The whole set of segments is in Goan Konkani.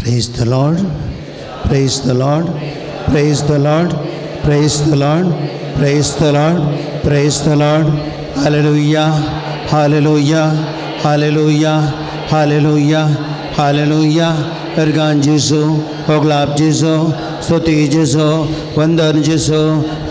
Praise the Lord, praise the Lord, praise the Lord, praise the Lord, praise the Lord, praise the Lord. Hallelujah, hallelujah, hallelujah, hallelujah, hallelujah. Organ जेजू, होगलाप जेजू, स्तुति जेजू, वंदन जेजू,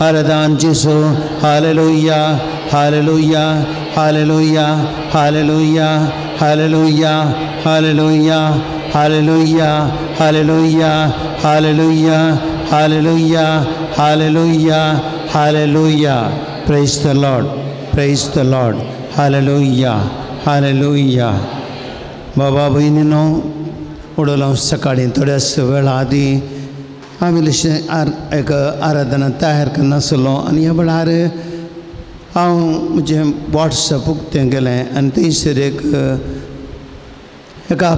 आराधन जेजू. Hallelujah, hallelujah, hallelujah, hallelujah, hallelujah, hallelujah, hallelujah, hallelujah, hallelujah, hallelujah, hallelujah, hallelujah. Praise the Lord, praise the Lord. Hallelujah, hallelujah. बाबा भयणीनो, उडोलो सकाळीं थोड्याच वेळा आदीं आमी इल्लीशी एक आराधना तयार करनासलो आनी ह्या वेळार हांव म्हजें वॉट्सएप उक्तें केलें आनी थंयसर एक एका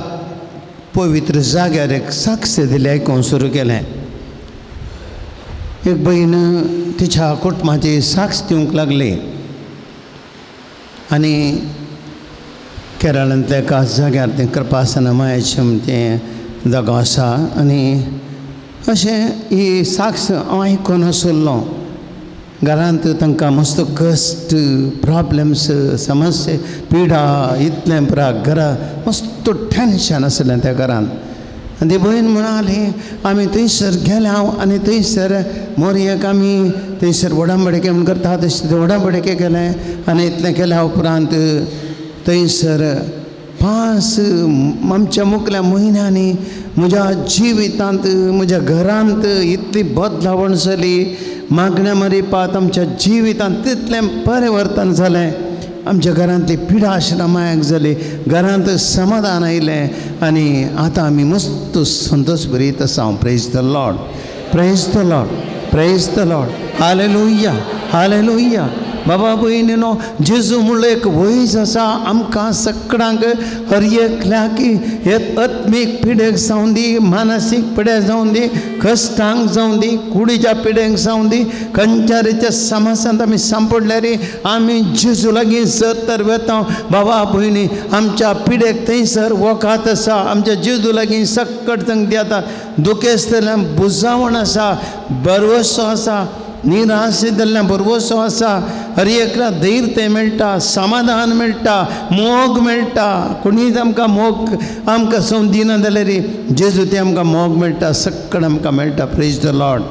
पवित्र जाग्यार एक साक्ष दिली आयकूंक सुरू केलें. एक भयण तिच्या कुटुंबाची साक्ष दिवंक लागली आनी केरळांतल्या एका जाग्यार तें कृपासना मायाचें तें जागो आसा आनी अशें ही साक्ष हांव आयकून आसलो. घरांत तांकां मस्त कश्ट, प्रॉब्लम्स, समस्या, पिडा, इतलें पुरा घरा मस्त टेंशन आसलें त्या घरांत. आनी ती भयण म्हणाली आमी थंयसर गेले हांव आनी थंयसर मोरयेक आमी थंयसर वडांबडके म्हूण करता तशें वडांबडके केलें आनी इतलें केल्या उपरांत थंयसर 5 आमच्या मुखल्या म्हयन्यांनी म्हज्या जिवितांत म्हज्या घरांत इतली बदलावण जाली. मागण्या मरिपात आमच्या जिवितांत तितलें परिवर्तन जालें. आमच्या घरांतली पिडा आश्रमायक जाली, घरांत समाधान आयलें आनी आतां आमी मस्त संतोश भरीत आसा. Praise the Lord, praise the Lord, praise the Lord. Hallelujah, hallelujah. बाबा भयणीनो, जेजू म्हणलो एक वयज आसा आमकां सगळ्यांक, हर एकल्याक हे आत्मीक पिडेक जावं दी, मानसीक पिडेक जावं दी, कश्टांक जावं दी, कुडीच्या पिडेक जावं दी, खंयच्या समस्यांत आमी सांपडल्यार आमी जेजू लागीं जर तर वेता बाबा भयणी आमच्या पिडेक थंयसर वखद आसा. आमच्या जेजू लागीं सक्कड थंय दिता. दुखेस्तल्यान बुजावण आसा, भरवसो आसा, निराश जाल्ल्या भरवसो आसा. हर एकल्या धैर्य मेळटा, समाधान मेळटा, मोग मेळटा. कोणीच आमकां मोग आमकां संद दिना जाल्यार जेजू ते आमकां मोग मेळटा, सगळें आमकां मेळटा. Praise the Lord,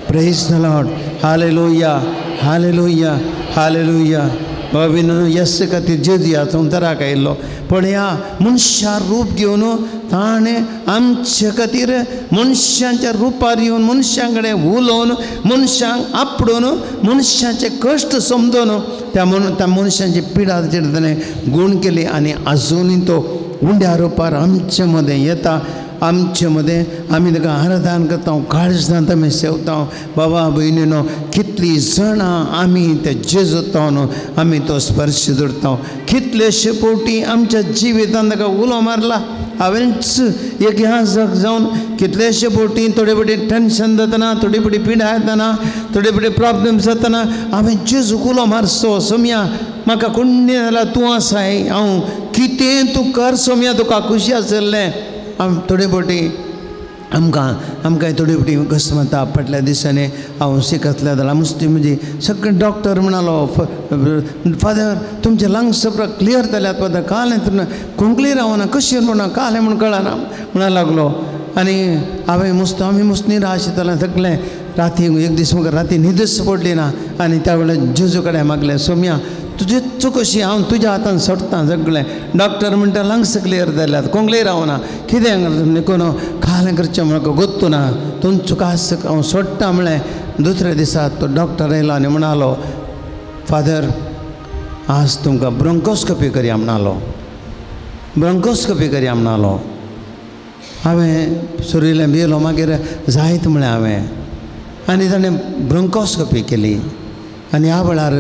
praise the Lord. Hallelujah, hallelujah, hallelujah. बाबा यस खातीर जेजू ह्या संवसाराक आयिल्लो, पूण ह्या मनशा रूप घेवन ताणें आमचे खातीर मनशांच्या रुपार येवन मनशां कडेन उलोवन मनशांक आपडून मनशांचे कश्ट समजून त्या त्या मनशांची पिडा ताणें गूण केली आनी आजुनूय तो उंड्या रुपार आमचे मदें येता. आमचे मदें आमी ताका आराधन करता, काळजांत आमी सेवता. बाबा भयणीनो, कितलीं जाणां आमी ते जेजूता न्हू आमी तो स्पर्श धरता. कितलेशे फावटी आमच्या जिवितांत ताका उलो मारला. हांवेंच एक ह्या जग जावन कितलेशे फावटी थोडे फावटी टेंशन जातना, थोडी फावटी पिडा येतना, थोडे फावटी प्रॉब्लम जातना हांवें जेजूक उलो मारचो, सोम्या म्हाका कोण्णी जाल्यार तूं आसाय, हांव कितें तूं कर सोम्या, तुका खुशी आसलें. आम थोडे फावटी आमकां आमकां थोडी फावटी कशें म्हणटा, फाटल्या दिसांनी हांव शिकतल्या जाल्यार मुस्ती म्हणजे सगळे डॉक्टर म्हणालो, फादर तुमचे लंग्स क्लियर जाल्यात, फादर कालें खोंकली रावना कशें म्हणा कालें म्हूण कळना म्हणा लागलो. आनी हांवें मुस्त आमी मुस्त निराश जालें सगळें. राती एक दीस म्हाका राती न्हिदच पडली ना आनी त्या वेळार जेजू कडेन मागलें, सोम्या तुजी चुकशी हांव तुज्या हातान सोडटा सगळें. डॉक्टर म्हणटा लंग्स क्लियर जाल्यात, कोंगले रावना, कितें निकोन खालें करचें म्हाका गोत्तू ना, तुमचो कास हांव सोडटा म्हळें. दुसऱ्या दिसा तो डॉक्टर आयलो आनी म्हणालो, फादर आज तुमकां ब्रोंकोस्कोपी करया म्हणालो, ब्रोंकोस्कोपी करया म्हणालो. हांवें सुरिल्लें भियेलो, मागीर जायत म्हळें हांवें. आनी ताणें ब्रोंकोस्कोपी केली आनी ह्या वेळार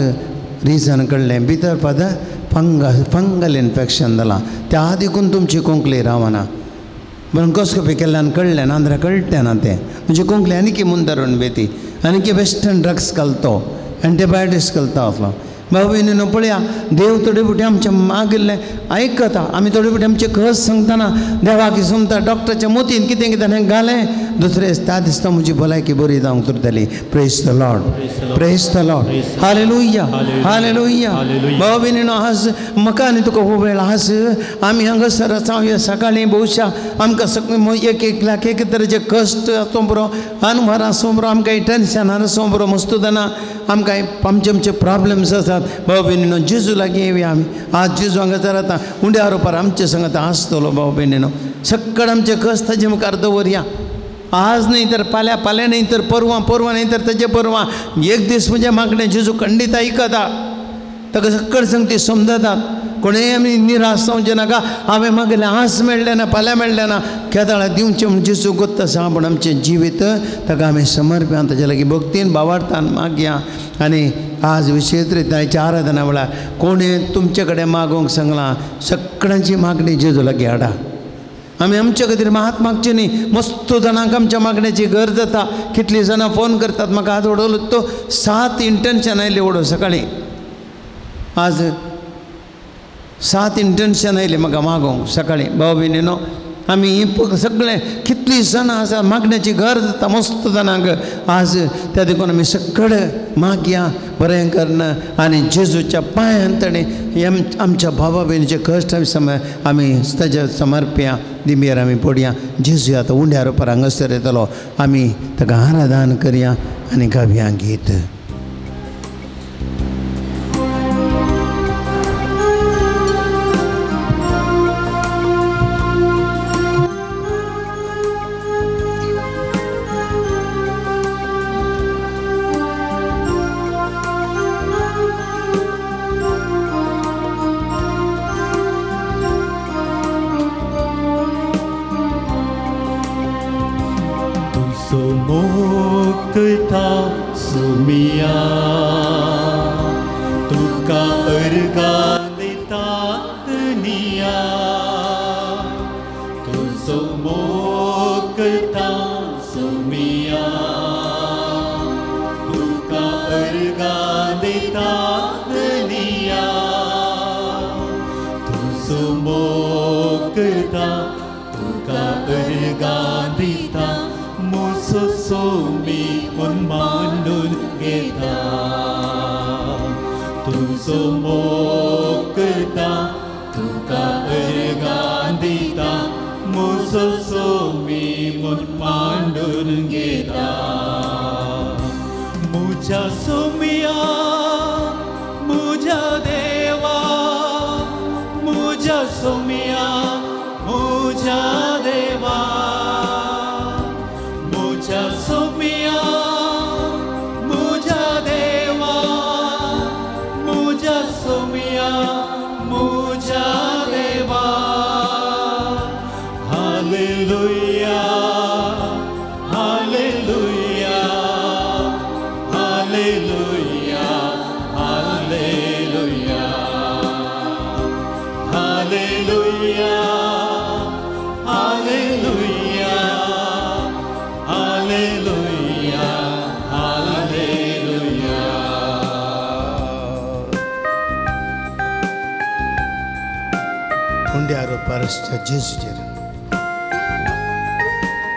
रिजन कळ्ळें भितर फादर फंगल इन्फेक्शन जालां, त्या देखून तुमची कोंकली रावना. ब्रोंकोस्कोपी केल्ल्यान कळ्ळें ना, जाल्यार कळटें ना तें. म्हणजे कोंकली आनी की मुंदरून बेती आनी की वेस्टर्न ड्रग्स घालतो, एंटीबायोटिक्स घालता आसलो. भाव भयणीनो पळया, देव थोडे फावटी आमचें मागिल्लें आयकता. आमी थोडे फावटी आमचें कस सांगतना देवाक समता डॉक्टराच्या मोतीन कितें कितें घालें, दुसरें त्या दिसता म्हजी भलायकी बरी जावंक उरतली. Praise the Lord, praise the Lord, hallelujah, hallelujah. भाव भयणीनो आज म्हाका आनी तुका हो वेळ आज आमी हांगासर आसा. सकाळीं भोवशा आमकां सगळें एक एक लाख एक तरेचे कश्ट आसूं बरो, अनवर आसूं बरो, आमकां टेन्शन आसूं बरो, मस्तू जाणा आमकां आमचे आमचे प्रॉब्लम्स आसात. भाव भयणीनो जेजू लागीं येवया आमी. आज जेजू हांगासर आतां उंड्या रोपार आमचे संगत आसतलो. भाव भयणीनो सगळें आमचे कश्ट ताजे मुखार दवरया. आज न्हय तर फाल्यां, फाल्यां न्हय तर परवां, परवां न्हय तर ताजे परवां, एक दीस म्हज्या मागणें जेजू खंडीत आयकता. ताका सगळें संगती समजतात. कोणेय आमी निराश जावचें नाका. हांवें मागलें आज मेळ्ळें ना, फाल्यां मेळ्ळें ना, केदाळा दिवचें म्हूण जेजू गोत्त आसा. पूण आमचें जिवीत ताका आमी समर्प्या, ताजे लागीं भक्तीन भावार्थान मागया. आनी आज विशेश रितीन आराधना वेळार कोणें तुमचे कडेन मागूंक सांगलां, सगळ्यांची मागणी जेजू लागीं हाडा. आमी आमचे खातीर मात मागचें न्ही. मस्त जाणांक आमच्या मागण्याची गरज जाता. कितलीं जाणां फोन करतात म्हाका आज उडवलो तो 7 इंटेन्शन आयलें उडो सकाळीं. आज 7 इंटेन्शन आयलें म्हाका मागोवंक सकाळीं. भाव भयणीनो आमी सगळें कितलीं जाणां आसा मागण्याची गरज जाता मस्त जाणांक. आज त्या देखून आमी सगळें मागया बरें करून आनी जेजूच्या पांयान ताणें आमच्या भावा भयणीचे कश्ट आमी आमी ताच्या समर्पया. दिंबेर आमी पडया. जेजू आतां उंड्या रोपार हांगासर येतलो. आमी ताका आराधन करया आनी गावया गीत.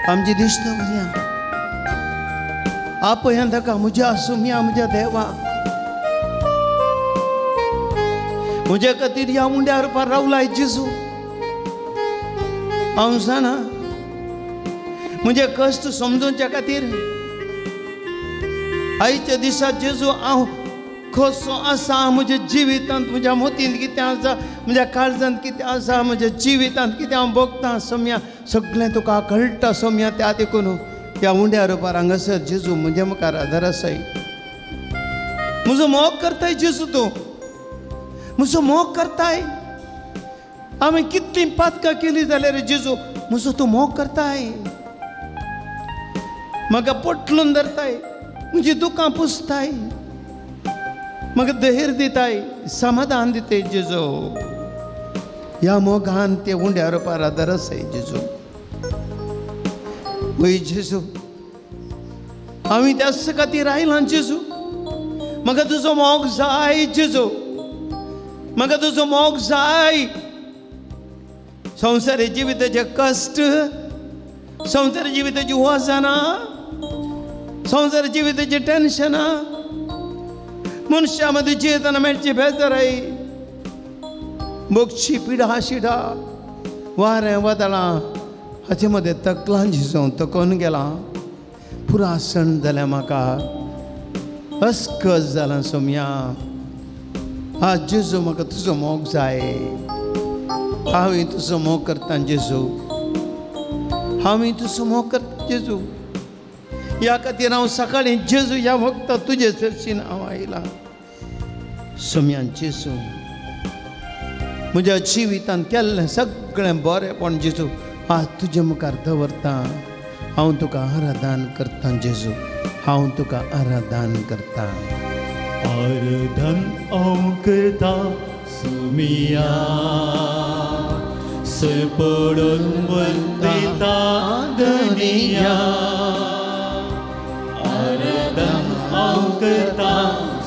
आमची दिश्ट म्हज्या आपयान ताका म्हज्या सुम्या म्हज्या देवा म्हज्या खातीर ह्या उंड्या रुपार रावलाय जेजू. हांव जाणा म्हजे कश्ट समजूच्या खातीर आयच्या दिसा जेजू हांव कसो आसा, म्हज्या जिवितांत म्हज्या मतींत कितें आसा, म्हज्या काळजांत कितें आसा, म्हज्या जिवितांत कितें हांव भोगतां सोम्या, सगळें तुका कळटा सोम्या. त्या देखून ह्या उंड्या रुपार हांगासर जेजू म्हज्या मुखार आदार आसाय. म्हजो मोग करताय जेजू, तूं म्हजो मोग करताय. हांवें कितलीं पातकां केली जाल्यार जेजू म्हजो तूं मोग करताय. म्हाका पोटलून धरताय, म्हजी दुकां पुसताय, म्हाका धैर्य दिताय, समाधान दिताय जेजू. ह्या मोगान ते उंड्या रुपार आदार आसाय जेजू. वय जेजू, हांवें त्याच खातीर आयलां जेजू. म्हाका तुजो मोग जाय जेजू, म्हाका तुजो मोग जाय. संवसारी जिविताचे कश्ट, संवसारी जिविताची वजनां, संवसारी जिविताची टेन्शनां, मनशां मदीं जियेतना मेळची बेजाराय, मोगची पिडा शिडा, वारें वादळां हाचे मदें तकलां झिजोवन तकोन गेलां. पुरा सण जाल्या म्हाका, अस्कस जालां सोमया. आज जेजू म्हाका तुजो मोग जाय. हांवूय तुजो मोग करता जेजू, हांवूय तुजो मोग करता जेजू. ह्या खातीर हांव सकाळीं जेजू ह्या वखदां तुजे सरशीन हांव आयलां. सोमयान जेजू म्हज्या जिवितान केल्लें सगळें बरेंपण जेजू आज तुजे मुखार दवरता. हांव तुका आराधन करता जेजू, हांव तुका आराधन करता. आराधन हांव करता सोमिया, सपडून वंदिता धनिया. आराधन हांव करता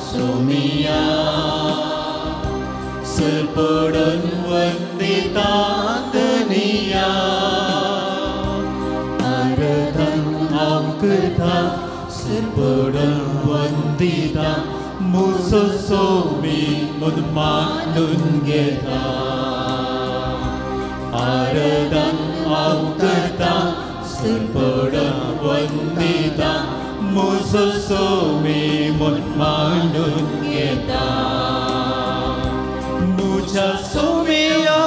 सोमिया, सपडून वंदिता धनिया. आराधन हांव करता सपडून वंदिता, मुजो सोमी म्हूण मानून घेता. आराधन हांव करता सपडून वंदिता, मुजो सोमी म्हूण मानून घेता. मुझा सोमिया,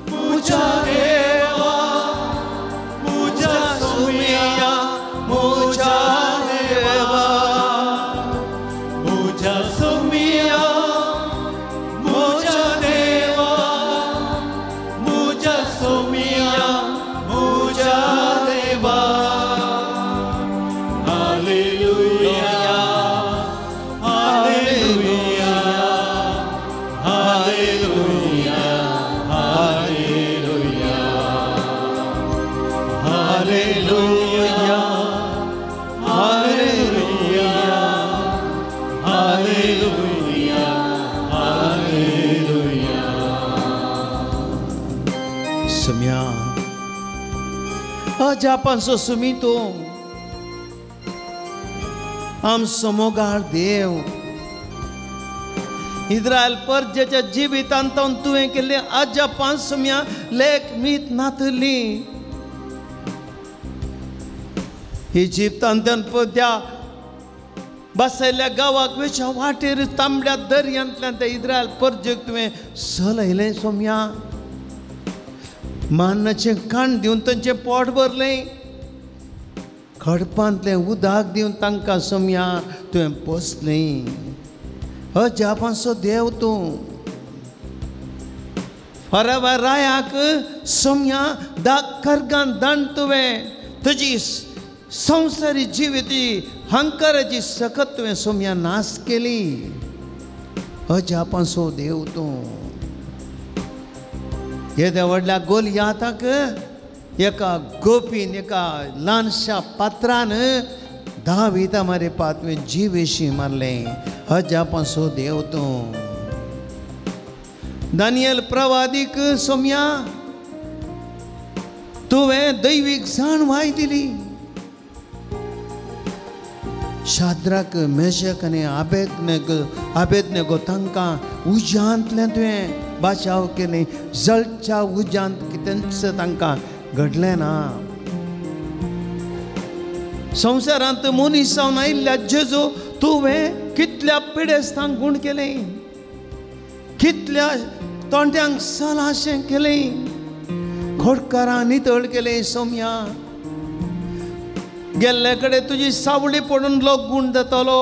मुझा देवा, मुझा सोमिया, मुझा देवा, मुझा सोमिया, मुझा देवा, मुझा सोमिया, मुझा देवा. हालेलुया, हालेलुया, हालेलुया, हालेलुया, हालेलुया, हालेलुया, हालेलुया, हालेलुया. सोम्या अजापांचो सुमी तूं, आमचो मोगाळ देव. इस्रायल परजेच्या जिवितांत तुवें केल्लें अजापां सोम्या लेख मीत नातली. इजिप्तांतल्यान त्या बसयल्ल्या गांवाक वेच्या वाटेर तांबड्या दर्यांतल्यान त्या इस्रायल परजेक तुवें सलयलें सोम्या. मान्नाचें काण दिवन तांचें पोट भरलें, खडपांतलें उदक दिवन तांकां सोम्या तुवें पोसलें. अजापांचो देव तूं. फरावा रायाक सोम्या दाग खर्गान दांड तुवें, तुजी संवसारी जिविती हंकाराची सकत तुवें सोम्या नाश केली. अजापांचो देव तूं. येद्या व्हडल्या गोलयाताक एका गोपीन, एका ल्हानशा पात्रान दाविता मारे तुवें जिवेशी मारलें. अजापांचो देव तूं. दानियल प्रवादीक सोम्या तुवें दैवीक जाणवाय दिली. शाद्राक, मेशक आनी आबेदनेगो तांकां उज्यांतल्यान तुवें बाचाव केलें. जळच्या उज्यांत कितेंच तांकां घडलें ना. संवसारांत मनीस जावन आयिल्ल्या जेजू तुवें कितल्या पिडेस्तांक गूण केलें, कितल्या तोंड्यांक सलाशें केलें, घोडकारां नितळ केलें सोम्या. गेल्ले कडेन तुजी सावळी पडून लोक गूण जातलो.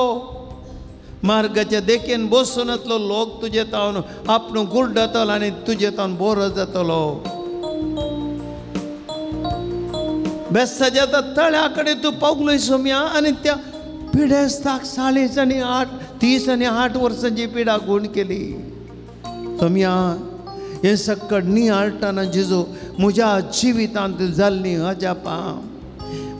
मार्गाच्या देखेन बसून येतलो लोक तुजे तावन आपलो गुड जातलो आनी तुजे तावन बोरो जातलो. बेस्ताच्या तळ्या कडेन तूं पावलोय सोम्या आनी त्या पिडेस्ताक 40 आनी 8 30 आनी 8 वर्सांची पिडा गूण केली. सोम्या हें सक्कड नियाळटना जेजू म्हज्या जिवितांत जाल्लीं अजापां,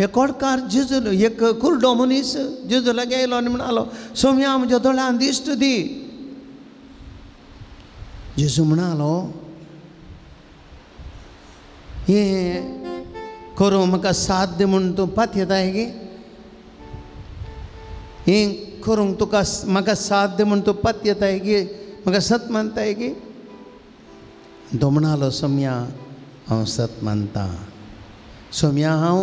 एक कोडकार जेजू, एक कुर्डो मनीस जेजू लागीं आयलो आनी म्हणालो, सोम्या म्हज्या दोळ्यान दिश्ट दी. जेजू म्हणालो, हें करूं म्हाका साध्य म्हूण तूं पातयेताय गे? हें करूंक तुका म्हाका साध्य म्हूण तूं पातयेताय गे? म्हाका सत मानताय गे? तो म्हणालो, सोम्या हांव सत मानतां, सोम्या हांव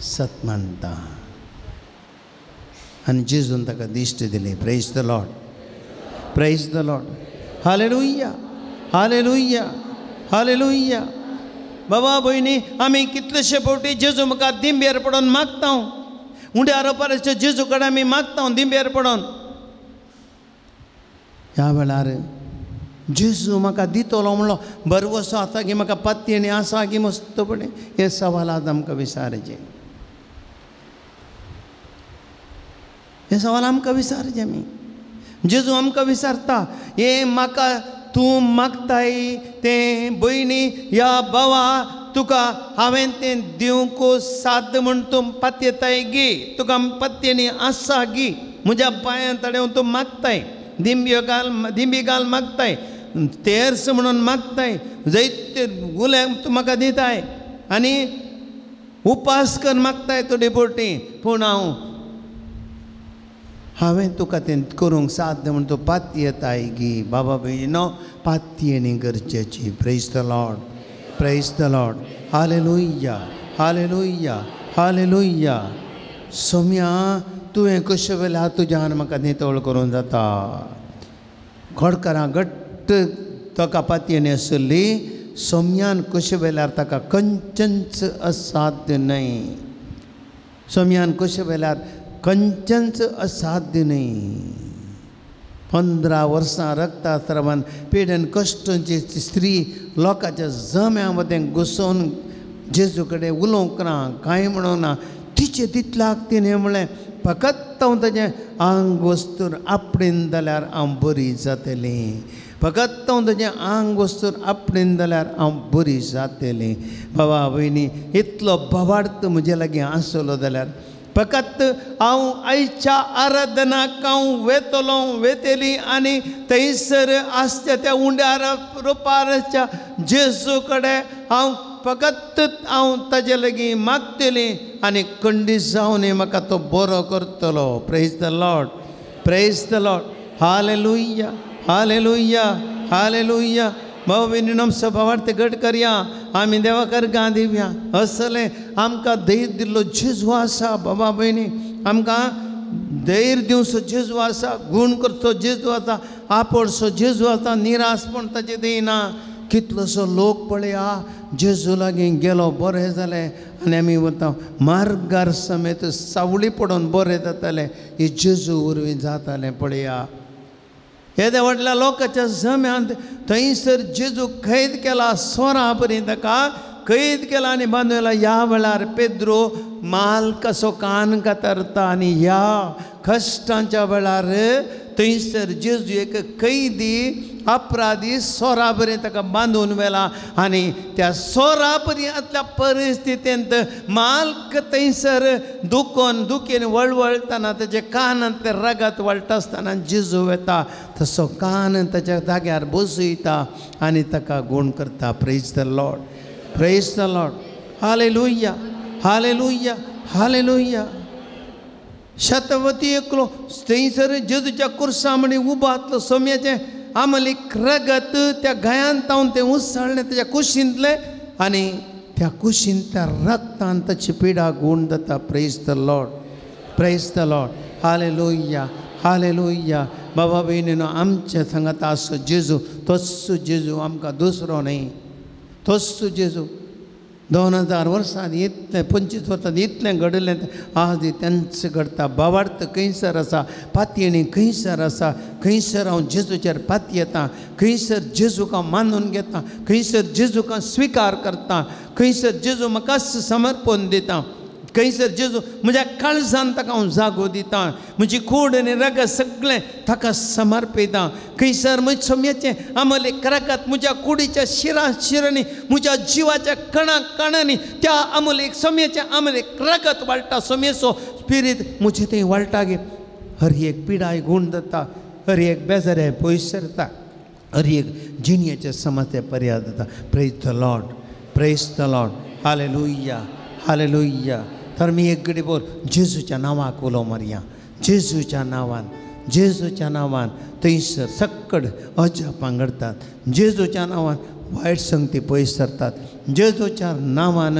सत मानतां. आनी जेजून ताका दिश्ट दिली. Praise the Lord, praise the Lord. Hallelujah, hallelujah, hallelujah. बाबा भयणी, आमी कितलेशे फावटी जेजू म्हाका दिंब्यार पडोन मागता. उंड्या रोपाराच्या जेजू कडेन आमी मागता दिंब्यार पडोन. ह्या वेळार जेजू म्हाका दितलो म्हणलो भरवसो आसा की म्हाका पातयेणी आसा की मस्तपणी? हें सवाल आज आमकां विचारचें, हें सवाल आमकां विचारचें. आमी जेजू आमकां विचारता, हें म्हाका तूं मागताय तें भयणी ह्या भावा तुका हांवें तें दिवंक साध्य म्हूण तूं पातयेताय गी? तुका पातयेणी आसा गी? म्हज्या पांयां तडें तूं मागताय, दिंब्यो घाल, दिंबी घाल मागताय, तेर्स म्हणून मागताय, जैत गुले तूं म्हाका दिताय आनी उपास कर मागताय थोडी फावटी, पूण हांव हांवें तुका तें करूंक साध्य म्हूण तूं पातयेताय गी? बाबा भयणीनो, पातयेणी गरजेची. Praise the Lord, praise the Lord. Hallelujah, hallelujah, hallelujah. Saumya तुवें कशें वेल्यार तुज्यान म्हाका नितळ करूंक जाता. खोडकारां घट्ट ताका पातयेणी आसली. सोम्यान कशें वेल्यार ताका खंयचेंच असाध्य न्हय. सोम्यान कशें वेल्यार खंयचेंच असाध्य न्हय. 15 वर्सां रक्तास्रावान पिडेन कश्टांची स्त्री लोकांच्या जम्या मदें घुसोवन जेजू कडेन उलोवंक ना, कांय म्हणूंक ना. तिचे तितल्याक तिणें म्हणलें, फकत हांव ताजें आंग वस्तूर आपणेन जाल्यार हांव बरी जातली, फकत हांव ताजें आंग वस्तूर आपणेन जाल्यार हांव बरी जातली. बाबा भयणी, इतलो भावार्थ म्हजे लागीं आसलो जाल्यार फकत हांव आयच्या आराधनाक हांव वेतलो वेतली आनी थंयसर आसच्या त्या उंड्यार रुपारच्या जेजू कडेन हांव फकत हांव ताजे लागीं मागतली आनी खंडीत जावन म्हाका तो बरो करतलो. Praise the Lord, praise the Lord. Hallelujah, hallelujah, hallelujah. भाव भयणीनो, आमचो भावार्थ घट करया, आमी देवा करगां दिवया. असलें आमकां धैर्य दिल्लो जेजू आसा. बाबा भयणी, आमकां धैर्य दिवचो जेजू आसा, गूण करचो जेजू आसा, आपोडचो जेजू आसा, निराशपण ताचें दिना. कितलोसो लोक पळया जेजू लागीं गेलो, बरें जालें आनी आमी वता मार्गार समेत सावळी पडून बरें जातालें, हे जेजू वरवीं जातालें. पळया येद्या व्हडल्या लोकांच्या जम्यांत थंयसर जेजू कैद केला, सोरा परी ताका कैद केला आनी बांदून. ह्या वेळार पेद्रो माल कसो कान कातरता आनी ह्या कश्टांच्या वेळार थंयसर जेजू एक कैदी अपराधी सोरा बरी ताका बांदून व्हेला आनी त्या सोरा पर्यंतल्या परिस्थितींत मालक थंयसर दुखोन दुखीन वळवळटना ताजे कानांतलें रगत वळटा आसतना जेजू वेता, तसो कान ताच्या जाग्यार बसयता आनी ताका गूण करता. Praise the Lord, praise the Lord. Hallelujah, hallelujah, hallelujah. शतवती एकलो थंयसर जेजूच्या कुर्सा म्हणी उबो आसलो. सोम्याचें आमलीक रगत त्या घायान तावन तें उसळ्ळें ताच्या कुशींतलें आनी त्या कुशींतल्या रगतान ताची पिडा गूण जाता. Praise the Lord, praise the Lord. Hallelujah, hallelujah. बाबा भयणीनो, आमच्या सांगात आसो जेजू, तोच जेजू, आमकां दुसरो न्हय, तोच जेजू. 2000 वर्सां इतलें, 25 वर्सां इतलें घडलें, आज तेंच घडटा. भावार्थ खंयसर आसा, पातयेणी खंयसर आसा, खंयसर हांव जेजूचेर पातयेता, खंयसर जेजूक हांव मानून घेता, खंयसर जेजूक हांव स्विकार करता, खंयसर जेजू म्हाकाच समर्पण दिता, खंयसर जेजू म्हज्या काळजान ताका हांव जागो दिता, म्हजी कूड आनी रगत सगळें ताका समर्पिता. खंयसर म्हज्या सोम्याचें अमोलीक रगत म्हज्या कुडीच्या शिरा शिरांनी, म्हज्या जिवाच्या कणा कणांनी त्या अमोलीक सोम्याचें अमोलीक रगत वाळटा. सोम्याचो स्पिरीत म्हजे थंय वाळटा गे. हर एक पिडाय गूण जाता, हर एक बेजारे पयस सरता, हर एक जिणयेचे समस्या पर्याय जाता. Praise the Lord, praise the Lord, hallelujah, hallelujah. तर मी एक घडी बोल जेजूच्या नांवाक उलो मारया. जेजूच्या नांवान, जेजूच्या नांवान थंयसर सक्कड अजापां घडतात. जेजूच्या नांवान वायट संगती पयस सरतात. जेजूच्या नांवान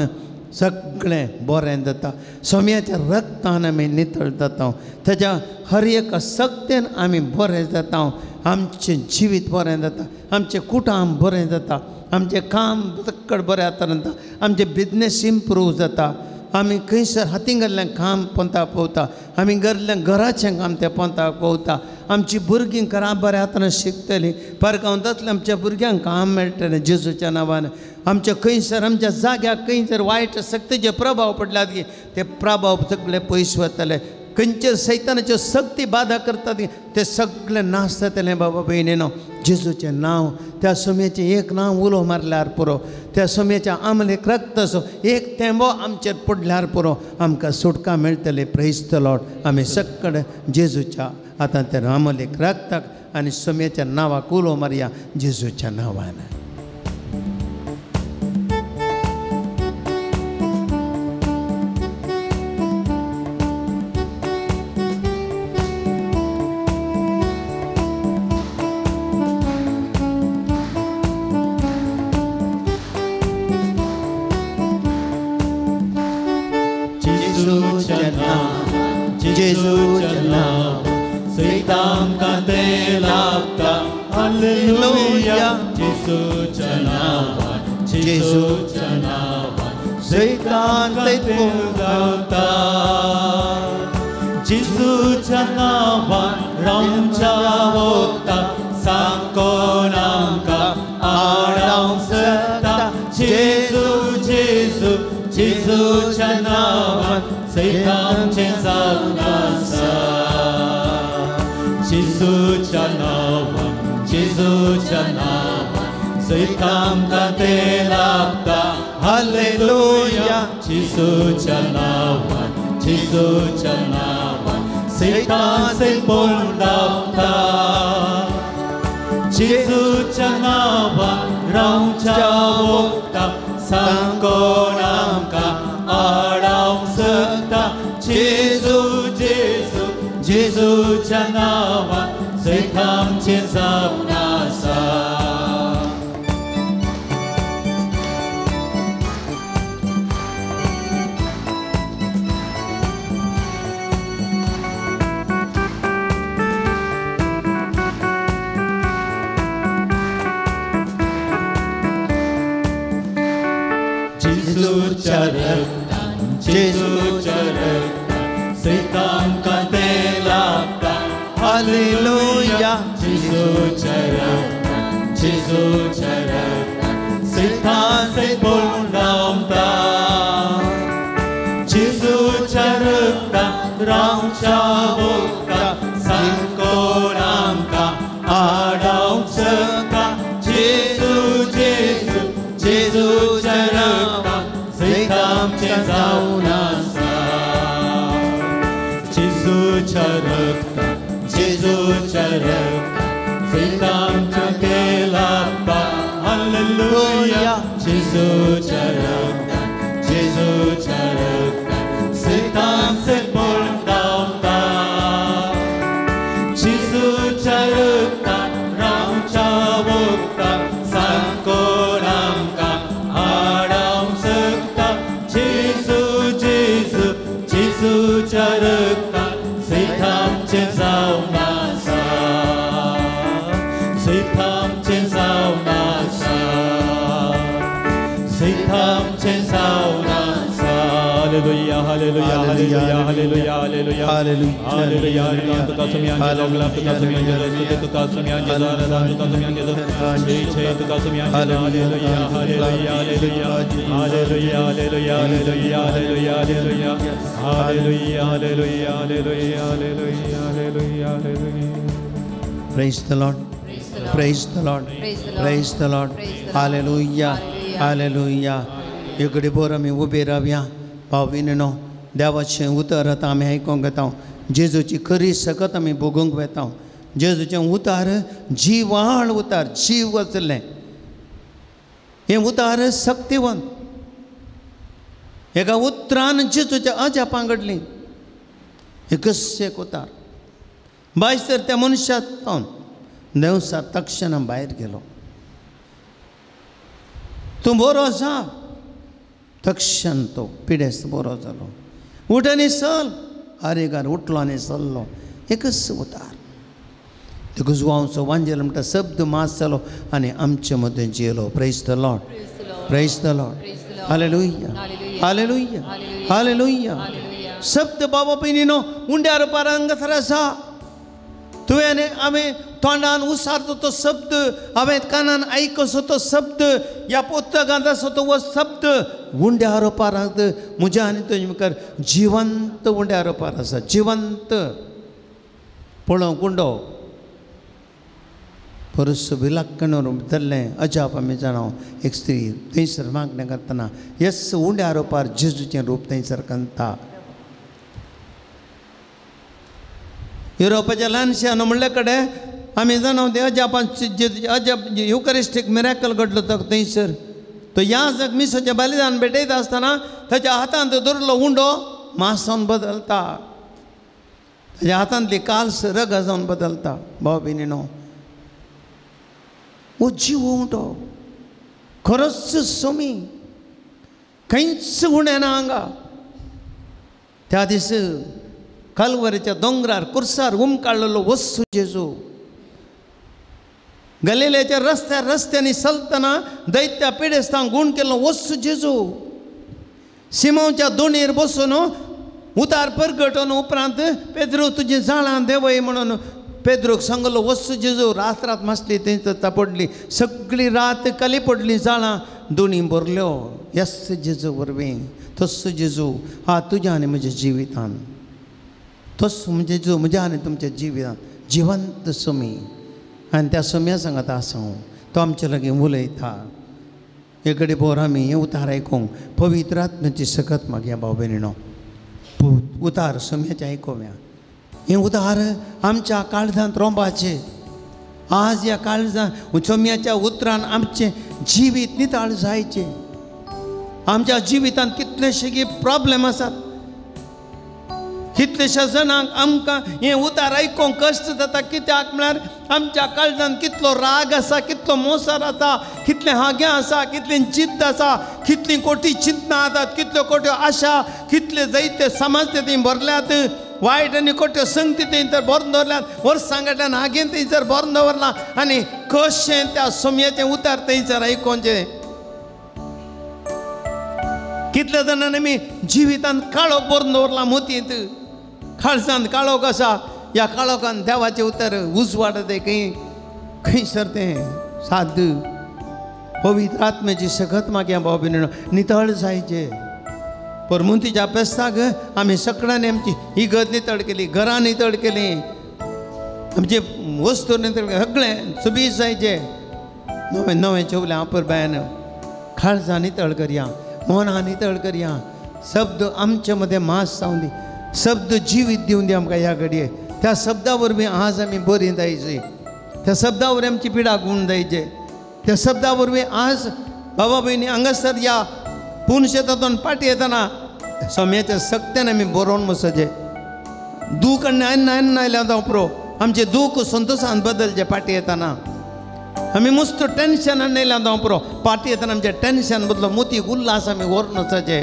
सगळें बरें जाता. सोम्याच्या रक्तान आमी नितळ जाता. ताच्या हर एका सक्तेन आमी बरें जाता. आमचें जिवीत बरें जाता, आमचें कुटुंब बरें जाता, आमचें काम सक्कड बरें जाता, आमचें बिजनेस इम्प्रूव जाता. आमी खंयसर हातीं घाल्लें काम पोंताक पळोवता, आमी घरलें घराचें काम तें पोंताक पळोवता. आमची भुरगीं घरा बऱ्या हातान शिकतलीं, परगांव जातलें आमच्या भुरग्यांक काम मेळटलें जेजूच्या नांवान. आमच्या खंयसर आमच्या जाग्याक खंयसर वायट सक्तीचे प्रभाव पडल्यात की ते प्रभाव सगळे पयस वतले. खंयचे सैतानाच्यो सक्ती बाधा करतात ते सगळे नाश जातले बाबा भयणीनो. जेजूचें नांव, त्या सोम्याचें एक नांव उलो मारल्यार पुरो, त्या सोम्याच्या आमलेक रक्त असो एक थेंबो आमचेर पडल्यार पुरो, आमकां सुटका मेळटली. Praise the Lord. आमी सक्कड जेजूच्या आतां त्या आमलेक रक्ताक आनी सोम्याच्या नांवाक उलो मारया जेजूच्या नांवान. जेजूच्या नांवान रावच्या वखदां सांगोन आमकां आडावंक शकता. जेजू जेजू जेजूच्या नांवान सैतानचें जावन आसा. जेजूच्या नांवान, जेजूच्या नांवान सैतान ते लागता. हालेलुया. जेजूच्या नांवान, जेजूच्या नांवान सैतान सैत धांवता. जेजूच्या नांवान रावच्या वखदां सांगोन आमकां आडावंक शकता. जेजू जेजू जेजूच्या नांवान सैतानचें जावन आसा. जेजूच्या रक्तान, जेजूच्या रक्तान सैतान ते लागता. हालेलुया. जेजूच्या रक्तान, जेजूच्या रक्तान सैतान सैत धांवता. जेजूच्या रक्तान रावच्या वखदां सांगोन आमकां आडावंक शकता. जेजू जेजू जेजूच्या रक्तान सैतानचें जावन आसा. जेजूच्या रक्तान, जेजूच्या रक्तान सैतानचें ते लागता. हालेलुया. जेजूच्या रक्तान, जेजूच्या रक्तान सैतान सैत धांवता. जेजूच्या रक्तान रावच्या वखदां सांगोन आमकां आडावंक शकता. जेजू जेजू जेजूच्या रक्तान सैतानचें जावन आसा. सैतानचें जावन आसा. सैतानचें Hallelujah, hallelujah, hallelujah, hallelujah. तुका सुम्यांचे दोगला, तुका सुम्यांचे रस्ते, तुका सुम्यांचे दारा, तुका सुम्यांचे छे, तुका सुम्यांचे। Hallelujah, hallelujah, hallelujah, hallelujah, hallelujah, hallelujah, hallelujah, hallelujah, hallelujah, hallelujah, hallelujah, hallelujah, hallelujah. Praise the Lord. Praise the Lord. Praise the Lord. Hallelujah. Hallelujah. एकडे बोर आमी उबे रावया भाव भयणीनो, देवाचें उतर आतां आमी आयकूंक घेता। जेजूची खरी सकत आमी भोगूंक वेता। जेजूचें उतार जिवाळ उतार, जीव वचलें हें उतार शक्तिवंत। एका उतरान जेजूच्या अजापां घडलीं। एकच एक उतार बायस तर त्या मनशाक देवसा तक्षणा भायर गेलो। तूं बरो जा, तक्षण तो पिडेस्त बरो जालो। उठ आनी चल, आरेगार उठलो आनी चल्लो। एकच उतार तुका जुवांचो वांजेल म्हणटा शब्द मास जालो आनी आमचे मदें जियेलो। Praise the Lord, praise the Lord. Hallelujah, hallelujah, hallelujah. शब्द बाबा भयणीनो उंड्यार पार हांगासर आसा। तुवें हांवें तोंडान उसारतो तो शब्द, हांवें कानान आयकसो तो शब्द, ह्या पुस्तकांत आसा तो हो शब्द उंड्या रोपार म्हज्या आनी तुजे मुखार जिवंत उंड्या रोपार आसा। जिवंत पळोवंक उंडो परस विलक्षण भितरलें अजाप आमी जाणा। एक स्त्री थंयसर मागणें करतना येस उंड्या रोपार जेजूचें रूप थंयसर कंता। युरोपाच्या ल्हानशा म्हणल्या कडेन आमी जाणा ते अजापान अजाप युकरिस्टीक मिराकल घडलो तो थंयसर। तो याजक मिसाचें बलिदान भेटयता आसतना ताच्या हातांत धरलो उंडो मांस जावन बदलता, ताच्या हातांतली काल्स रग जावन बदलता। भाव भयणीनो, हो जीव उंडो खरोच सोमी, खंयच उणें ना हांगा। त्या दीस कालवरीच्या दोंगरार कुर्सार उमकाडलेलो वस्तू जेजू गलिलेच्या रस्त्यार रस्त्यांनी चलतना दैत्या पिडेस्तांक गूण केल्लो वस्तू जेजू सिमांवच्या दोणीर बसून उतार परगटून उपरांत पेद्रू तुजी जाळां देवय म्हणून पेद्रूक सांगलो वस्तू जेजू। रात रात मासली थंय पडली, सगळी रात कली पडली जाळां, दोणी भरल्यो। येस जेजू वरवीं तस्सो जेजू हा तुज्या आनी म्हज्या जिवितान, तोच जेजू म्हज्या आनी तुमच्या जिवितान जिवंत सोमी। आनी त्या सोम्या सांगता आसा हांव, तो आमचे लागीं उलयता। एकडे बोर आमी हें उतार आयकूंक पवित्र आत्म्याची सकत मागया। भाव भयणीनो, उतार सोम्याचें आयकुया। हें उतार आमच्या काळजांत रोंबाचें। आज ह्या काळजां सोम्याच्या उतरान आमचें जिवीत नितळ जायचें। आमच्या जिवितांत कितलेशे प्रॉब्लेम आसात, कितलेशा जाणांक आमकां हें उतार आयकूंक कश्ट जाता। कित्याक म्हळ्यार आमच्या काळजांत कितलो राग आसा, कितलो मोसार आसा, कितलें हागें आसा, कितली जिद्द आसा, कितलीं कोटी चिंतनां आसात, कितल्यो कोट्यो आशा, कितले जायते समाज थंय भरल्यात, वायट आनी कोट्यो संगती थंय तर भरून दवरल्यात, वर्सां कडल्यान हागें थंयसर भरून दवरलां आनी कशें त्या सोमयाचें उतार थंयसर आयकोवचें। कितल्या जाणांनी आमी जिवितांत काळोख भरून दवरला, मोतींत काळजांत काळोख आसा। ह्या काळोखान देवाचें उतर उजवाड तें खंय खंयसर तें साद पवित्र आत्म्याची सकत मागया। भाव भयणीनो, नितळ जायचें। परमुंतीच्या पेस्ताक आमी सगळ्यांनी आमची इगर्ज नितळ केली, घरां नितळ केली, आमचे वस्तू नितळ, सगळें सुबीज जायचें। नवें नवें चेवलें आपर बायान काळजां नितळ करया, मनां नितळ करया। शब्द आमचे मदें मास जावन दी, शब्द जिवीत दिवन दी आमकां ह्या घडये। त्या शब्दा वरवीं आज आमी बरीं जायची, त्या शब्दा वरवीं आमची पिडा गूण जायचे, त्या शब्दा वरवीं आज बाबा भयणी हांगासर ह्या पूर्ण शेतांतून पाटी येतना सोम्याच्या सक्त्यान आमी बरोवन बसचें। दूख आनी आयन आयन आयल्या जावं पुरो, आमचें दूख संतोशान बदलचें। पाटी येतना आमी मस्त टेंशन येयल्या जावं पुरो, पाटी येतना आमचें टेंशन बदलो मोती उल्हास आमी व्हरून वचचें।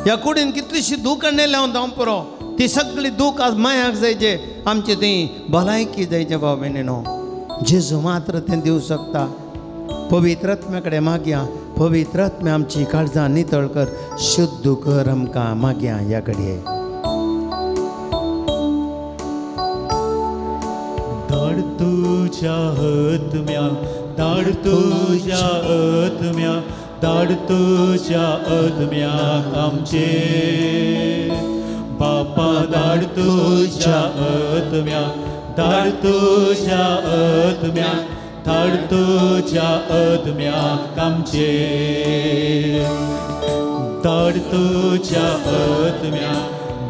ह्या कुडीन कितलीशी दूख येयल्या जावं पुरो, ती सगळी दूख आज मायाक जायचे, आमची ती भलायकी जायचे। भाव भयणीनो, जेजू मात्र तें दिवं शकता। पवित्र आत्म्या कडेन मागया, पवित्र आत्म्या आमची काळजां नितळ कर, शुद्ध कर आमकां मागया ह्या घडये. धाड तुज्या आत्म्या, धाड तुज्या आत्म्या, धाड तुज्या आत्म्याक आमचे बापा, धाड तुज्या आत्म्या, धाड तुज्या आत्म्या, धाड तुज्या आत्म्याक आमचे, धाड तुज्या आत्म्या,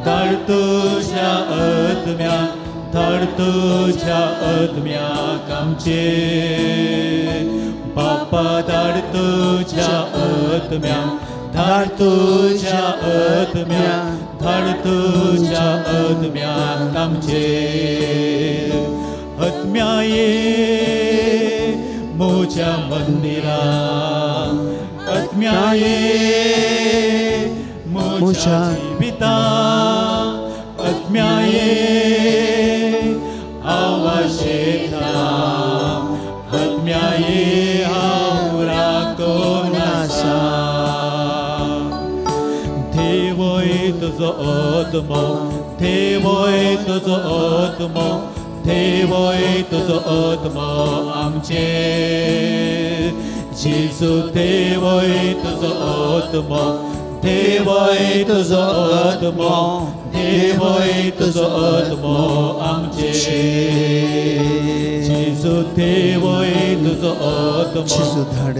धाड तुज्या आत्म्या, धाड तुज्या आत्म्याक आमचे बापा, धाड तुज्या आत्म्या, धाड तुज्या आत्म्या, धाड तुज्या आत्म्याक आमचे. आत्म्या ये म्हज्या मंदिरा, आत्म्या ये म्हज्या जिविता, आत्म्या ये आवाज येता, आत्म्या ये हांव राखून आसा. देवय तुजो आत्मो, देवय तुजो आत्मो, देवय तुजो आत्मो आमचे जेजू, देवय तुजो आत्मो, देवय तुजो आत्मो, देवय तुजो आत्मो आमचे जेजू, देवय तुजो आत्मो,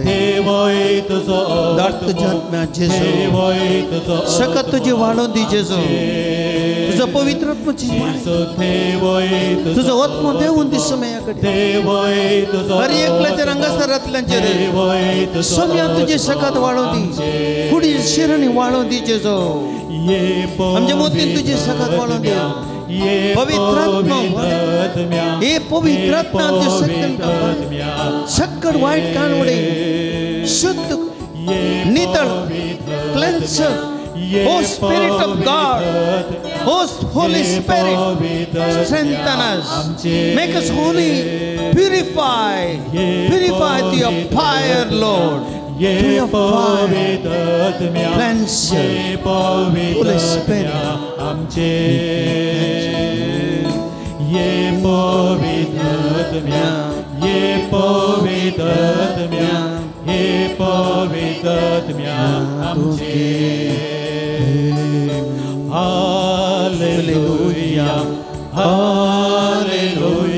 देवय तुजो आत्मो, देवय तुजो सकत तुजी वाडोवन दी जेजू, तुजो पवित्र आत्मो तुजो आत्मो देवून दी सम्या कडेन, हर एकल्याच्या रंगासरांतल्यांचेर सम्या तुजी सकत वाडोवन दी, कुडी शिरणी वाडोवन दी जेजू, आमच्या मोतीन तुजी सकत वाडोवन दी. पवित्र आत्मा, हे पवित्र आत्मा आमच्या शक्तीन सक्कड वायट कान उडय, शुद्ध नितळ cleanser. O Spirit of God, O Holy Spirit, strengthen us, make us holy, purify, purify to your fire, Lord, to your fire, cleanse, Holy Spirit. ये पवित्र आत्म्या, ये पवित्र आत्म्या, ये पवित्र आत्म्या आमचे. Hallelujah, hallelujah,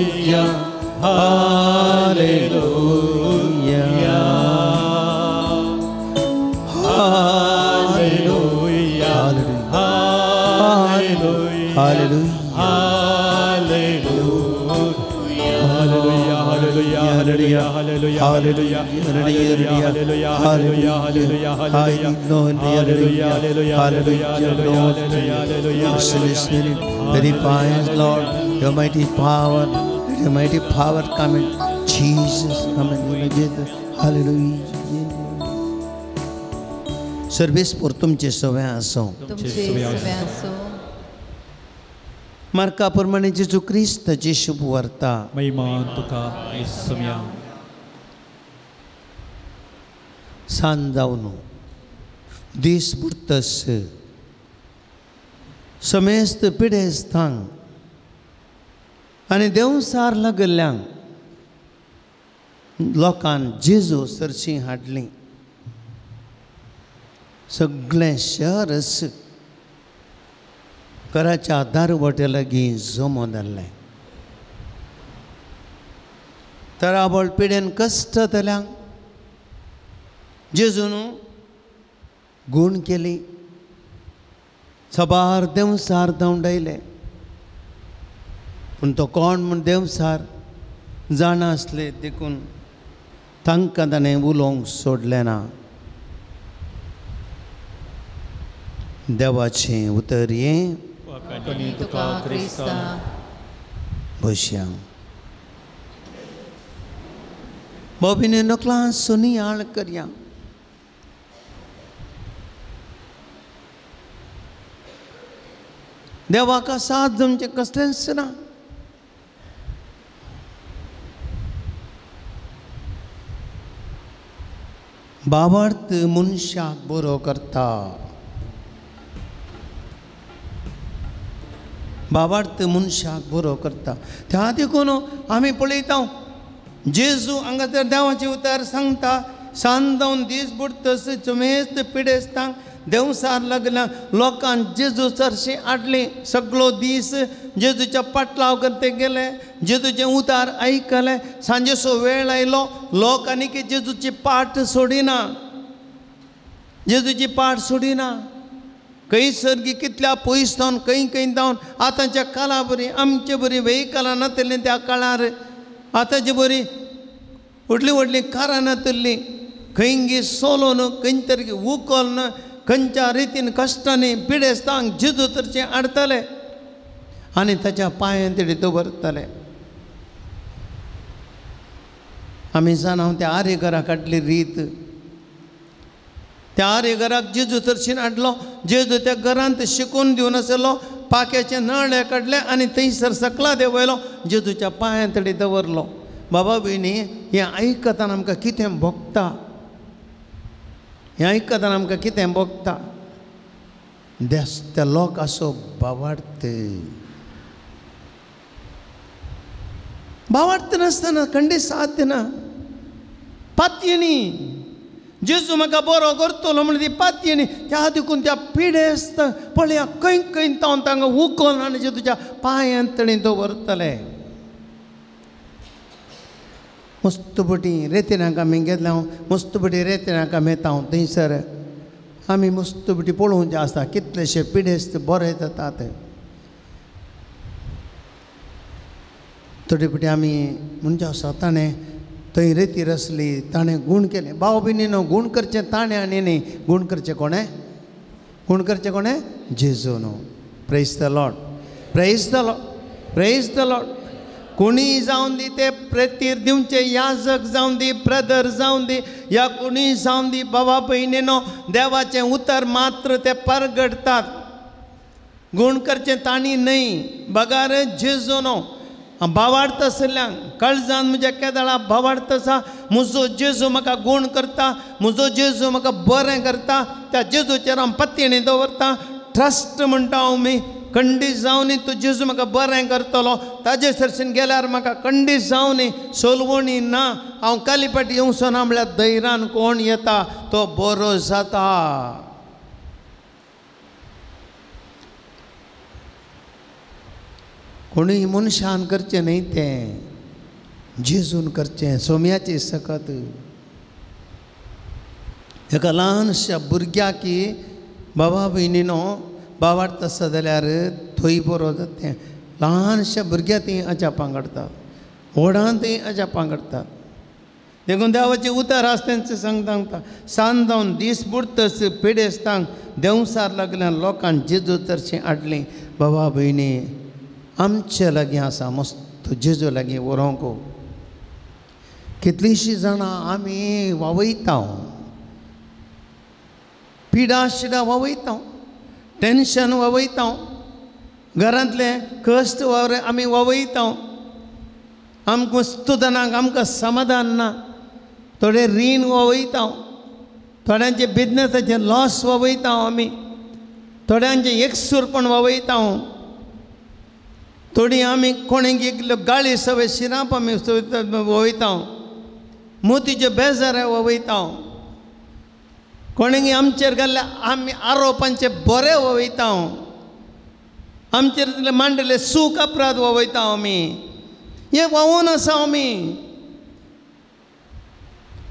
hallelujah, hallelujah, hallelujah, hallelujah, hallelujah, hallelujah, hallelujah, hallelujah, hallelujah, hallelujah, hallelujah, hallelujah, hallelujah, hallelujah. Purify us, Lord, your mighty power, let your mighty power come in. Jesus, come in. Hallelujah. Service pour तुमचे सवे आसो. मार्का प्रमाणे जेजू क्रिस्ताची शुभ वार्ता. महिमा तुका येसुम्या. सांज जावन दीस बुडतस समेस्त पिडेस्तांक आनी देवसार लागल्ल्यांक लोकान जेजू सरशी हाडली. सगळें शहरच घराच्या दारवटे लागीं जमो जाल्लें. तराबळ पिडेन कश्ट जाल्यांक जेजून गूण केली, सबार देंवसार धांवडायले. पूण तो कोण म्हूण देंवसार जाणा आसले देखून तांकां ताणें उलोवंक सोडलें ना. देवाचें उतर हें बसया. बोबीने नकलां सुनियाळ करया. देवाक साथ जमचें कसलेंच ना. भावार्थ मनशाक बरो करता. भावार्थ मनशाक बरो करता. त्या देखून आमी पळयता जेजू हांगा देवाचें उतर सांगता सांज जावन दीस बुडतस चुमेस्त पिडेस्तांक देंवसार लागल्या लोकांक जेजू चरशी हाडली. सगळो दीस जेजूच्या पाटलाव करते गेले, जेजूचें उतार आयकलें. सांजेचो वेळ आयलो, लोक आनी की जेजूची पाट सोडिना, जेजूची पाट सोडिना. खंयसर कितल्या पयस जावन खंय खंय जावन आतांच्या काळा बरी आमचे बरी वेहिकलां नातलीं त्या काळार, आतांचे बरी व्हडलीं व्हडलीं कारां नातलीं, खंय सोलोन खंय तरी उखोलन खंयच्या रितीन कश्टांनी पिडेस्तांक जेजू तरचे हाडटले आनी ताच्या पांयान तेणी दवरतले. आमी जाणा त्या आर्यघराक हाडली रीत. त्या आर्यघराक जेजू तरशीन हाडलो. जेजू त्या घरांत शिकून दिवन आसलो. पाक्याचे नळे काडले आनी थंयसर सकला देंवयलो, जेजूच्या पांयान तेणी दवरलो. बाबा भयणी, हें आयकतना आमकां कितें भोगता, हें आयकतना आमकां कितें भोगता. त्या लोक असो भावार्थ, भावार्थ नासतना खंडीत साध्य ना. पातयेनी जेजू म्हाका बरो करतलो म्हणून ती पातयेनी त्या देखून त्या पिडेस्त पळया खंय खंय तावन तांकां उखल आनी जेजूच्या पांयांत तेणी दवरतले. मस्त पटी रेतीनाक आमी घेतले, मस्त पटी रेतीनाक आमी येता थंयसर आमी मस्त पटी पळोवचें आसता कितलेशे पिडेस्त बरे जातात. थोडे पटी आमी म्हणजे आसा ताणें थंय रेती रसली, ताणें गूण केलें. भाव भयणीनो, गूण करचें ताणें आनी न्ही, गूण करचें कोणें, गूण करचें कोणें? जेजू न्हू. Praise the Lord, praise the Lord, praise the Lord. कोणीय जावन दी, ते प्रेतीर दिवचे याजक जावन दी, ब्रदर जावन दी, या कोणीय जावन दी, बाबा भयणीनो, देवाचें उतर मात्र ते परगडटात. गूण करचें तांणी न्हय, बगार जेजू न्हू. भावार्थ आशिल्ल्यांक काळजान म्हज्या केदळा भावार्थ आसा, म्हजो जेजू म्हाका गूण करता, म्हजो जेजू म्हाका बरें करता, त्या जेजूचेर हांव पत्तीणी दवरता. ट्रस्ट म्हणटा हांव मी, खंडीत जावनी तूं जेजू म्हाका बरें करतलो. ताजे सरशीन गेल्यार म्हाका खंडीत जावनी सोलवणी ना, हांव कालीपाटी येवचो ना म्हळ्यार धैर्यान कोण येता तो बरो जाता. कोणूय मनशान करचें न्हय तें, जेजून करचें. सोम्याची सकत एका ल्हानशा भुरग्याकी बाबा भयणीनो भावार्थ आसा जाल्यार थंय बरो जाता तें. ल्हानशा भुरग्या तीं अजापां काडटा, व्हडान तीं अजापां काडटा. देखून देवाचें उतर आसा तेंचें सांगता सांज जावन दीस बुडतस पिडेस्तांक देंवसार लागल्या लोकांक जेजू तरशीं हाडलीं. बाबा भयणी, आमचे लागीं आसा मस्त जेजू लागीं व्हरूंक. कितलींशीं जाणां आमी वावयता, पिडा शिडा वावयता, टेन्शन वावयता, घरांतले कश्ट वावर आमी वावयता. आमकां स्तुदनाक आमकां समाधान ना. थोडे रीण वावयता, थोड्यांचे बिजनसाचे लॉस वावयता आमी, थोड्यांचे एकसूरपण वावयता, थोडी आमी कोणेक एकलो गाळी सवय शिराप आमी वयता, मोतीचे बेजार वयता, कोणेक आमचेर घाल्ले आमी आरोपांचे बरे वयता, आमचेर मांडले सूख अपराध वयता आमी. हें व्हांवून आसा आमी.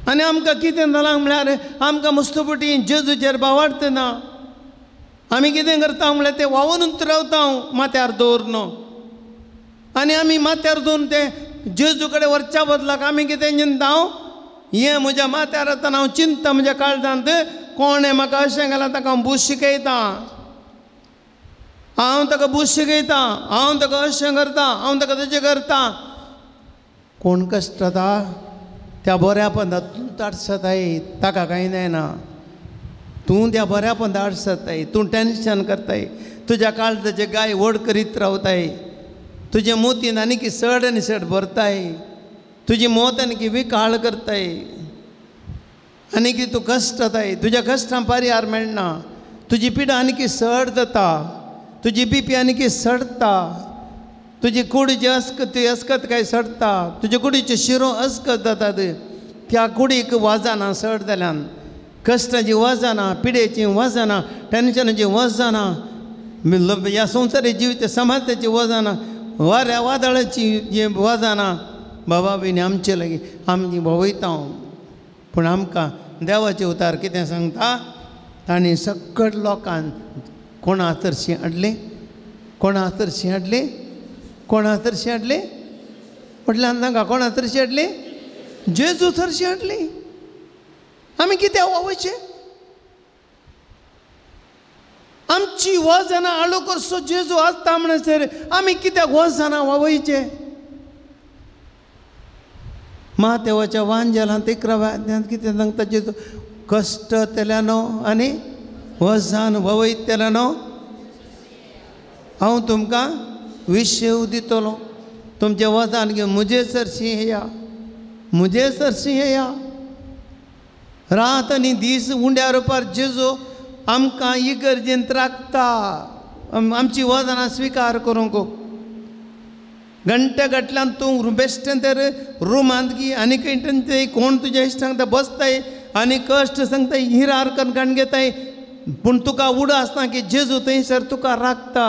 आनी आमकां कितें जालां म्हळ्यार आमकां मस्तपटी जेजूचेर भावार्थ ना. आमी कितें करता म्हळ्यार तें व्हांवूनच रावता माथ्यार दवरून. आनी आमी माथ्यार दवरून तें जेजू कडेन व्हरच्या बदलाक आमी कितें चिंता, हें म्हज्या माथ्यार आतां हांव चिंता म्हज्या काळजांत, कोणें म्हाका अशें घालां ताका हांव बूस शिकयता, हांव ताका बूस शिकयता, हांव ताका अशें करता, हांव ताका तशें करता. कोण कश्टता त्या बऱ्या पंदा तूं ताडसताय, ताका कांय जायना. तूं त्या बऱ्या पंदा आडसताय, तूं टेन्शन करताय, तुज्या काळजाचे गाय व्हड करीत रावताय, तुजे मोतीन आनीक सड आनी सड भरताय, तुजी मोत आनीक विकाळ करताय. आनी की तूं कश्ट जाताय, तुज्या कश्टां परिहार मेळना, तुजी पिडा आनी सड जाता, तुजी बीपी आनी सडटा, तुजी कुडीची अस्कत अस्कत काय सडटा, तुजे कुडीचे शिरो अस्कत जातात, त्या कुडीक वजनां सड जाल्यान, कश्टाची वजनां, पिडेची वजनां, टेन्शनाची वजनां, ह्या संवसारी जिवीत समाजाची वजनां, वाऱ्या वादळाची वजनां बाबा भयणी आमचे लागीं आमी भोंवयता. पूण आमकां देवाचे उतार कितें सांगता? तांणी सगळ्या लोकांक कोणा तर्शी हाडली, कोणा तर्शी हाडली, कोणा तर्शी हाडली, म्हटल्यार तांकां कोणा तर्शी हाडली? जेजू तर्शी हाडली. आमी कित्याक वावयचें? आमची वजनां आळू करचो जेजू आसता म्हणसर आमी कित्याक वजनां वावयचें? मातेवाच्या वांजेलांत 11 अध्यायांत कितें सांगता जेजू? कश्ट तेल्यानो आनी वजन ववयतल्यानो हांव तुमकां विशेव दितलो. तुमचें वजन घेवन म्हजे सरशी येया, म्हजे सरशी येया. रात आनी दीस उंड्या रुपार जेजू आमकां इगर्जेंत राखता, आमची वजनां स्विकार करूंक. घंटे गटल्यान तूं बेश्टें तर रुमांत गी आनी खंय कोण तुज्या इश्टांक बसताय आनी कश्ट सांगताय, हिरार करून काण घेताय, पूण तुका उडो आसना की जेजू थंयसर तुका राखता.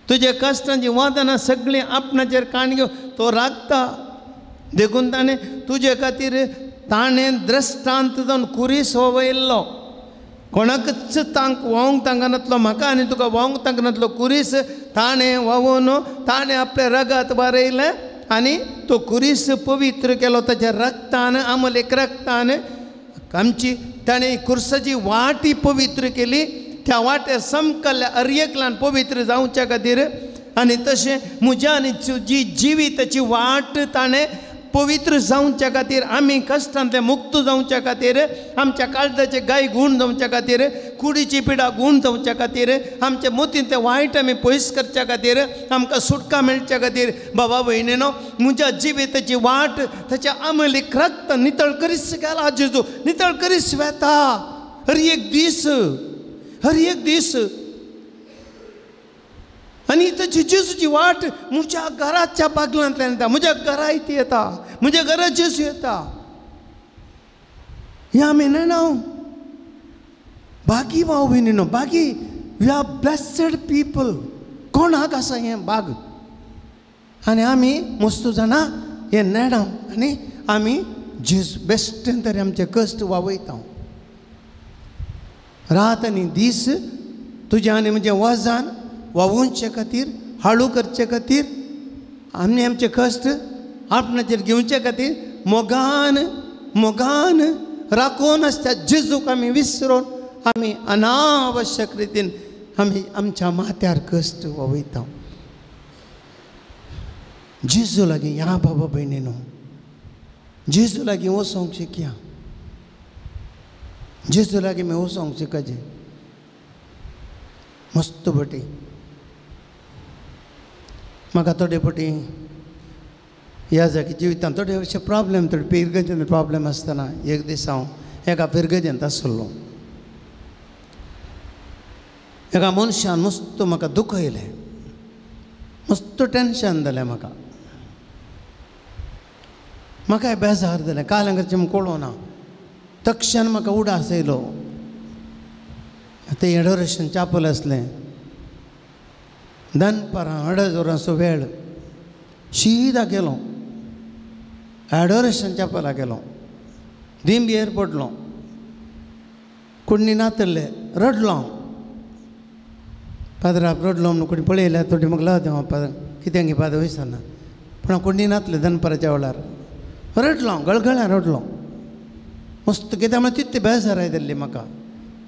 तुजे कश्टांची वजनां सगळीं आपणाचेर काण घेवन तो राखता. देखून ताणें तुजे खातीर ताणें दृश्टांत जावन कुरीस वयल्लो. कोणाकच तांक व्हांवंक तांकनातलो, म्हाका आनी तुका व्हांवंक तांकनातलो कुरीस ताणें व्हांवून ताणें आपलें रगत बरयलें आनी तो कुरीस पवित्र केलो ताच्या रक्तान, आमलेक रक्तान. आमची ताणें कुर्साची वाटी पवित्र केली, त्या वाटेर समकल्ल्या अरयकल्यान पवित्र जावच्या खातीर. आनी तशें म्हज्या आनी तुजी जिविताची वाट ताणें पवित्र जावच्या खातीर, आमी कश्टांतले मुक्त जावच्या खातीर, आमच्या काळजाचे गाय गूण जावच्या खातीर, कुडीची पिडा गूण जावच्या खातीर, आमच्या मोतींतले वायट आमी पयस करच्या खातीर, आमकां सुटका मेळच्या खातीर बाबा भयणीनो म्हज्या जिविताची वाट ताच्या आमलीक रक्त नितळ करीस गेला जेजू, नितळ करीस वेता. हर एक दीस, हर एक दीस. आनी ताची जेजूची वाट म्हज्या घराच्या बागलांतल्यान येता, म्हज्या घरा ती येता, म्हज्या घरा जेजू येता. ह्या आमी नेणा बागी भाव भयणीनो, बागी, we are blessed people. कोणाक आसा हें बाग? आनी आमी मस्तू जाणा हें नेणा आनी आमी जेजू बेश्टें तरी आमचे कश्ट वावयता. रात आनी दीस तुजें आनी म्हजें वजन वावुंचे खातीर, हाळू करचे खातीर, आमी आमचे कश्ट आपणाचेर घेवचे खातीर मोगान मोगान राखून आसता जेजूक आमी विसरून आमी अनावश्यक रितीन आमी आमच्या माथ्यार कश्ट वावयता. जेजू लागीं ह्या बाबा भयणीनो, जेजू लागीं वचोंक शिकया, जेजू लागीं मी वचोंक शिकाचें मस्त भटी. म्हाका थोडे पटी ह्या जागी जिवितांत थोडे अशे प्रॉब्लेम, थोडे फिरगजेन प्रॉब्लेम आसतना एक दीस हांव एका फिरगजेंत आसलो. एका मनशान मस्त म्हाका दुखयलें, मस्त टेंशन जालें म्हाका, म्हाकाय बेजार जालें. काल हांगाचें कळोना. तक्षण म्हाका उडास येयलो. तें एडोरेशन चापल आसलें. दनपारां 2.5 वरांचो वेळ, शिदा गेलो एडोरेशन चापला गेलो, दिंबेर पडलो, कुडणी नातले, रडलो हांव. पाद्राक रडलो म्हणून कोणी पळयल्यार थोडी म्हाका लज हांव पाद्र कित्याक पाद्र वयसना, पूण हांव कुडणी नातलें दनपाराच्या वेळार रडलो हांव, गळगळ्यां रडलो मस्त. कित्याक म्हळ्यार तितली बेजार आयिल्ली म्हाका,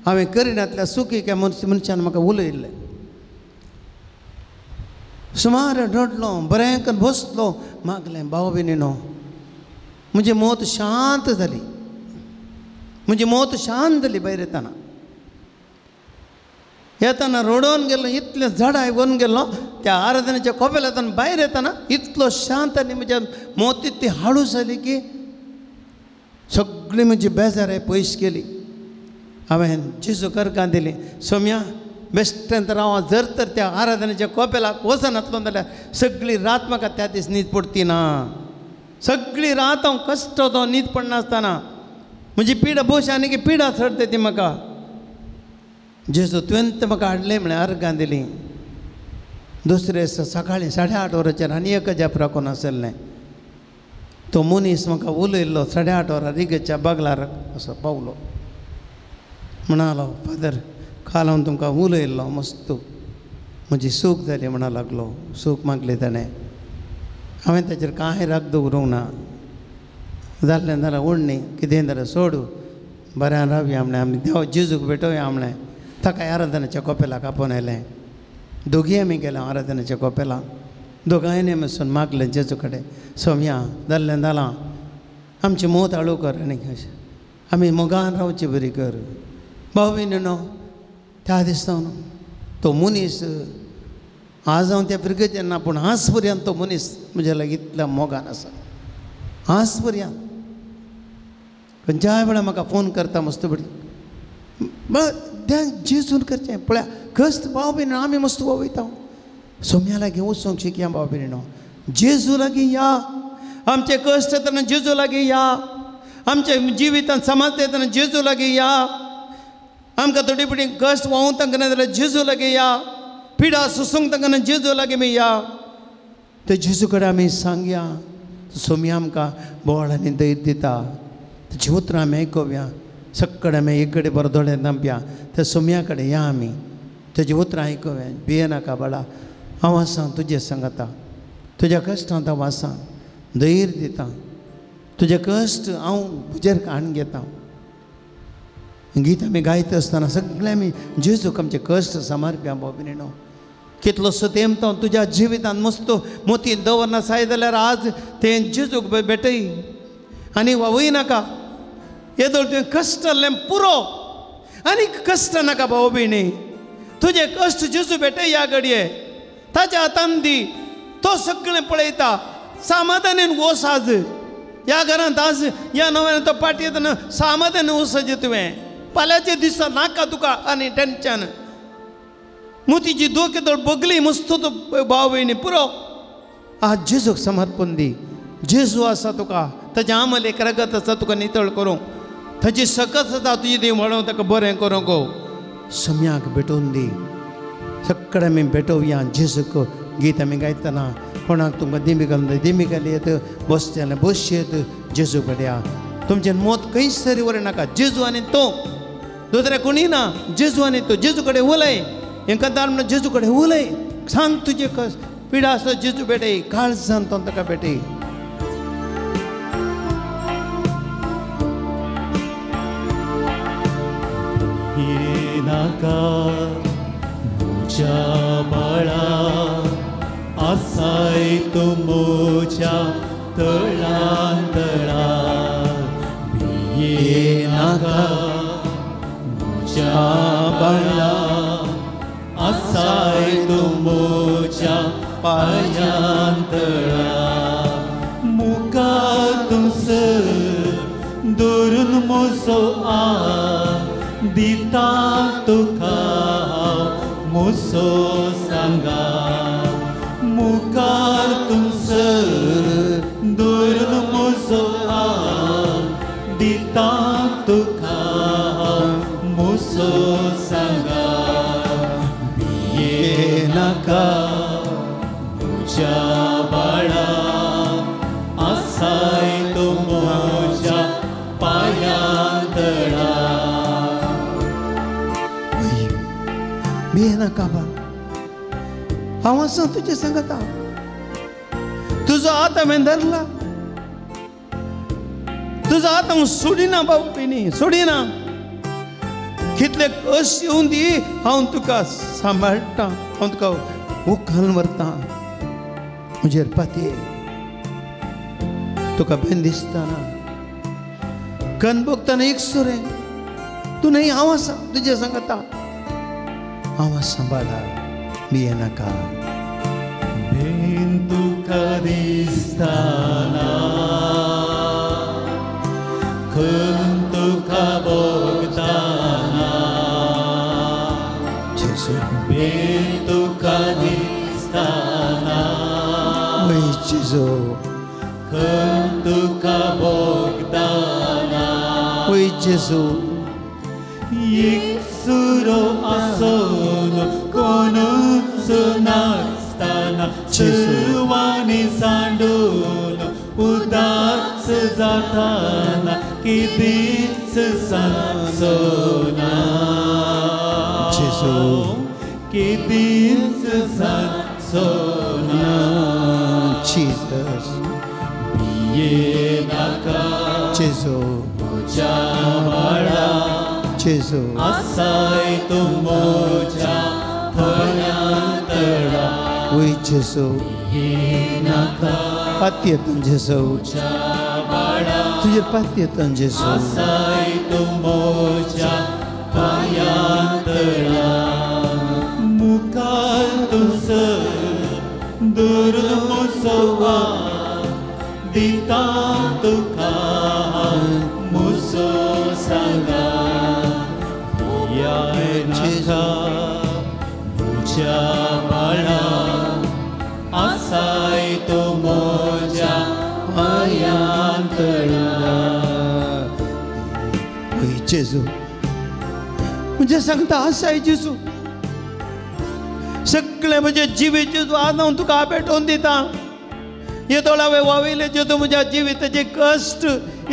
हांवें करिनातल्या सुखी काय मनशान म्हाका उलयल्लें. सुमार रडलो, बरें करून बसलो, मागलें भाव भयणीनो म्हजी मत शांत जाली, म्हजी मत शांत जाली. भायर येतना येतना रडोवन गेलो, इतलें झाडां व्हरून गेलो त्या आराधनेच्या कोपेलांतल्यान भायर येतना इतलो शांत आनी म्हज्या मत इतली हाळू जाली की सगळी म्हजी बेजाराय पयस केली. हांवें जेजू करकां दिली. सोम्या बेश्टें तर हांव जर तर त्या आराधनेच्या कोपेलाक वचनातलो जाल्यार सगळी रात म्हाका त्या दीस न्हीद पडटी ना. सगळी रात हांव कश्ट तो न्हीद पडनासतना म्हजी पिडा बोश आनी की पिडा चडटा ती म्हाका. जेजू तुवें तें म्हाका हाडलें म्हळ्यार अर्गां दिलीं. दुसरे सकाळीं 8:30 वरांचेर आनी एक अजाप राखून आसलें. तो मनीस म्हाका उलयल्लो 8:30 वरां रिगेच्या बागलार असो पावलो. म्हणालो फादर काल हांव तुमकां उलयल्लो मस्त म्हजी सूख जाली म्हणा लागलो. सूख मागली ताणें. हांवें ताचेर कांय राग दवरूंक ना. जाल्लें जाल्यार ओडणी कितें जाल्यार सोडू बऱ्यान रावया म्हणलें. आमी देव जेजूक भेटोवया म्हणलें. ताका आराधनाच्या कोपेलाक आपोवन आयलें. दोगीय आमी गेले आराधनाच्या कोपेलाक. दोगांयनी वचून मागलें जेजू कडेन, सोम्या जाल्लें जालां आमचें मोत हाळू कर आनी आमी मोगान रावची बरी कर. भाव भयणीनो त्या दिसा तो मनीस आज हांव त्या फिरगेचेर ना पूण आज पर्यंत तो मनीस म्हज्या लागीं इतल्या मोगान आसा. आज पर्यंत खंयच्याय वेळार म्हाका फोन करता मस्त बरी जेजून करचें पळया कश्ट भाव भयणीनो आमी मस्त वयता. सोम्या लागीं वचूंक शिकया भाव भयणीनो. जेजू लागीं या. आमचे कश्ट येतना जेजू लागीं या. आमच्या जिवितांत समाज येतना जेजू लागीं या. आमकां थोडी पटी कश्ट व्हांवूं तांकां जाल्यार जेजू लागीं या. पिडा सोसूंक तांकां जेजू लागीं मी या. ते जेजू कडेन आमी सांगया. सोम्या आमकां बळ आनी धैर्य दिता. ताची उतरां आमी आयकुया. सगळे आमी एक कडेन बरो दोळे धांपया. त्या सोम्या कडेन या आमी ताची उतरां आयकुया. भियेनाका बाळा, हांव आसा तुजे सांगता. तुज्या कश्टांत हांव आसा. धैर्य दिता. तुजे कश्ट हांव म्हजेर काडून घेता. गीत आमी गायता आसतना सगळे आमी जेजूक आमचे कश्ट समर्प्या. भाव भयणीनो कितलोसो तेंप तो तुज्या जिवितांत मस्त मोतीन दवरना साय जाल्यार आज तें जेजूक भेटय आनी वावय नाका. येदोळ तुवें कश्ट जाल्लें पुरो आनी कश्ट नाका भाव भयणी. तुजे कश्ट जेजू भेटय ह्या घडये ताच्या हातान दी. तो सगळें पळयता. समाधानेन वस आज ह्या घरांत. आज ह्या नव्यान तो पाटी येतना समाधान वसचें तुवें. फाल्यांचे दिसा नाका तुका आनी टेंशन. मोतीची दोके तर बगली मस्त तो भाव भयणी पुरो. आज जेजूक समर्पण दी. जेजू आसा तुका. ताजें आमल एक रगत आसा तुका नितळ करूंक. ताजी सकत आसा तुजी ती म्हणून ताका बरें करूंक. गो सम्याक भेटोवन दी. सगळे आमी भेटोवया जेजूक. गीत आमी गायतना कोणाक तुमकां दिमी घालून दिमी घाली येत बसचें जाल्यार बसचें. जेजू भेटया. तुमचें मोत खंयच तरी वयर नाका. जेजू आनी तो दुसरें कोणी ना. जेजू आनी तो. जेजू कडेन उलय. हेंकां दार म्हणून जेजू कडेन उलय. सांग तुजे कस पिडा आसता जेजू भेटय. काळजान तो ताका भेटय. नाका म्हज्या बाळा आसाय तूं म्हज्या तळां तळा. भियेनाका म्हज्या बाळा आसाय तूं म्हज्या पांयां तळा. मुखार तुमसर धरून म्हजो हात दिता तुका हांव म्हजो सांगा. मुखार तुमसर धरून म्हजो हात दिता तुका हांव म्हजो सांगा. भियेनाका म्हज्या बाळा आसाय तूं म्हज्या पांयां तळा. भियेनाका बा, हांव आसा तुजें सांगता. तुजो हात हांवें धरला. तुजो हात हांव सोडिना भाव भयणी, सोडिना. कितले कश्ट येवन दी हांव तुका सांबाळटा. हांव तुका उखल व्हरता. म्हजेर पातये. तुका बेन दिसतना कन भोगतना एक सुरें तूं न्हय. हांव आसा तुजें सांगता. हांव सांबाळा. भियेनाका. बेन तुका दिसतना जेजू खंय तुका भोगताना वय जेजू एक सुरो आसून कोणूच नासतना चेडवांनी सांडून उदास जाताना कितेंच सांगचोना जेजू कितेंच सांगचोना जीसस भिये नाका जेजू म्हज्या बाळा जेजू आसाय तूं म्हज्या थळ्यांतळा वय जेजू भिये नाका पातयेतन जेजू म्हज्या बाळा तुजेर पातयेतन जेजू आसाय तूं म्हज्या पांयांतळा मुखार तूं सर दुर्मुसो दिता तुका मुसो सांगा भिये नाका म्हज्या बाळा आसाय तूं म्हज्या पांयांतळा वय जेजू म्हणजे सांगता आसाय जेजू सगळें म्हजें जिवीत जेजू आज हांव तुका भेटोवन दिता येदोळ हांवें वावयलें जेजू म्हज्या जिविताचे कश्ट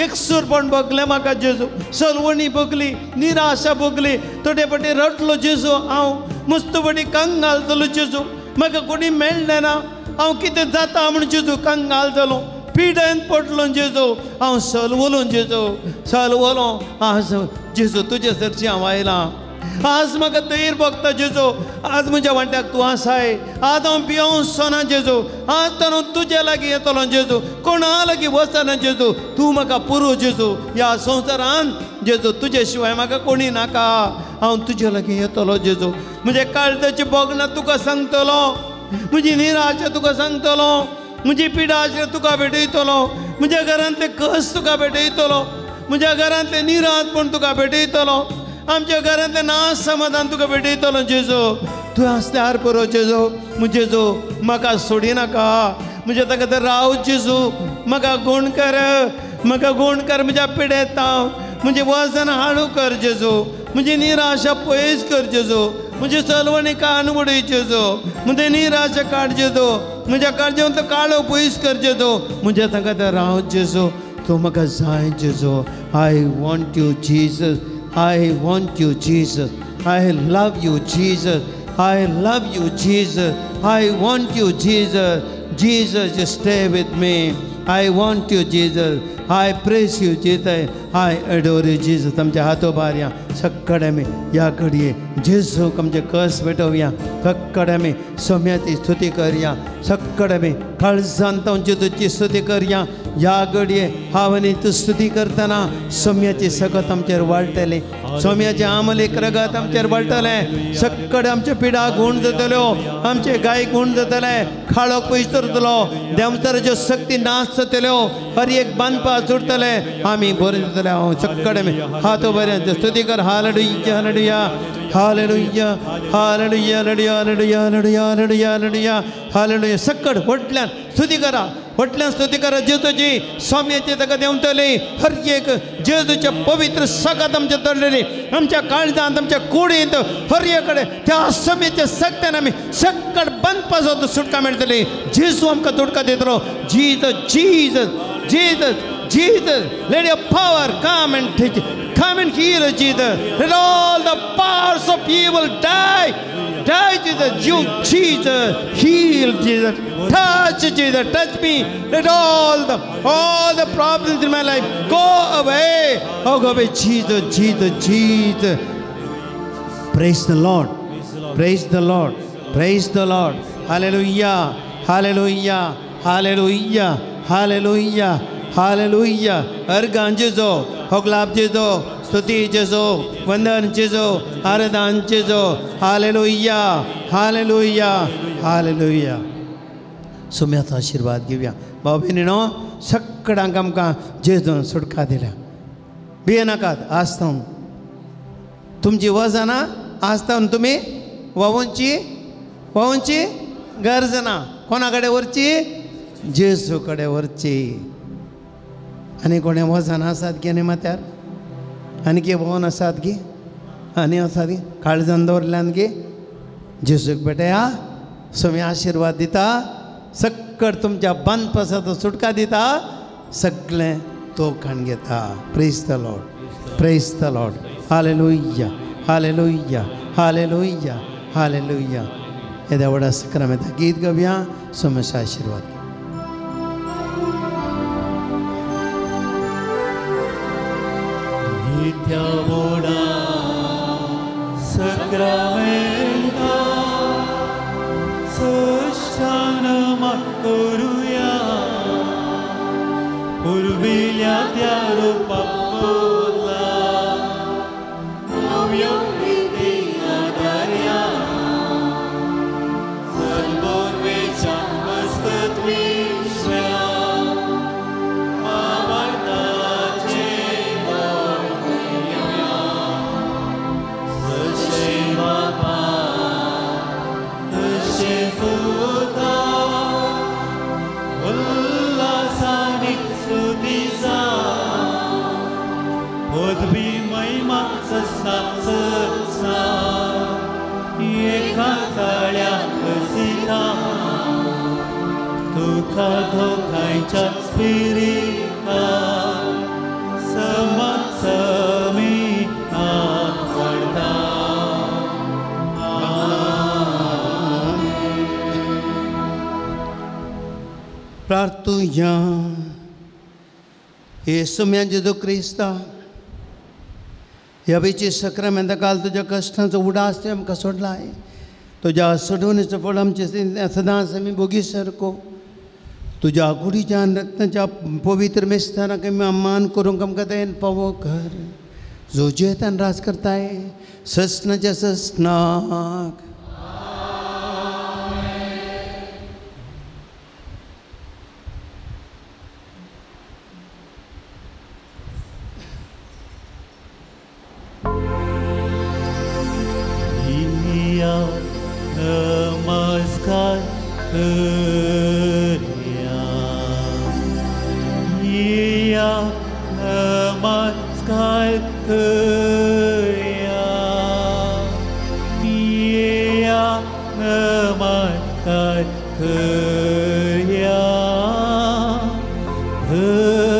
एकसूरपण भोगलें म्हाका जेजू सलवणी भोगली निराशा भोगली थोडे फावटी रडलो जेजू हांव मस्त फावटी कंगाल जालो जेजू म्हाका कोणी मेळ्ळें ना हांव कितें जाता म्हूण जेजू कंगाल जालो पिडेन पडलो जेजू हांव सलवलो जेजू सलवलो आज जेजू तुजे सरशी हांव आयलां आज म्हाका धैर्य भोगता जेजू आज म्हज्या वांट्याक तूं आसाय आज हांव भियोवचो जेजू आज तर हांव तुजे लागीं येतलो जेजू कोणा लागीं वचना जेजू तूं म्हाका पुरो जेजू ह्या संवसारान जेजू तुजे शिवाय म्हाका कोणी नाका हांव तुजे लागीं येतलो जेजू म्हज्या काळजाची भोगणां तुका सांगतलो म्हजी निराशा तुका सांगतलो म्हजी पिडा आशिल्ली तुका भेटयतलो म्हज्या घरांतले कस तुका भेटयतलो म्हज्या घरांतले निराशपण तुका भेटयतलो आमच्या घरांतलें ना समाधान तुका भेटयतलो जेजू तूं आसल्यार पुरो जेजू जेजू म्हाका सोडिनाका म्हज्या ताका तर राव जेजू म्हाका गूण कर म्हाका गूण कर म्हज्या पिडेत हांव म्हजें वजन हाडू कर जेजू म्हजी निराशा पयस कर जेजू म्हजी चलवणी कान उडय जेजू म्हजें निराशा काड जेजू म्हज्या काळजांतलो काळो पयस कर जेजू म्हज्या ताका तर राव जेजू तूं म्हाका जाय जेजू I want you Jesus I want you, Jesus. I love you, Jesus. I love you, Jesus. I want you, Jesus. Jesus, just stay with me. I want you, Jesus. I praise you, Jesus. I adore you, Jesus. आमच्या हातोभार या सगळे आमी ह्या घडये जेजूक आमचे कस भेटोवया सगळे आमी सोम्याची स्तुती करया सगळे आमी काळजान जेजूची स्तुती करया ह्या घडये हांव आनी तूं स्तुती करतना सोम्याची सकत आमचेर वाडटली सोम्याचे आमलेक रगत आमचेर वाडटलें सगळे आमचे पिडा गूण जातल्यो आमचे गाय गूण जातले खाळो पयस करतलो देंवचाराच्यो शक्ती नाश जातल्यो हर एक बांदपा सुटतले आमी बरें जातले हांव सगळे आमी हात बरें स्तुती कर hallelujah hallelujah hallelujah hallelujah hallelujah hallelujah hallelujah hallelujah hallelujah hallelujah सकट व्हडल्यान स्तुती करा व्हडल्यान स्तुती करा जेजूची स्वाम्याची ताका देंवतली हर एक जेजूचे पवित्र सकत आमच्या दडलेली आमच्या काळजांत आमच्या कुडींत हर एक कडेन त्या स्वाम्याच्या सक्त्यान आमी सकट बंदपासो सुटका मेळटली जेजू आमकां सुटका दितलो Jesus Jesus Jesus Jesus let your power come and teach, come and heal us, Jesus. Let all the powers of evil die. Die, Jesus. You, Jesus, heal, Jesus. Touch, Jesus. Touch me. Let all the problems in my life go away. Oh, go away, Jesus, Jesus, Jesus. Praise the Lord. Praise the Lord. Praise the Lord. Hallelujah. Hallelujah. Hallelujah. Hallelujah. Hallelujah. अर्गान जेजो होगलाप जेजो स्तुति जेजो वंदन जेजो आराधन जेजो हालेलुया हालेलुया हालेलुया. सुम्याचो आशिर्वाद घेवया. भाव भयणीनो सगळ्यांक आमकां जेजून सुटका दिल्या. भियेनाकात आज तुमची वजनां आज तुमी व्हांवची व्हांवची गरज ना. कोणा कडेन व्हरची जेजू कडेन व्हरची. आनी कोणें वजन आसात गी आनी माथ्यार आनी की भोवन आसात गी आनी आसात गी काळजान दवरल्यान गी जेजूक भेटया. स्वामी आशिर्वाद दिता, सक्कड तुमच्या बांदपासाचो सुटका दिता, सगळें तो खाण घेता. Praise the Lord, praise the Lord. Hallelujah, hallelujah, hallelujah, hallelujah. येद्या व्हडा सक्रामेंता गीत गावया, स्वामीचो आशिर्वाद. नित्या व्हडा सक्रामेंता सश्टान करुया, पुर्विल्या त्या रुपा बदला नव्यो प्रिती आदारया, सलबोरवेच्या मस्तत विश्व्या मावार्ताचे मोडया, जशें बापा तशें पुता उल्हासानी स्तुतीचा पदवी महिमा सस्ना सस्ना एका ताळ्या कसिता तुका धोकायच्या स्पिरिता समसमी आवडता. प्रार्थुया. हे सुम्या जेजू क्रिस्ता, ह्या वेची सक्रामेंता काल तुज्या कश्टांचो उडास तुवें आमकां सोडला आहे. तुज्या सोडवणेचो फळ आमचे सदांच आमी भोगी सारको तुज्या कुडीच्या आनी रक्ताच्या पवित्र मेस्तानाक आमी मान करूंक आमकां दयेन पावो कर, जो जियेतान राज करताय ससनाच्या ससनाक. नमस्कार करया, या नमस्कार करया, या नमस्कार करया, धनिया.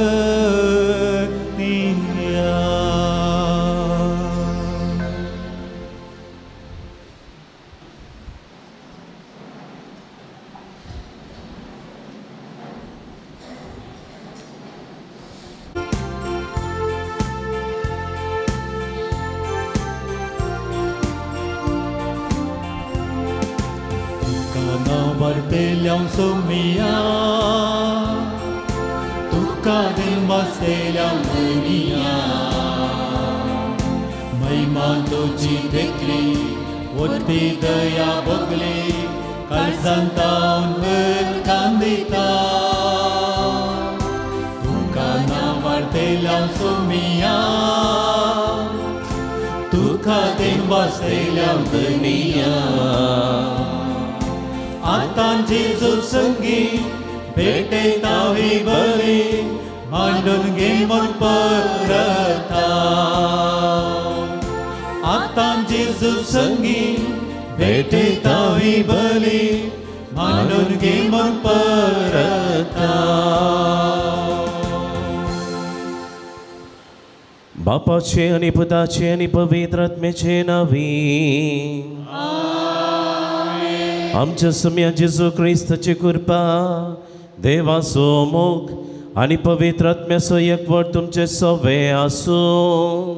सोमिया तुका दिल मनिया, महिमा तुजी देखली वरती दया बगली काळजान तावन उदकान दिता, तुका नावाडतेल्या सोमिया तुका दिल बसतेल्या मनिया. आतां जेजू संगी भेटयता ही बरी मांडून घे म्हूण परता, आतां जेजू संगी भेटयता ही बरी मांडून घे म्हूण परता. बापाचे आनी पुताचे आनी पवित्र आत्म्याचे नांवी आमच्या सुम्या जेजू क्रिस्ताची कृपा, देवाचो मोग आनी पवित्र आत्म्याचो एकवट तुमचे सवे आसूं.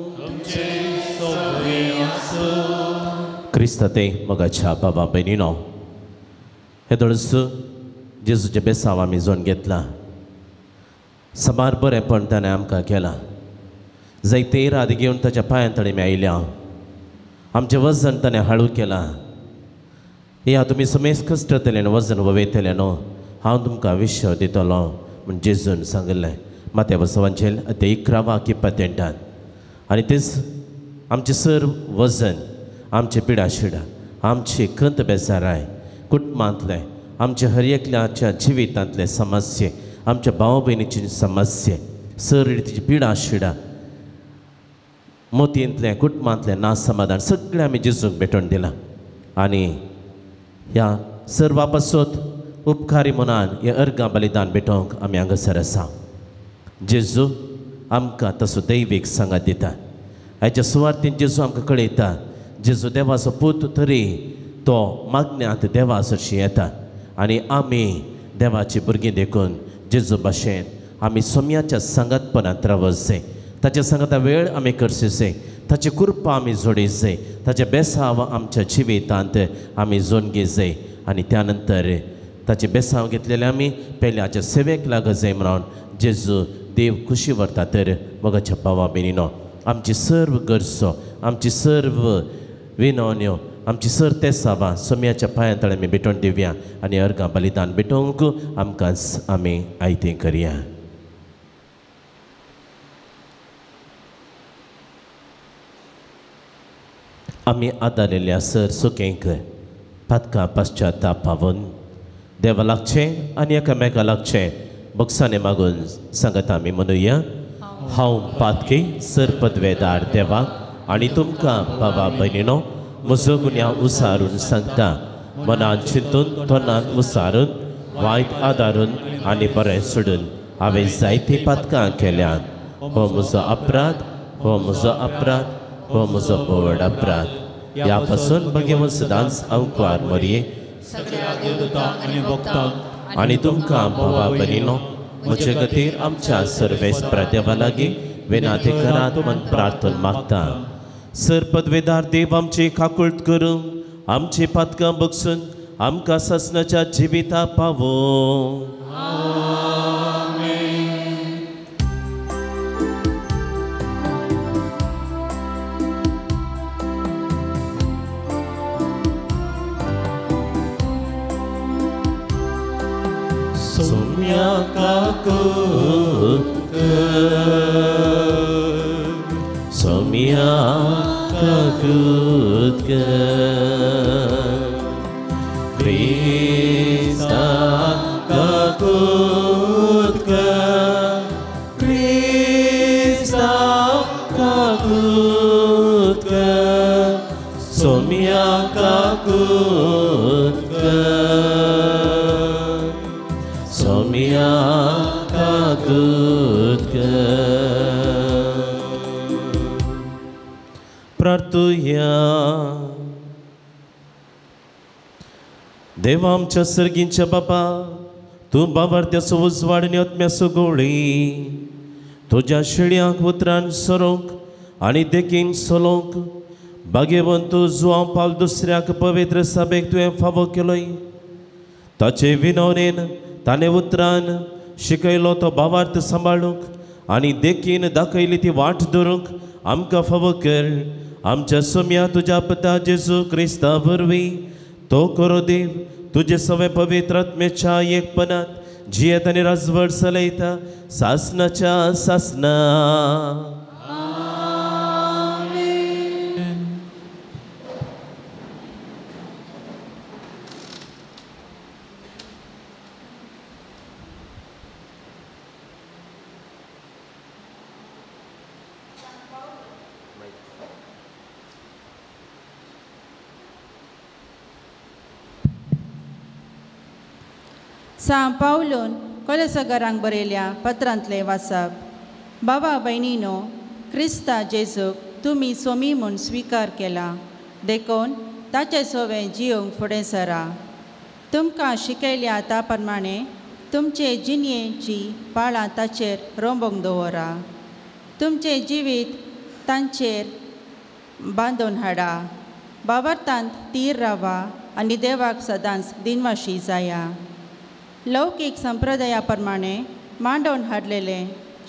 क्रिस्ता ते मोगाच्या बाबा भयणीनो, हे थोडस जेजूचें बेसांव आमी जोन घेतलां. साबार बरेंपण ताणें आमकां केलां. जायते रात घेवन ताच्या पांयां तडे आमी आयल्या. आमचें वजन ताणें हाळू केलां. या तुमी समेज कश्टतले आनी वजन वयतले न्हू, हांव तुमकां विश्व दितलो म्हूण जेजून सांगिल्लें. मात्या बसवांचेल ते 11 किप्पतेंटान. आनी तेच आमचें सर वजन, आमचें पिडाशिडा, आमची खंत बेजाराय, कुटुंबांतलें आमच्या हर एकल्याच्या जिवितांतले समस्ये, आमच्या भाव भयणीची समस्ये, सर तिची पिडा शिडा, मोतयेंतलें कुटुंबांतलें ना समाधान सगळें आमी जेजूक भेटोवन दिलां. आनी ह्या सर्वा पासत उपकारी मनान हें अर्गां बलिदान भेटोवंक आमी हांगासर आसा. जेजू आमकां तसो दैवीक सांगात दिता. हाच्या सुवार्थीन जेजू आमकां कळयता, जेजू देवाचो पूत तरी तो मागण्यांत देवा सरशी येता आनी आमी देवाची भुरगीं देखून जेजू भाशेन आमी सोम्याच्या सांगातपणांत रावचे, ताच्या सांगाता वेळ आमी करचे, ताची कृपा आमी जोडीचे, ताचे बेसांव आमच्या जिवितांत आमी जोडून घेवचे आनी त्या नंतर ताचे बेसांव घेतलेले आमी पेल्याच्या सेवेक लागचे म्हणून जेजू देव खुशी व्हरता. तर मोगाच्या भावा भयणीनो, आमची सर्व गरजो, आमची सर्व विनवण्यो, आमची सर ते साबां सोम्याच्या पांयां तळे आमी भेटोवन दिवया आनी अर्गां बलिदान भेटोवंक आमकां आमी आयतें करया. आमी आदारिल्ल्या सर सुकेंक पातकां पश्चाताप पावून देवा लागचें आनी एकामेका लागचें बक्षांनी मागून सांगता आमी म्हणुया. हांव पातकी सर पदवेदार देवाक आनी तुमकां बाबा भयणीनो म्हजो गुन्यांव उसारून सांगता. मनान चिंतून, तोंडान उसारून, वायट आदारून आनी बरें सोडून हांवें जायतीं पातकां केल्यात. हो म्हजो अपराध, हो म्हजो अपराध, हो म्हजो व्हड अपराध. ह्या पासून भगवंत सदांच अंकवार मरये आनी तुमकां भावा भयणीनो म्हजे खातीर आमच्या सर्वेस्परा देवा लागीं विनाती करात म्हण प्रार्थना मागता. सर पदवेदार देव आमची काकूळट करूं, आमची पातकां बगसून आमकां सासणाच्या जिविता पावो. सोम्या काकूट कर, सोम्या काकूट कर, क्रिस्ता काकूट कर, क्रिस्ता काकूट कर, सोम्या काकूट कर, सोम्या काकूट कर. प्रार्थुया. देवा आमच्या सर्गींच्या बापा, तूं बाबार्थ्याचो उजवाड आनी आत्म्याचो गोळी तुज्या शिळयांक उतरान सरोंक आनी देखीन चलोवंक भाग्यवंत जुआंव पावल दुसऱ्याक पवित्र सभेक तुवें फावो केलोय. ताचे विनवणेन ताणें उतरान शिकयलो तो भावार्थ सांबाळूंक आनी देखीन दाखयली ती वाट धरूंक आमकां फावो कर. आमच्या सोम्या तुज्या पता जेजू क्रिस्ता वरवीं तो करो देव तुजे सवे पवित्र आत्म्याच्या एकपणांत जियेत आनी राजवट चलयता सासनाच्या सासना. सां पावलून कोलसगरांक बरयल्या पत्रांतलें वाचप. बाबा भयणीनो, क्रिस्ता जेजूक तुमी सोमी म्हूण स्विकार केला देखून ताचे सोवें जिवंक फुडें सरा. तुमकां शिकयल्या त्या प्रमाणे तुमचे जिणयेची पाळां ताचेर रोंबोंक दवरा. तुमचें जिवीत तांचेर बांदून हाडा. बाबार्थांत तीर रावा आनी देवाक सदांच दिनवाशी जाया. लौकीक संप्रदाया प्रमाणे मांडोवन हाडलेले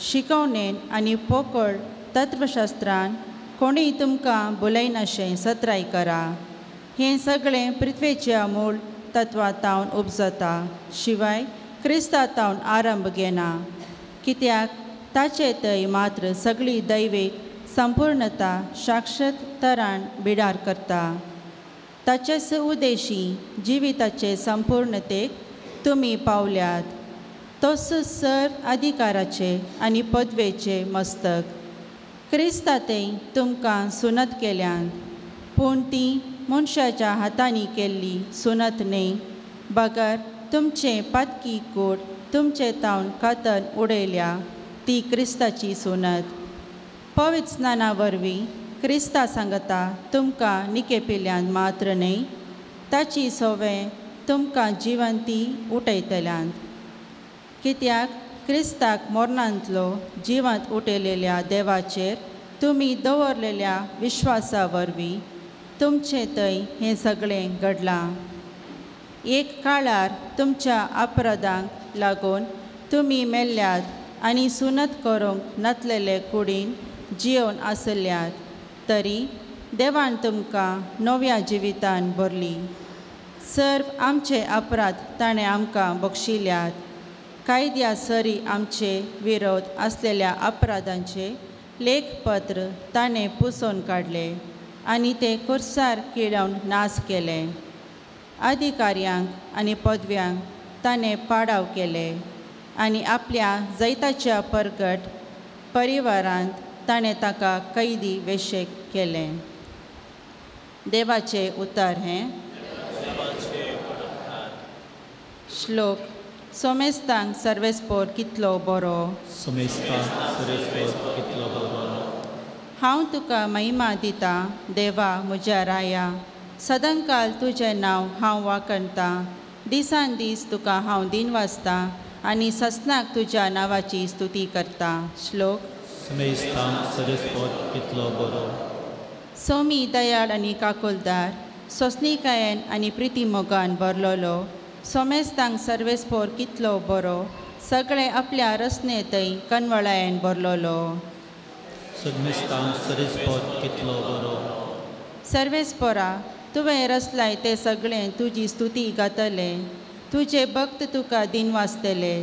शिकवणेन आनी पोकळ तत्वशास्त्रान कोणीय तुमकां भुलयनाशें सत्राय करा. हें सगळें पृथ्वेच्या मूळ तत्वां तावन उपजता शिवाय क्रिस्ता तावन आरंभ घेना. कित्याक ताचे थंय मात्र सगळी दैवीक संपूर्णता साक्षात तरान बिडार करता. ताचेच उदेशी जिविताचे संपूर्णतेक तुमी पावल्यात. तोच सर्व अधिकाराचे आनी पदवेचे मस्तक. क्रिस्तांतय तुमकां सुनत केल्यात, पूण ती मनशाच्या हातांनी केल्ली सुनत न्हय, बगर तुमचें पातकी कूड तुमचे तावन कातन उडयल्या ती क्रिस्ताची सुनत. पवित्र स्नाना वरवीं क्रिस्ता सांगता तुमकां निकेपिल्ल्यान मात्र न्हय, ताची सोवें तुमकां जिवंती उठयतल्यान. कित्याक क्रिस्ताक मरणांतलो जिवंत उठयलेल्या देवाचेर तुमी दवरलेल्या विश्वासा वरवीं तुमचें थंय हें सगळें घडलां. एक काळार तुमच्या अपराधांक लागून तुमी मेल्ल्यात आनी सुनत करूंक नातलेले कुडीन जिवन आसल्यात, तरी देवान तुमकां नव्या जिवितान भरली. सर्व आमचे अपराध ताणें आमकां बक्षिल्यात. कायद्या सरी आमचे विरोध आसलेल्या अपराधांचे लेखपत्र ताणें पुसोवन काडले आनी ते कुर्सार किळोवन नाश केले. अधिकाऱ्यांक आनी पदव्यांक ताणें पाडाव केले आनी आपल्या जैताच्या परगट परिवारांत ताणें ताका कैदी वेशेक केलें. देवाचें उतर हें. श्लोक. सोमेस्तांक सर्वेस्पोर कितलो बरो. हांव तुका महिमा दिता देवा म्हज्या राया, सदांकाल तुजें नांव हांव वाखणतां. दिसान दीस तुका हांव दिन वाचतां आनी ससनाक तुज्या नांवाची स्तुती करता. श्लोक. सोमी दयाळ आनी काकुलदार, सोसणीकायेन आनी प्रिती मोगान भरलेलो, सोमेस्तांक सर्वेस्पोर कितलो बरो, सगळे आपल्या रसने थंय कनवळायेन भरलेलो. सर्वेस्पोरा तुवें रसलाय ते सगळें तुजी स्तुती गातले, तुजे भक्त तुका दिन वाचतले,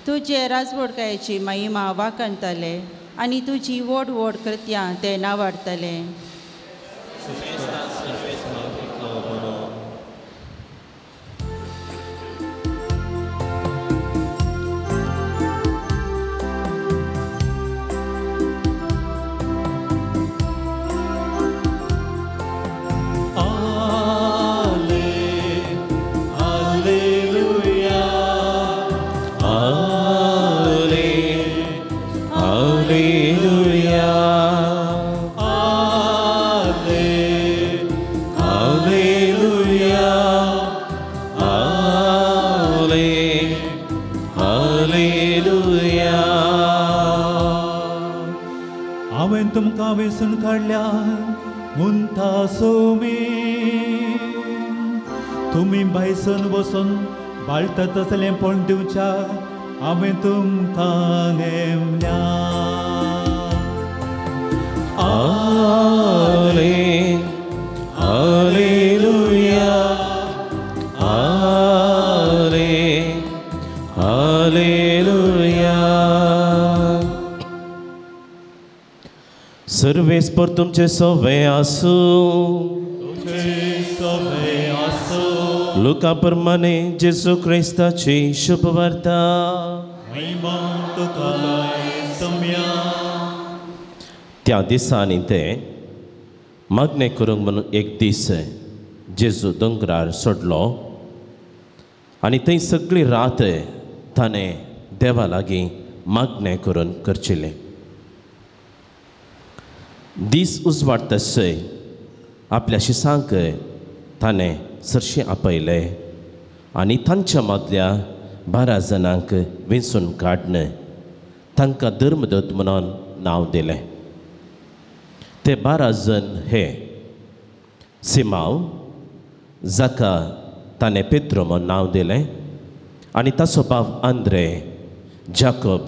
तुजे राजवडकायेची महिमा वाखणतले आनी तुजी व्हड व्हड कृत्यां ते नावाडतले. तुमकां वेसून काडल्या मुंता सोमी, तुमी भायसून बसून बाळटा तसलें पण दिवच्या हांवें तुमकां नेमल्या. Hallelujah, hallelujah. सर्वेस्पर तुमचे सवे आसूं. लुका प्रमाणे जेजू क्रिस्ताची शुभवार्ता. त्या दिसांनी ते मागणें करूंक म्हणून एक दीस जेजू दोंगरार सोडलो आनी थंय सगळी रात ताणें देवा लागीं मागणें करून करचेलें. दीस उजवाडतसय आपल्या शिसांक ताणें सरशीं आपयले आनी तांच्या मदल्या 12 जाणांक वेंचून काडून तांकां धर्मदूत म्हणून नांव दिलें. ते 12 जण हे सिमांव, जाका ताणें पेत्रो म्हूण नांव दिलें, आनी ताचो भाव आंद्रे, जाकोब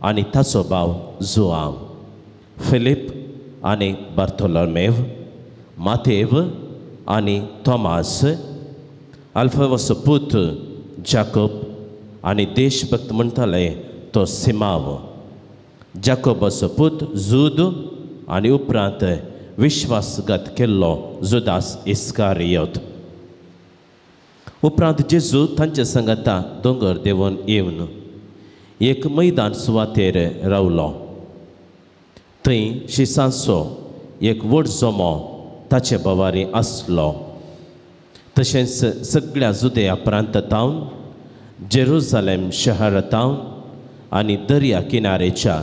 आनी ताचो भाव जुआंव, फिलीप आनी बार्थोलोमेव, मातेव आनी थॉमास, अल्फावसो पूत जाकोब आनी देशभक्त म्हणटाले तो सिमांव, जाकोबाचो पूत जूद आनी उपरांत विश्वासघात केल्लो जुदास इस्कारियोत. उपरांत जेजू तांचे संगता दोंगर देंवन येवन एक मैदान सुवातेर रावलो. थंय शिसांचो एक व्हड जमो ताचे भवारी आसलो. तशेंच सगळ्या जुदया प्रांतांत, जेरुजालेम शहरांत आनी दर्या किनारेच्या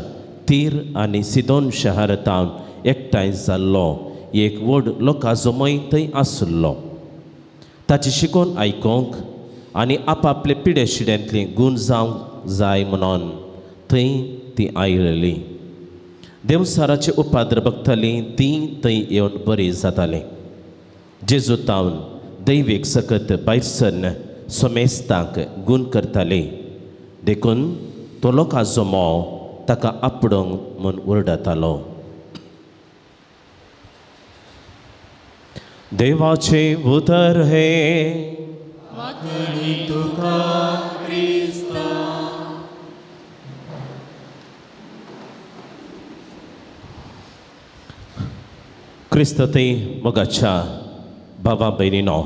तीर आनी सिदोन शहरांत एकठांय जाल्लो एक व्हड लोकां जमोय थंय आसलो. ताची शिकोवन आयकोंक आनी आपापले पिडे शिड्यांतली गूण जावंक जाय म्हणून थंय ती आयलेली. देवसाराचे उपाद्र बघताली ती थंय येवन बरी जाताली. जेजू तावन दैवीक सकत भायर सरन समेस्तांक गूण करताली. देखून तो लोकां जमो ताका आपडोंक म्हूण उरडतालो. देवाचे उतर हे तुका क्रिस्ता. क्रिस्त थंय मोगाच्या बाबा भयणीनो,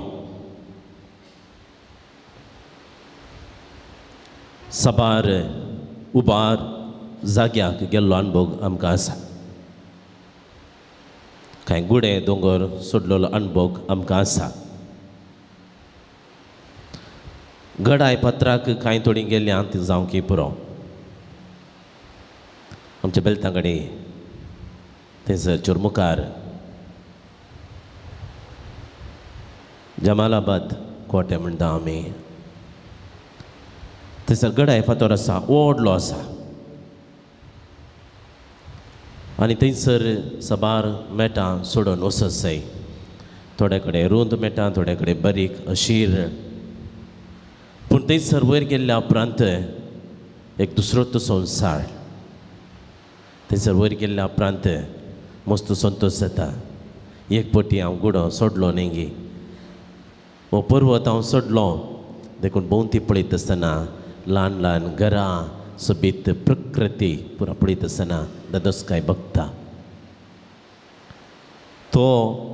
साबार उबार जाग्याक गेल्लो अणभव आमकां आसा. कांय गुडे दोंगर सोडलेलो अणभव आमकां आसा. गडाय पत्राक कांय थोडी गेल्ली ती जावंक पुरो. आमच्या बेलतांगडी थंयसर चुरमुखार जमालाबाद कोटे म्हणटा आमी, थंयसर गडाय फातर आसा, व्हडलो आसा आनी थंयसर साबार मेटां सोडून वचत जाय. थोडे कडेन रूंद मेटां, थोडे कडेन बारीक अशीर. पूण थंयसर वयर गेल्ल्या उपरांत एक दुसरोच संवसार. थंयसर वयर गेल्ल्या उपरांत मस्त संतोश जाता. एक पटी हांव गुडो सोडलो न्ही गी, हो पर्वत हांव सोडलो. देखून भोंवती पळयत आसतना ल्हान ल्हान घरां, सोबीत प्रकृती पुरा पळयत आसतना दादोसकाय बघता. तो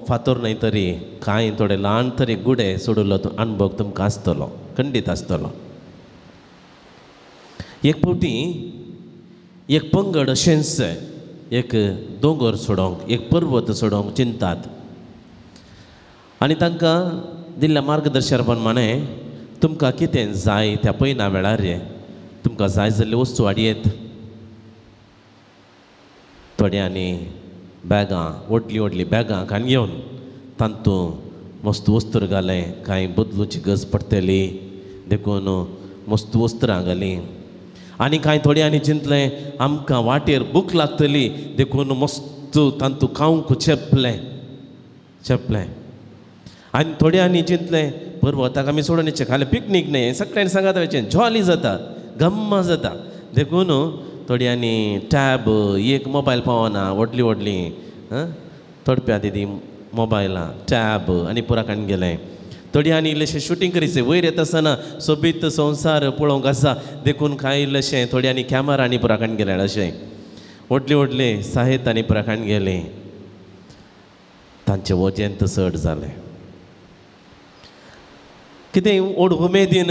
फातर न्हय तरी कांय थोडे ल्हान तरी गुडे सोडलो तो अणभव तुमकां आसतलो, खंडीत आसतलो. एक फावटी एक पंगड अशेंच एक दोंगर सोडोवंक, एक पर्वत सोडोवंक चिंतात आनी तांकां दिल्ल्या मार्गदर्शना प्रमाणे तुमकां कितें जाय त्या पयना वेळार तुमकां जाय जाल्ल्यो वस्तू हाडयेत. थोड्यांनी बॅगां, व्हडलीं व्हडलीं बॅगां कान घेवन तातूंत मस्त वस्त्र घालें, कांय बदलूची गरज पडटली देखून मस्त वस्त्रां घालीं. आनी कांय थोड्यांनी चिंतलें आमकां वाटेर भूक लागतली देखून मस्त तातूंत खावंक चेपलें चेपलें. आनी थोड्यांनी चिंतलें पर्वताक आमी सोडून येचें, खालें पिकनीक न्हय, सगळ्यांनी सांगात वयचें, जॉली जाता, गम्मा जाता. देखून थोड्यांनी टॅब, एक मोबायल पावना, व्हडली व्हडली थोडप्या ती मोबायलां, टॅब आनी पुरा काडून गेलें. थोड्यांनी इल्लेशें शुटींग करीचें, वयर येता आसतना सोबीत संवसार पळोवंक आसा देखून कांय इल्लेशें थोड्यांनी कॅमेरा आनी पुरा काडून गेलें. अशें व्हडले व्हडले साहित्य आनी पुरा काडून गेलें. तांचें वजें तर चड जालें. कितें व्हड उमेदीन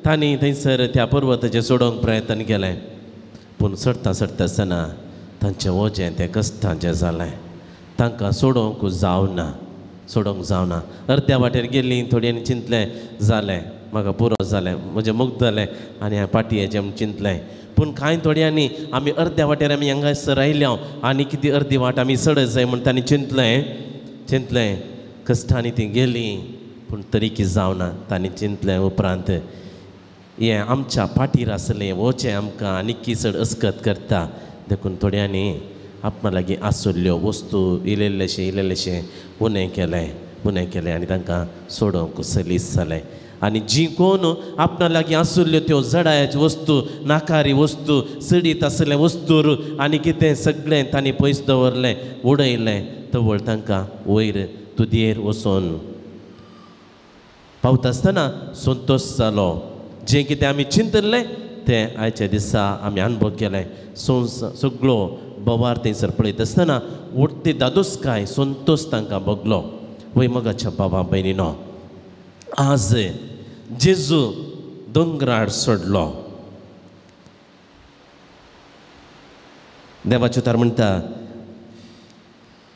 तांणी थंयसर त्या पर्वताचेर चडोवंक प्रयत्न केलें. पूण चडटा चडटा आसतना तांचें वजें तें कश्टांचें जालें. तांकां सोडोवंक जावना, सोडोवंक जावना. अर्द्या वाटेर गेलीं, थोड्यांनी चिंतलें जालें म्हाका पुरो जालें, म्हजें मुग्ध जालें आनी हांवें पाटी हेजें म्हूण चिंतलें. पूण कांय थोड्यांनी आमी अर्द्या वाटेर आमी हांगासर आयल्या आनी कितें अर्दी वाट आमी चडत जाय म्हूण तांणी चिंतलें चिंतलें. कश्टांनी तीं गेलीं पूण तरी कितें जावना. तांणी चिंतलें उपरांत हें आमच्या पाटीर आसलें वचें आमकां आनी की चड अस्कत करता. देखून थोड्यांनी आपणा लागीं आसुल्ल्यो वस्तू इल्लेशें इल्लेशें उणें केलें उणें केलें आनी तांकां सोडोवंक सलीस जालें. आनी जी कोण आपणा लागीं आसुल्ल्यो त्यो जडायाच्यो वस्तू, नाकारी वस्तू, सडीत आसलें वस्तूर आनी कितें सगळें तांणी पयस दवरलें, उडयलें. तवळ तांकां वयर तुदयेर वचून पावता आसतना संतोश जालो. जें कितें आमी चिंतलें तें आयच्या दिसा आमी अणभव केलें. सगळो बोवार थंयसर पळयत आसतना उडटी दादोसकाय संतोश तांकां भोगलो. वय मोगाच्या बाबा भयणीनो, आज जेजू दोंगरार सोडलो. देवाचें उतर म्हणटा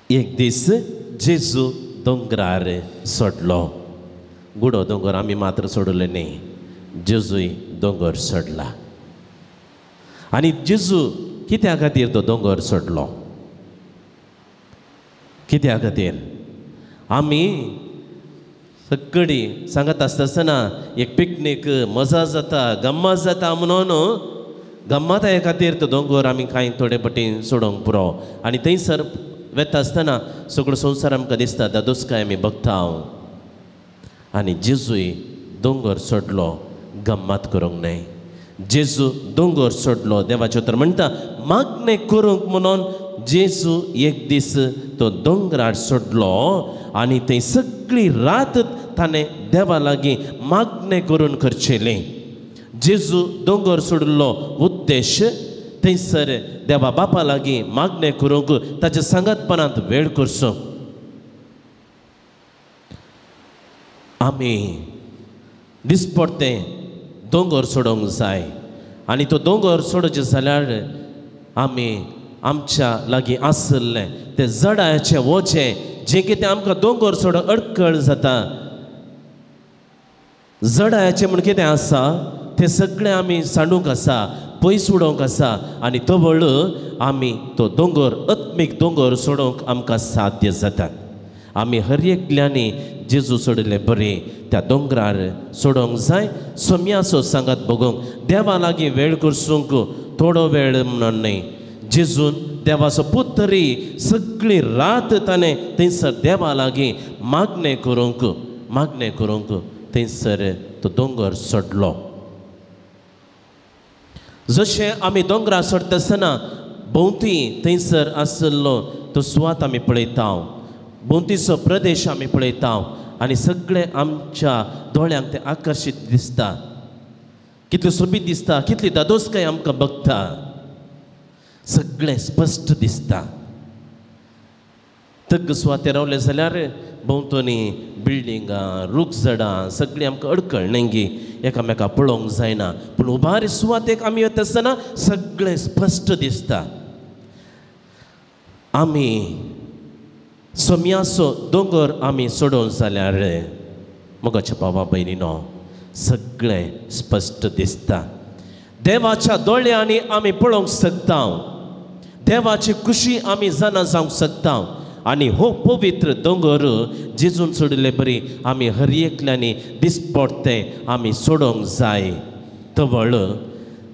एक दीस जेजू दोंगरार सोडलो. गुडो दोंगर आमी मात्र सोडले न्ही, जेजूय दोंगर सोडला. आनी जेजू कित्या खातीर तो दोंगर सोडलो? कित्या खातीर? आमी सगळी सांगत आसतना एक पिकनीक मजा जाता, गम्मत जाता म्हणून गम्मताये खातीर तो दोंगर आमी कांय थोडे पटी सोडूंक पुरो. आनी थंयसर वेता आसतना सगळो संवसार आमकां दिसता, दादोसकाय आमी बगता. आनी जेजूय दोंगर सोडलो गम्मत करूंक न्हय. जेजू दोंगर सोडलो. देवाचें उतर म्हणटा मागणें करूंक म्हणून जेजू एक दीस तो दोंगरार सोडलो आनी थंय सगळी रात ताणें देवा लागीं मागणें करून करचेलें. जेजू दोंगर सोडिल्लो उद्देश थंयसर देवा बापा लागीं मागणें करूंक, ताच्या सांगातपणांत वेळ करचो. आमी दिसपडतें दोंगर सोडूंक जाय आनी तो दोंगर सोडचें जाल्यार आमी आमच्या लागीं आशिल्लें तें जडाचें वचें जें कितें आमकां दोंगर सोडूंक अडकळ जाता, जडाचें म्हूण कितें आसा तें सगळें आमी सांडूंक आसा, पयस उडोवंक आसा आनी तवळ आमी तो दोंगर आत्मीक दोंगर सोडोवंक आमकां साध्य जाता. आमी हर एकल्यांनी जेजू सोडिल्ले बरें त्या दोंगरार सोडोवंक जाय. सोम्याचो सांगात भोगोवंक, देवा लागीं वेळ करसूंक थोडो वेळ म्हणून न्हय. जेजून देवाचो पूत तरी सगळी रात ताणें थंयसर देवा लागीं मागणें करूंक थंयसर तो दोंगर सोडलो. जशें आमी दोंगरार सोडटा आसतना भोंवती थंयसर आशिल्लो तो सुवात आमी पळयता, भोंवतीचो प्रदेश आमी पळयता आनी सगळें आमच्या दोळ्यांक तें आकर्शीत दिसता. कितलें सोबीत दिसता, कितली दादोसकाय आमकां बघता, सगळें स्पश्ट दिसता. तग्ग सुवातेर रावलें जाल्यार भोंवतणी बिल्डिंगां, रूख झाडां सगळीं आमकां अडकळ न्हय, एकामेका पळोवंक जायना. पूण उबारी सुवातेक आमी वता आसतना सगळें स्पश्ट दिसता. आमी सोम्याचो दोंगर आमी सोडोवन जाल्यार मोगाच्या बाबा भयणीनो सगळें स्पश्ट दिसता. देवाच्या दोळ्यांनी आमी पळोवंक शकता, देवाची खुशी आमी जाणा जावंक शकता. आनी हो पवित्र दोंगर जेजून सोडिल्ले बरी आमी हर एकल्यांनी दिसपडतें आमी सोडोवंक जाय. तवळ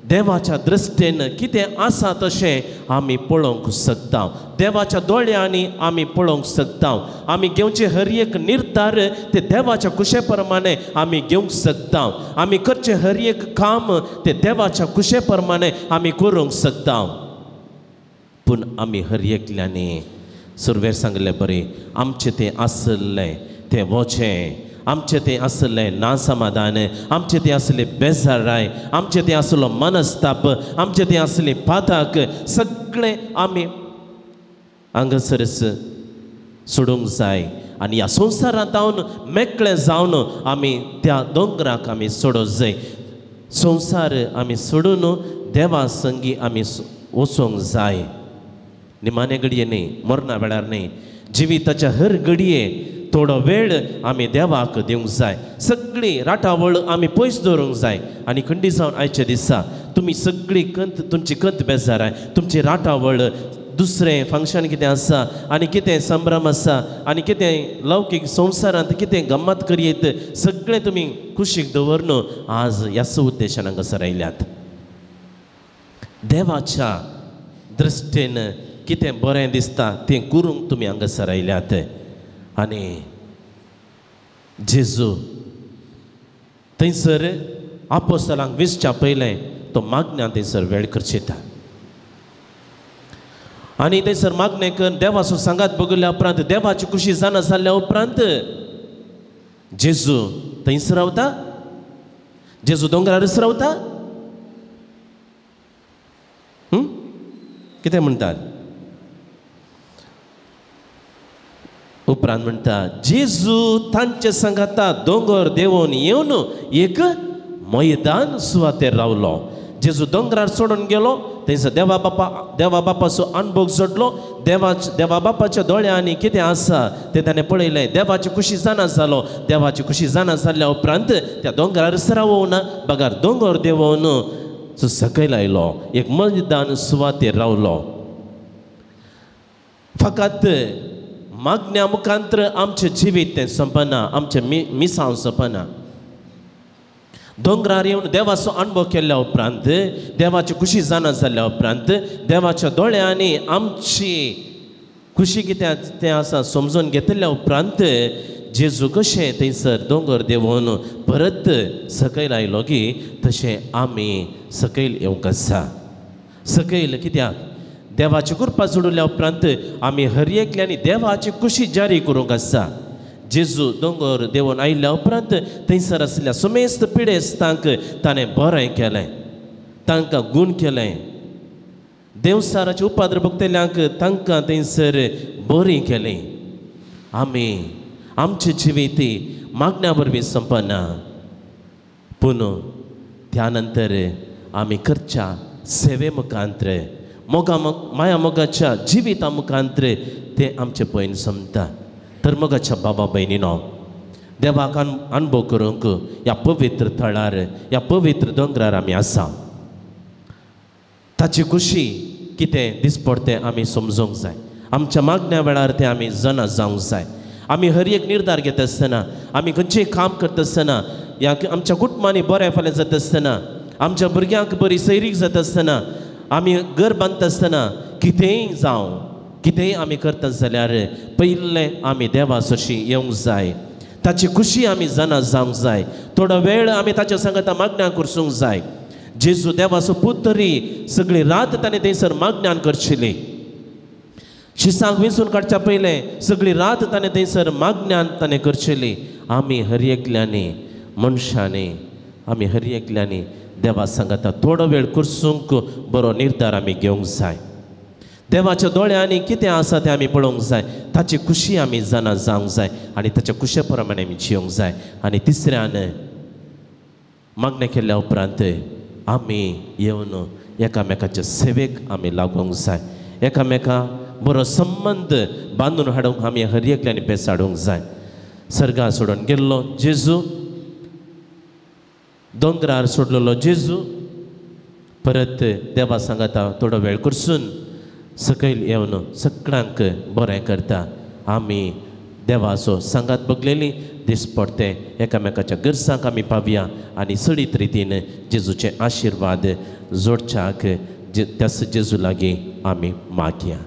देवाच्या दृश्टीन कितें आसा तशें आमी पळोवंक शकता, देवाच्या दोळ्यांनी आमी पळोवंक शकता. आमी घेवचे हर एक निर्धार ते देवाच्या कुशे प्रमाणे आमी घेवंक शकता. आमी करचें हर एक काम ते देवाच्या कुशे प्रमाणे आमी करूंक शकता. पूण आमी हर एकल्यांनी सुरवेर सांगले बरें आमचें तें आशिल्लें तें वचें, आमचें तें आशिल्लें नासमाधान, आमचें तें आशिल्लें बेजाराय, आमचें तें आशिल्लो मनस्ताप, आमचें तें आशिल्लें पातक, सगळें आमी हांगासरच सोडूंक जाय. आनी ह्या संवसारांत जावन मेकळें जावन आमी त्या दोंगराक आमी सोडूंक जाय. संवसार आमी सोडून देवा संगी आमी वचूंक जाय. निमाणे घडये न्हय, मरणा वेळार न्हय, जिविताच्या हर घडये थोडो वेळ आमी देवाक दिवंक जाय. सगळी राटावळ आमी पयस दवरूंक जाय. आनी खंडी जावन आयच्या दिसा तुमी सगळी कंत, तुमची कंत बेजाराय, तुमची राटावळ, दुसरें फंक्शन कितें आसा आनी कितें संभ्रम आसा आनी कितें लौकीक संवसारांत कितें गम्मत करयेत, सगळें तुमी कुशीक दवरून आज ह्याच उद्देशान हांगासर आयल्यात. देवाच्या दृश्टीन कितें बरें दिसता तें करूंक तुमी हांगासर आयल्यात. आनी जेजू थंयसर आपोस्तलांक विसच्या पयलें तो मागण्या थंयसर वेळ करचेता. आनी थंयसर मागणें करून देवाचो सांगात बगल्या उपरांत, देवाची खुशी जाणा जाल्ल्या उपरांत जेजू थंयसर रावता, जेजू दोंगरारच रावता. कितें म्हणटात? उपरांत म्हणटा जेजू तांचे सांगाता दोंगर देंवोन येवन एक मैदान सुवातेर रावलो. जेजू दोंगरार चडून गेलो, थंयसर देवा बापाचो अणभव जोडलो. देवा बापाच्या दोळ्यांनी कितें आसा तें ताणें पळयलें. देवाची खुशी जाणा जालो. देवाची खुशी जाणा जाल्ल्या उपरांत त्या दोंगरार रावना बगर दोंगर देंवोन तो सकयल आयलो, एक मैदान सुवातेर रावलो. फकत मागण्या मुखांत्र आमचें जिवीत तें सोंपना, आमचें मिसांव सोंपना. दोंगरार येवन देवाचो अणभव केल्ल्या उपरांत, देवाची खुशी जाणा जाल्ल्या उपरांत, देवाच्या दोळ्यांनी आमची खुशी कितें तें आसा समजून घेतल्या उपरांत जेजू कशें थंयसर दोंगर देंवोन परत सकयल आयलो की तशें आमी सकयल येवंक आसा. सकयल कित्याक? देवाची कृपा जोडल्या उपरांत आमी हर एकल्यांनी देवाची खुशी जारी करूंक आसा. जेजू दोंगर देंवोन आयिल्ल्या उपरांत थंयसर आशिल्ल्या समेस्त पिडेस्तांक ताणें बरें केलें, तांकां गूण केलें. देवसाराचे उपाद्र भोगतल्यांक तांकां थंयसर बरीं केलीं. आमी आमचें जिवीत मागण्या वरवीं सोंपना, पूण त्या नंतर आमी करच्या सेवे मुखांत्र, मोगा माया मोगाच्या जिविता मुखांत्र तें आमचें पयन सोंपता. तर मोगाच्या बाबा भयणीनो, देवाक अणभव करूंक ह्या पवित्र थळार, ह्या पवित्र दोंगरार आमी आसा. ताची खुशी कितें दिसपडतें आमी समजूंक जाय. आमच्या मागण्या वेळार तें आमी जाणा जावंक जाय. आमी हर एक निर्धार घेता आसतना, आमी खंयचेंय काम करता आसतना, ह्या आमच्या कुटुंबांनी बरें फाल्यां जाता आसतना, आमच्या भुरग्यांक बरी सैरीक जाता आसतना, आमी घर बांदता आसतना, कितेंय जावं कितेंय आमी करता जाल्यार पयलें आमी देवा सरशी येवंक जाय. ताची खुशी आमी जाणा जावंक जाय. थोडो वेळ आमी ताच्या सांगाता मागण्या करसूंक जाय. जेजू देवाचो पूत तरी सगळी रात ताणें थंयसर मागण्यान करशिली. शिसांक विंचून काडच्या पयलें सगळी रात ताणें थंयसर मागण्यान ताणें करशिली. आमी हर एकल्यांनी मनशांनी, आमी हर एकल्यांनी देवा सांगाता थोडो वेळ करसूंक बरो निर्धार आमी घेवंक जाय. देवाच्या दोळ्यांनी कितें आसा तें आमी पळोवंक जाय. ताची खुशी आमी जाणा जावंक जाय आनी ताच्या खुशे प्रमाणे आमी जियोंक जाय. आनी तिसऱ्यान मागणें केल्ल्या उपरांत आमी येवन एकामेकाचे सेवेक आमी लागूंक जाय. एकामेका बरो संबंद बांदून हाडूंक आमी हर एकल्यांनी बेस हाडूंक जाय. सर्गा सोडून गेल्लो जेजू, दोंगरार सोडलेलो जेजू परत देवा सांगाता थोडो वेळ करसून सकयल येवन सगळ्यांक बरें करता. आमी देवाचो सांगात बगलेली दिसपडते एकामेकाच्या गरजांक आमी पावया आनी सडीत रितीन जेजूचे आशिर्वाद जोडच्याक त्याच जेजू लागीं आमी मागया.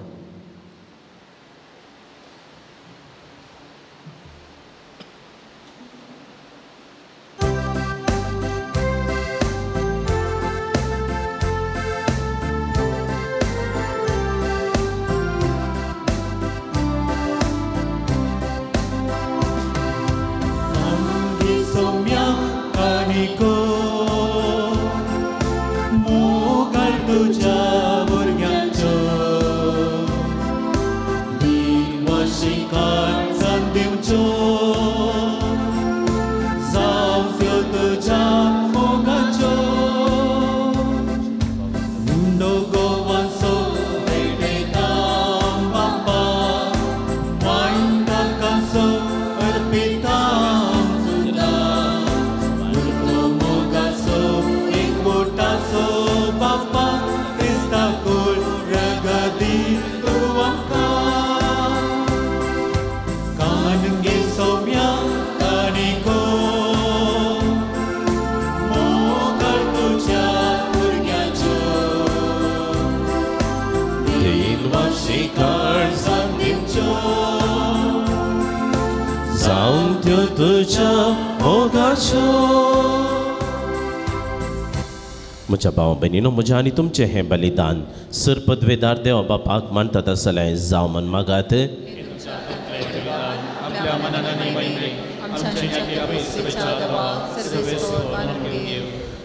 म्हज्या भाव भयणीनो, म्हज्या आनी तुमचें हें बलिदान सर पदवेदार देवा बापाक मानतात आसलें जावं मन मागात.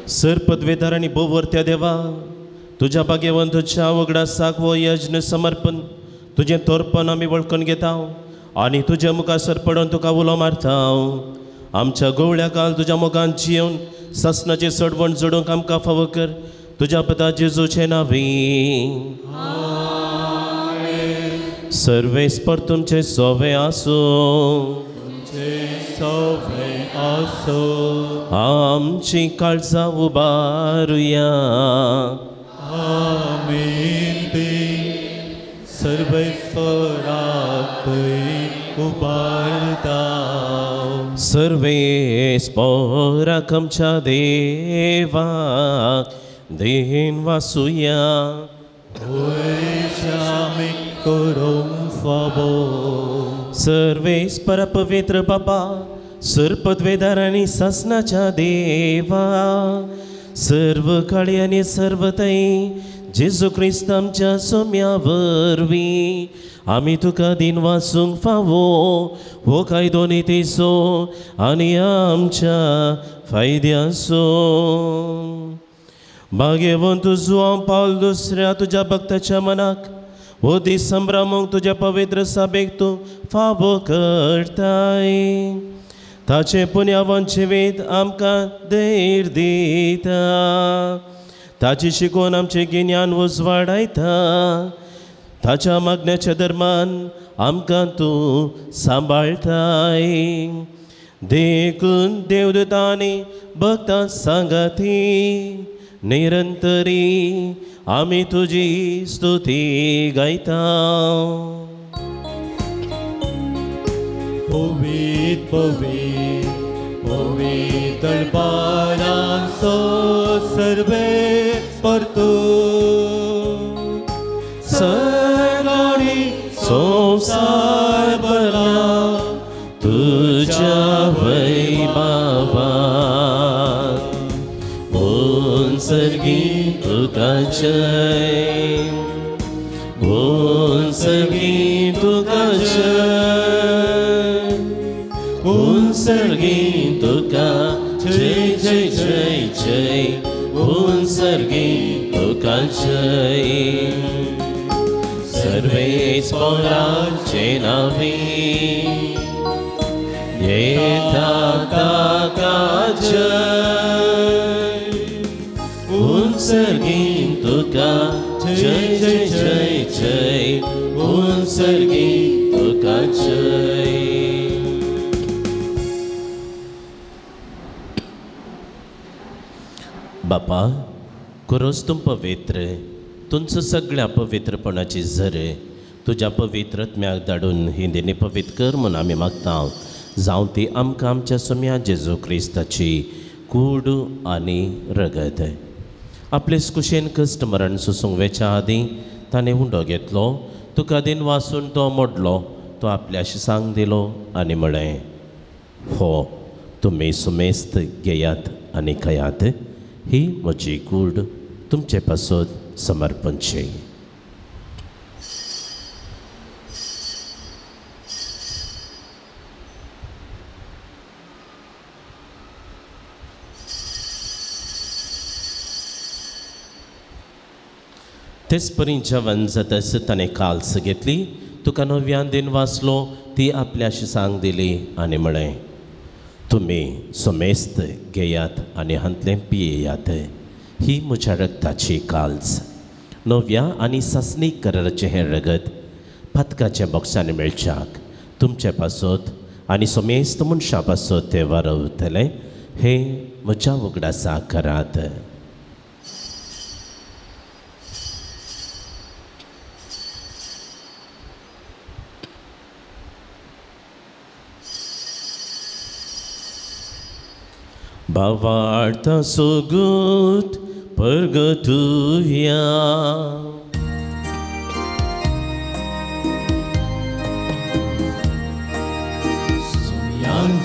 सर पदवेदार आनी भोववर्त्या देवा, तुज्या भाग्यवंत तुज्या वगडासाक हो यज्ञ समर्पण तुजें तोरपण आमी वळखून घेता. आनी तुज्या मुखार पडून तुका उलो मारता. आमच्या गोवळ्या काल तुज्या मुखान जियेवन सासणाचें सडवण जोडूंक आमकां फावो कर तुज्या पता जेजूचे नांवी. सर्वेस्पर तुमचे सोवे आसूं. आमची काळजां उबारुया. सर्वेस्पराक आमच्या देवाक देन वासुया. सर्वेस्पर पवित्र बाबा सर्पद्वेदार आनी सासणाच्या देवा सर्व काळी आनी सर्वतय जेजू क्रिस्त आमच्या सोम्या वरवीं आमी तुका दिन वासूंक फावो हो कायदो नितीचो आनी आमच्या फायद्याचो. भाग्यवंत जुआंव पावल दुसऱ्या तुज्या भक्ताच्या मनाक हो दीस संभ्रमूंक तुज्या पवित्र सभेक तूं फावो करताय. ताचें पुण्यावन जिवीत आमकां धैर्य दिता. ताची शिकोवन आमचें गिन्यान उजवाडायता. ताच्या मागण्याच्या धर्मान आमकां तूं सांबाळटाय. देखून देवदूतांनी भक्तां सांगाती निरंतरी आमी तुजी स्तुती गायता. पवित्र पवित्र पवित्र बाळांचो सर्वेस्पर तूं सगळी संवसार भरला तुज्या वैभवान. उंचगी तुका जय, उंचगी तुका जय, उंचगी तुका जय जय जय जय, उंचगी तुका जय. सर्वेस्पराचे नांवी येता ताका जय, उंचगी तुका जय जय जय जय, उंचगी तुका जय. बापा कुरोस तूं पवित्र तुमचो सगळ्या पवित्रपणाची झर तुज्या पवित्र आत्म्याक धाडून ही देणी पवित्र कर म्हूण आमी मागता. जावं ती आमकां आमच्या सोम्या जेजू क्रिस्ताची कूड आनी रगत. आपले कुशेन कश्ट मरण सोसूंक वेच्या आदीं ताणें हुंडो घेतलो, तुका दिन वासून तो मोडलो, तो आपल्या शिसांक दिलो आनी म्हळें, हो तुमी सुमेस्त घेयात आनी खायात, ही म्हजी कूड तुमचे पासत समर्पणची. तेच परी जेवण जातच ताणें काल्स घेतली, तुका नव्यान दिन वाचलो, ती आपल्या शिसांक दिली आनी म्हळें, तुमी समेस्त घेयात आनी हांतलें पियेयात, ही म्हज्या रगताची काल्स, नव्या आनी सासणीक कराराचें हें रगत पातकाच्या बोक्सांनी मेळच्याक तुमचे पासत आनी समेस्त मनशां पासत तें वारवतलें, हें म्हज्या उगडासा करात. भावार्थ सोगूत परगटुया.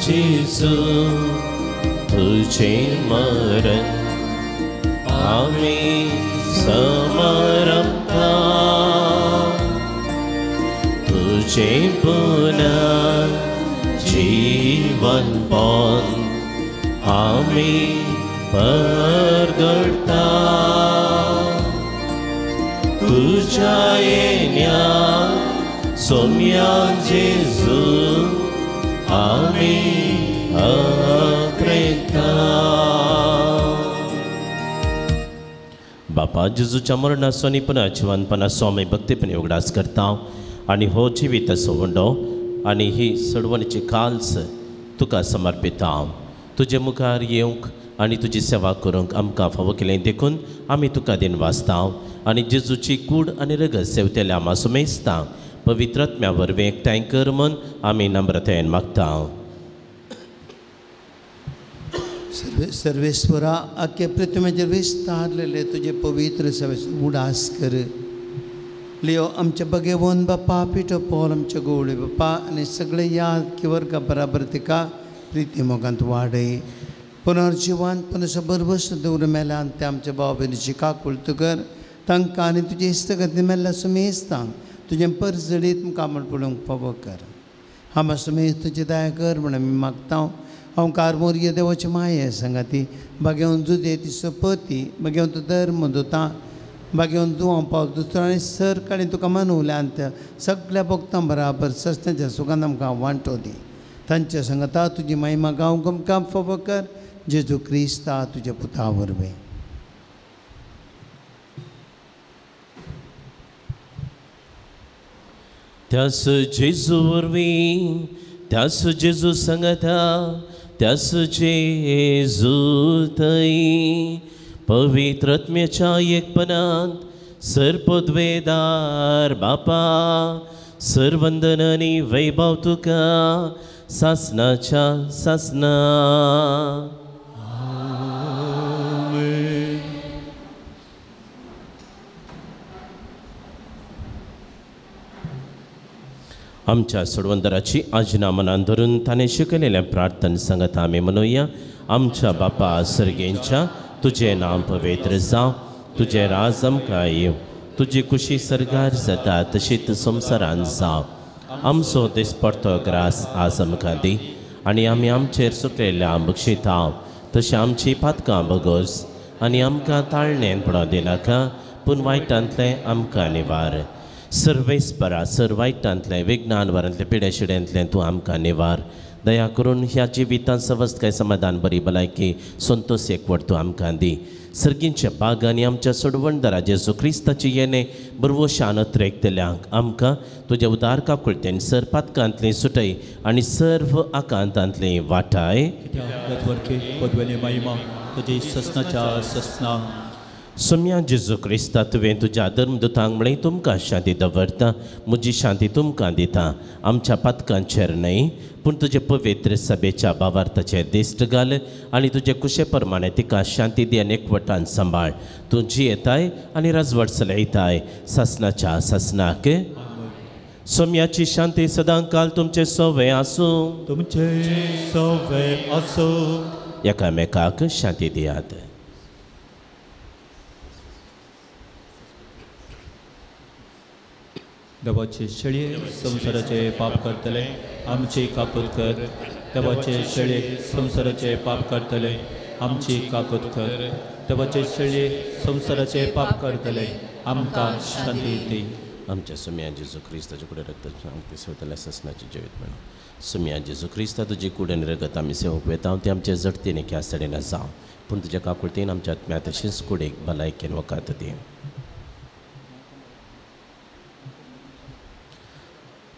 जेजू तुझें मरण आमी समारंभता, तुझें पुनः जीवनपण आमी परगडता, तुझ्या येण्या सोम्या जेजू आमी प्रेता. बापा जेजूच्या मरणाचो आनी पुनः जिवनपणाचो आमी भक्तीपणी उगडास करता आनी हो जिविताचो उंडो आनी ही सडवणीची काल्स तुका समर्पिता. तुजे मुखार येवंक आनी तुजी सेवा करूंक आमकां फावो केलें देखून आमी तुका दिन वाचता आनी जेजूची कूड आनी रगत सेवतेल्या आमा सुमेस्ता पवित्र आत्म्या वरवीं एकठांय कर म्हूण आमी नम्रतायेन मागता. सर्वेश्वरा आख्या पृथ्वीचेर विस्तारलेले तुजे पवित्र सवे उडास कर. लियो आमच्या बगेवन बापा पिठो पोल आमच्या गोवळे बापा आनी सगळे याद की वर्गा बराबर तिका प्रिती मोगांत वाडय. पुनर्जिवान पुनश बरबस दवर मेल्यान ते आमच्या भाव भयणीची काकुळट कर. तांकां आनी तुजे इस्तगती मेल्ल्या सुमेस्तांक तुजें परजळीत कामण पळोवंक फावो कर. आमा सुमेस्त तुजी दया कर म्हण आमी मागता. हांव कारमोरये देवाची माये सांगाती बागेवन जुदे ती सपती बागेवन तूं धर्म दोता बागेवन तूं हांव पावल दुसरो आनी सर काणी तुका मनवल्यान त्या सगळ्या भक्तां बराबर सस्त्याच्या सुखान आमकां वांटो दी. तांच्या सांगता तुजी महिमा गांव आमकां फावो कर. जेजू क्रिस्ता तुज्या पुता वरवीं. त्यास जेजू वरवीं त्यास जेजू सांगता त्यास जेजू थंय पवित्र आत्म्याच्या एकपणांत सर्पद्वेदार बापा सर्वंदन आनी वैभव तुका सासनाच्या सासना. आमच्या सोडवंदराची आजना मनान धरून ताणें शिकयलेलें प्रार्थन सांगता आमी म्हणुया. आमच्या बापा सर्गेंच्या तुजें नांव पवित्र जावं, तुजें राज आमकां येवं, तुजी कुशी सर्गार जाता तशीच संवसारान जावं. आमचो दिसपडतो ग्रास आज आमकां दी आनी आमी आमचेर सुकलेल्या बक्षिता तशें आमची पातकां बगोस आनी आमकां ताळणेन पडोवंक दिनाका पूण वायटांतलें आमकां निवार. सर्वेस्परा सर वायटांतलें विज्ञान वरांतलें पिड्या शिड्यांतलें तूं आमकां निवार. दया करून ह्या जिवितांत सवस्तकाय समाधान बरी भलायकी संतोष एकवट तूं आमकां दी. सर्गींच्या बागांनी आमच्या सोडवणदारा जेजू क्रिस्ताची येणे बरवशान अत्रेकतल्यांक आमकां तुज्या उदार काकुळतेन सर पातकांतली सुटय आनी सर्व आकांतांतली वाटाय. सोम्या जेजू क्रिस्ता तुवें तुज्या धर्मदुतांक म्हळें तुमकां शांती दवरता म्हजी शांती तुमकां दिता. आमच्या पातकांचेर न्हय पूण तुजे पवित्र सभेच्या भावार्थाचेर दिश्ट घाल आनी तुजे कुशे प्रमाणे तिका शांती दी आनी एकवटान सांबाळ. तूं जियेताय आनी राजवट चलयताय सासनाच्या सासनाक. सोम्याची शांती सदांकाल तुमचे सवे आसूं. तुमचे सवे आसूं. एकामेकाक शांती दियात. देवाचे शेळये संवसाराचे पाप करतले आमची काकूत कर. देवाचे शेळये संवसाराचे पाप करतले आमची काकूत कर. देवाचे शेळये संवसाराचे पाप करतले आमकां शांती दी. आमच्या सुम्या जेजू क्रिस्ताचे कुडे रक्त सेवतल्या ससनाचे जिवीत म्हणून सुम्या जेजू क्रिस्ता तुजी कूड आनी रगत आमी सेवंक वेता ते आमचे जडतीन ख्यासडेन जावं पूण तुज्या काकुळतीन आमच्या आत्म्या तशेंच कुडेक भलायकेन वखद दी.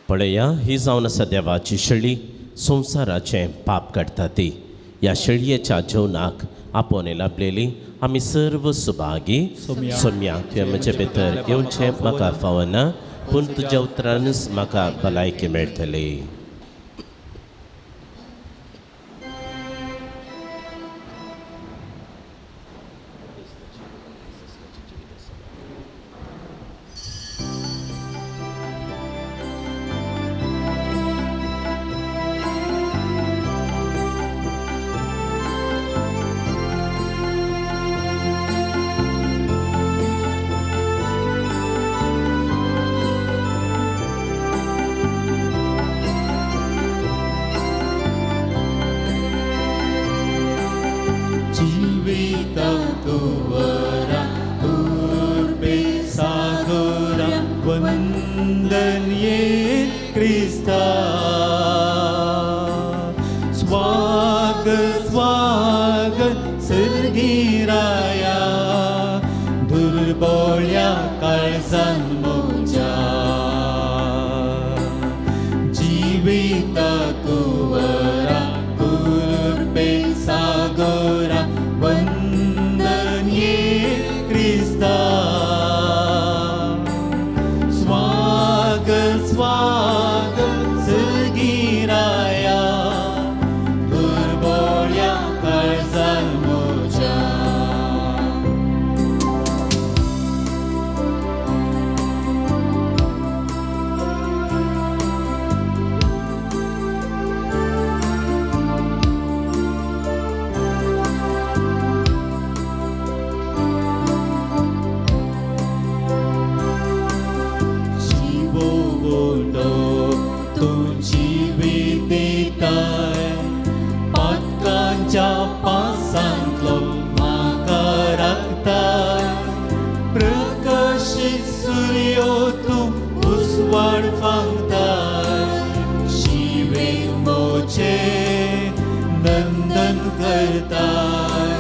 पळया ही जावन आसा देवाची शेळी संवसाराचें पाप काडटा ती. ह्या शेळयेच्या जेवणाक आपोवणें लाभलेली आमी सर्व सुभागी. सोम्या तुवें म्हजे भितर येवचें म्हाका फावना पूण तुज्या उतरानच म्हाका भलायकी मेळटली. काळजान म्हज्या जिविता कुंवरा कुर्बे सागरा वंदन ये क्रिस्ता स्वागत स्वागत सर्गीराया दुर्बोळ्या काळजान म्हज्या पातकांच्या पासांतलो म्हाका राखताय प्रकाशीत सुर्यो तूं उजवाड फांगताय शिवे मोचे नंदन करताय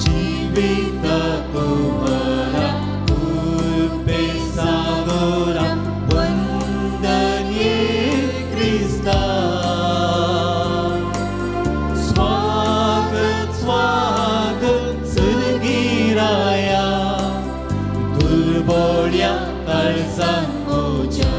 जिविता कुंवरा कुर्बे सागरा वंदन ये क्रिस्ता स्वागत स्वागत सर्गीराया दुर्बोळ्या काळजान म्हज्या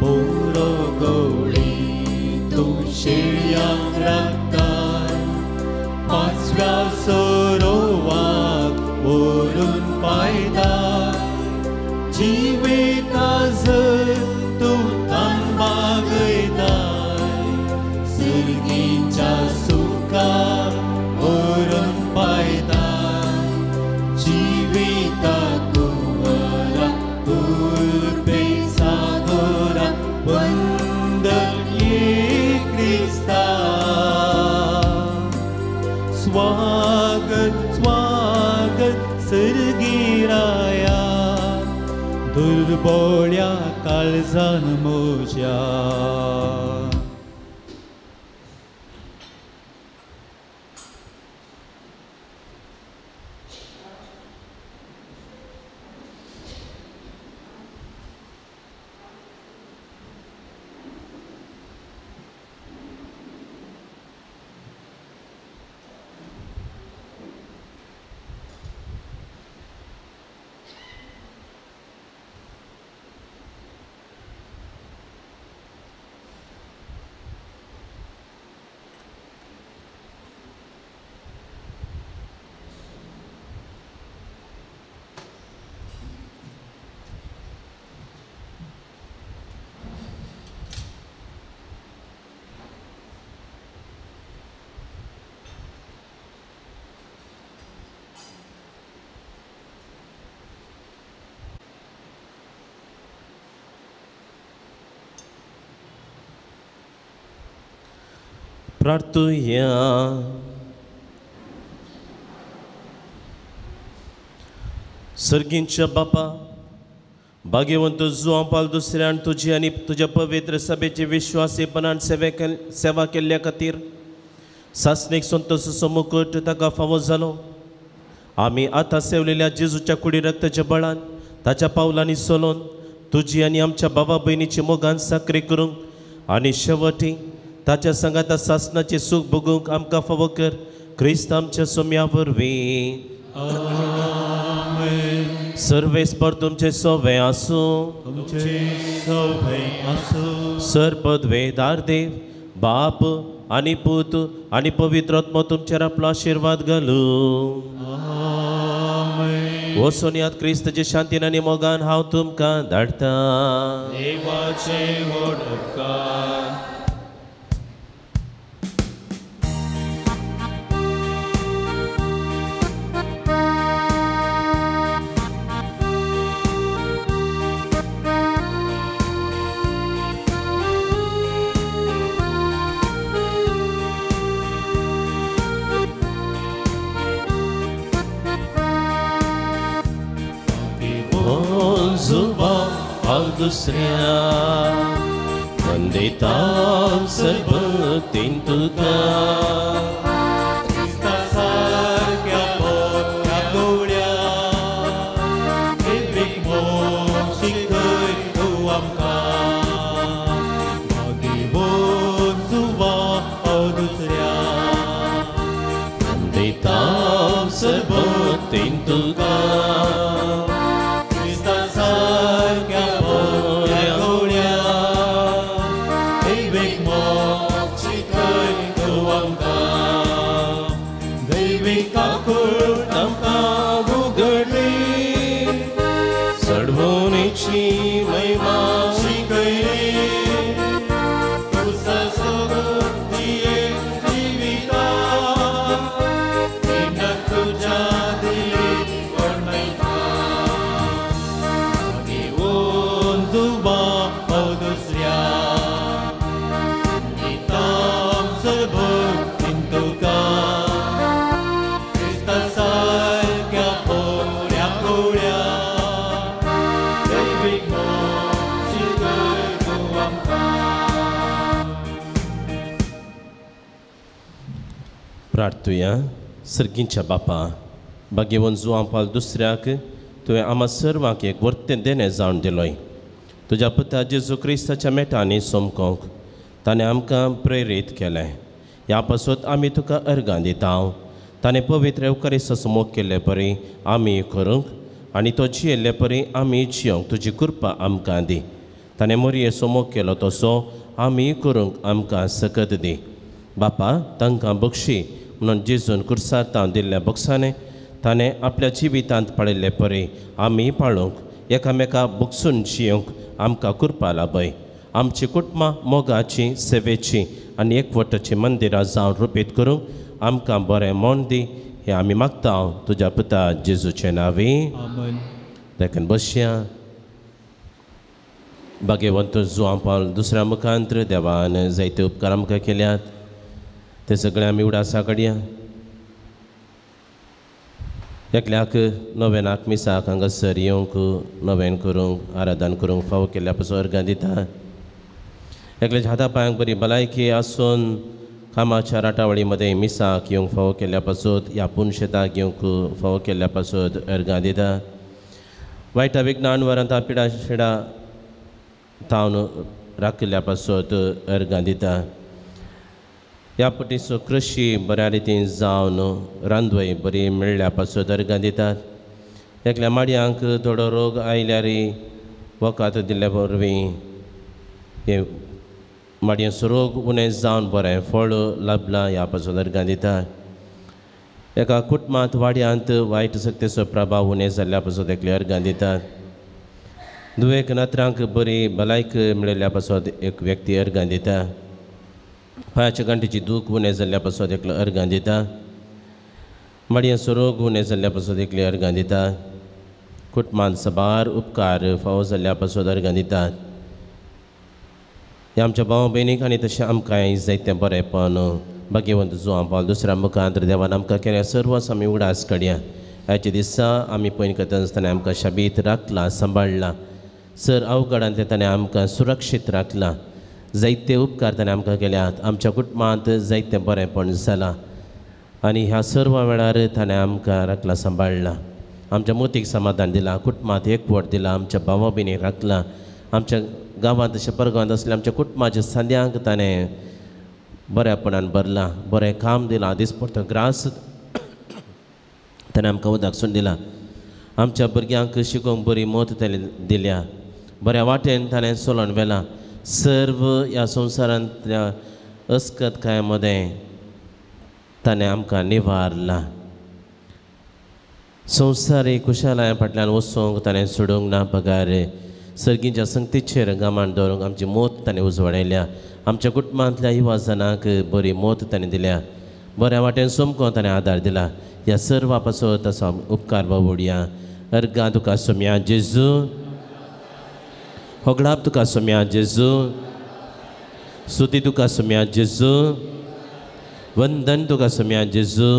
बोरो गवळी तूं शेळयांक राखताय पांचव्या सरोवाक व्हरून पायताय जिविता जर तूं थांबागयताय सर्गीच्या सुखाक व्हरून पायताय जिविता कुंवरा कुर्बे सागरा वंदन ये क्रिस्ता स्वागत स्वागत सर्गीराया दुर्बोळ्या काळजान म्हज्या प्रार्थुया. सर्गींच्या बापा भाग्यवंत जुआं पाल दुसऱ्यान तुजी आनी तुज्या पवित्र सभेचे विश्वासीपणान सेवा केल्ल्या खातीर सासणीक संतोषाचो मुकुट ताका फावो जालो. आमी आतां सेवलेल्या जेजूच्या कुडी रक्ताच्या बळान ताच्या पावलांनी चलोवन तुजी आनी आमच्या बाबा भयणीची मोगान साकरी करूंक आनी शेवटी ताच्या सांगाता सासणाचें सूख भोगूंक आमकां फावो कर क्रिस्त आमच्या सोम्या वरवीं. सर्वेस्पर तुमचे सोवे आसूं. सर पदवेदार देव बाप आनी पूत आनी पवित्र आत्मो तुमचेर आपलो आशिर्वाद घालूं. वचून याद क्रिस्तचे शांतीन आनी मोगान हांव तुमकां धाडटा. देवाचे व्हड उपकार. भागेवन जुवां दुसऱ्या वंदिता सर्वतीन तुका क्रिस्ता सारक्या बऱ्या गवळ्या दैवीक मोग शिकय तूं आमकां भागेवन जुवां दुसऱ्या वंदिता सर्वतीन तुका क्रिस्ता सारक्या बऱ्या गवळ्या दैवीक मोग शिकय तूं आमकां दैवीक काकूट आमकां उगडली चडवणेची महिमा शिकयली तुझा सोबतीये जिविता तिनं तुझ्या दिली वर्णयता भागेवन जुवां दुसऱ्या वंदितां सर्वतीन तुका क्रिस्ता सारक्या बऱ्या गवळ्या दैवीक मोग शिकय तूं आमकां. प्रार्थुया. सर्गींच्या बापा भाग्यवंत जुवां पाल दुसऱ्याक तुवें आमा सर्वांक एक वर्तें देणें जावन दिलोय. तुज्या पुता जेजू क्रिस्ताच्या मेटांनी सोमकोंक ताणें आमकां प्रेरीत केलें. ह्या पासत आमी तुका अर्गां दिता. ताणें पवित्र एवकारिस्ताचो मोग केल्ले परी आमी करूंक आनी तो जियेल्ले परी आमी जियोंक तुजी कृपा आमकां दी. ताणें मोरयेचो मोग केलो तसो आमी करूंक आमकां सकत दी. बापा तांकां बक्षी म्हणून जेजून कुर्सार तावन दिल्ल्या बक्षांनी ताणें आपल्या जिवितांत पाळिल्ले परी आमी पाळूंक एकामेका बक्षून जियोंक आमकां कृपा लाभय. आमची कुटुंबां मोगाची सेवेची आनी एकवटाची मंदिरां जावन रुपीत करूंक आमकां बरें मन दी. हें आमी मागता तुज्या पुता जेजूचे नांवी. आमेन. देखून बसया. भाग्यवंत जुवां पावल दुसऱ्या मुखांत्र देवान जायते उपकार आमकां केल्यात ते सगळे आमी उडासा काडया. एकल्याक नवेनाक मिसाक हांगासर येवंक नवेन करूंक आराधन करूंक फावो केल्ल्या पासून अर्गां दिता. एकल्याच्या हाता पांयांक बरी भलायकी आसून कामाच्या राटावळी मदें मिसाक येवंक फावो केल्ल्या पासून ह्या पुनशेताक येवंक फावो केल्ल्या पासून अर्गां दिता. वायटा विज्ञान वरांत पिडा शिडा तावन राखिल्ल्या पासून अर्गां दिता. ह्या पटीचो कृशी बऱ्या रितीन जावन रांदवय बरी मेळ्ळ्या पासून अर्गां दितात. एकल्या माडयांक थोडो रोग आयल्यार वखद दिल्ल्या वरवीं हे माडयेचो रोग उणें जावन बरें फळ लाबलां ह्या पासून अर्गां दितात. एका कुटुंबांत वाड्यांत वायट शक्तीचो प्रभाव उणें जाल्ल्या पासून एकले अर्गां दितात. दुयेक नात्रांक बरी भलायकी मेळिल्ल्या पासून एक व्यक्ती अर्गां दिता. पांयाच्या गांठीची दूख उणें जाल्ल्या पासून एकलो अर्गां दिता. माडयेचो रोग उणें जाल्ल्या पासून एकले अर्गां दिता. कुटुंबांत साबार उपकार फावो जाल्ल्या पासून अर्गां दितात. ह्या आमच्या भाव भयणीक आनी तशें आमकांय जायतें बरेंपण भाग्यवंत जुवां पावल दुसऱ्या मुखांत देवान आमकां केल्या सर्वच आमी उगडास काडया. ह्याच्या दिसा आमी पयन करता आसतना आमकां शाबीत राखलां सांबाळ्ळां. सर अवघडांतलें ताणें आमकां सुरक्षीत राखलां. जायते उपकार ताणें आमकां केल्यात. आमच्या कुटुंबांत जायतें बरेंपण जालां आनी ह्या सर्व वेळार ताणें आमकां राखलां सांबाळ्ळां. आमच्या मोतीक समाधान दिलां. कुटुंबांत एकवट दिलां. आमच्या भावा भयणीक राखलां. आमच्या गांवांत तशें परगांवांत आसल्या आमच्या कुटुंबाच्या सांद्यांक ताणें बऱ्यापणान भरलां. बरें काम दिलां. दिसपडतो ग्रास ताणें आमकां उदक सोडून दिलां. आमच्या भुरग्यांक शिकोवंक बरी मत ताणें दिल्या. बऱ्या वाटेन ताणें चलोवन व्हेलां. सर्व ह्या संवसारांतल्या अस्कतकाये मदें ताणें आमकां निवारलां. संवसारीक कुशालाया फाटल्यान वचूंक ताणें सोडूंक ना बगार सर्गीच्या संगतीचेर गामान दवरूंक आमची मोत ताणें उजवाडयल्या. आमच्या कुटुंबांतल्या युवा जणांक बरी मोत ताणें दिल्या. बऱ्या वाटेन सोमको ताणें आदार दिला. ह्या सर्वा पासत तसो उपकार बाबुडया. अर्गां तुका सोम्या जेजू. होगडाप तुका सोम्या जेजू. स्तुती तुका सोम्या जेजू. वंदन तुका सोम्या जेजू.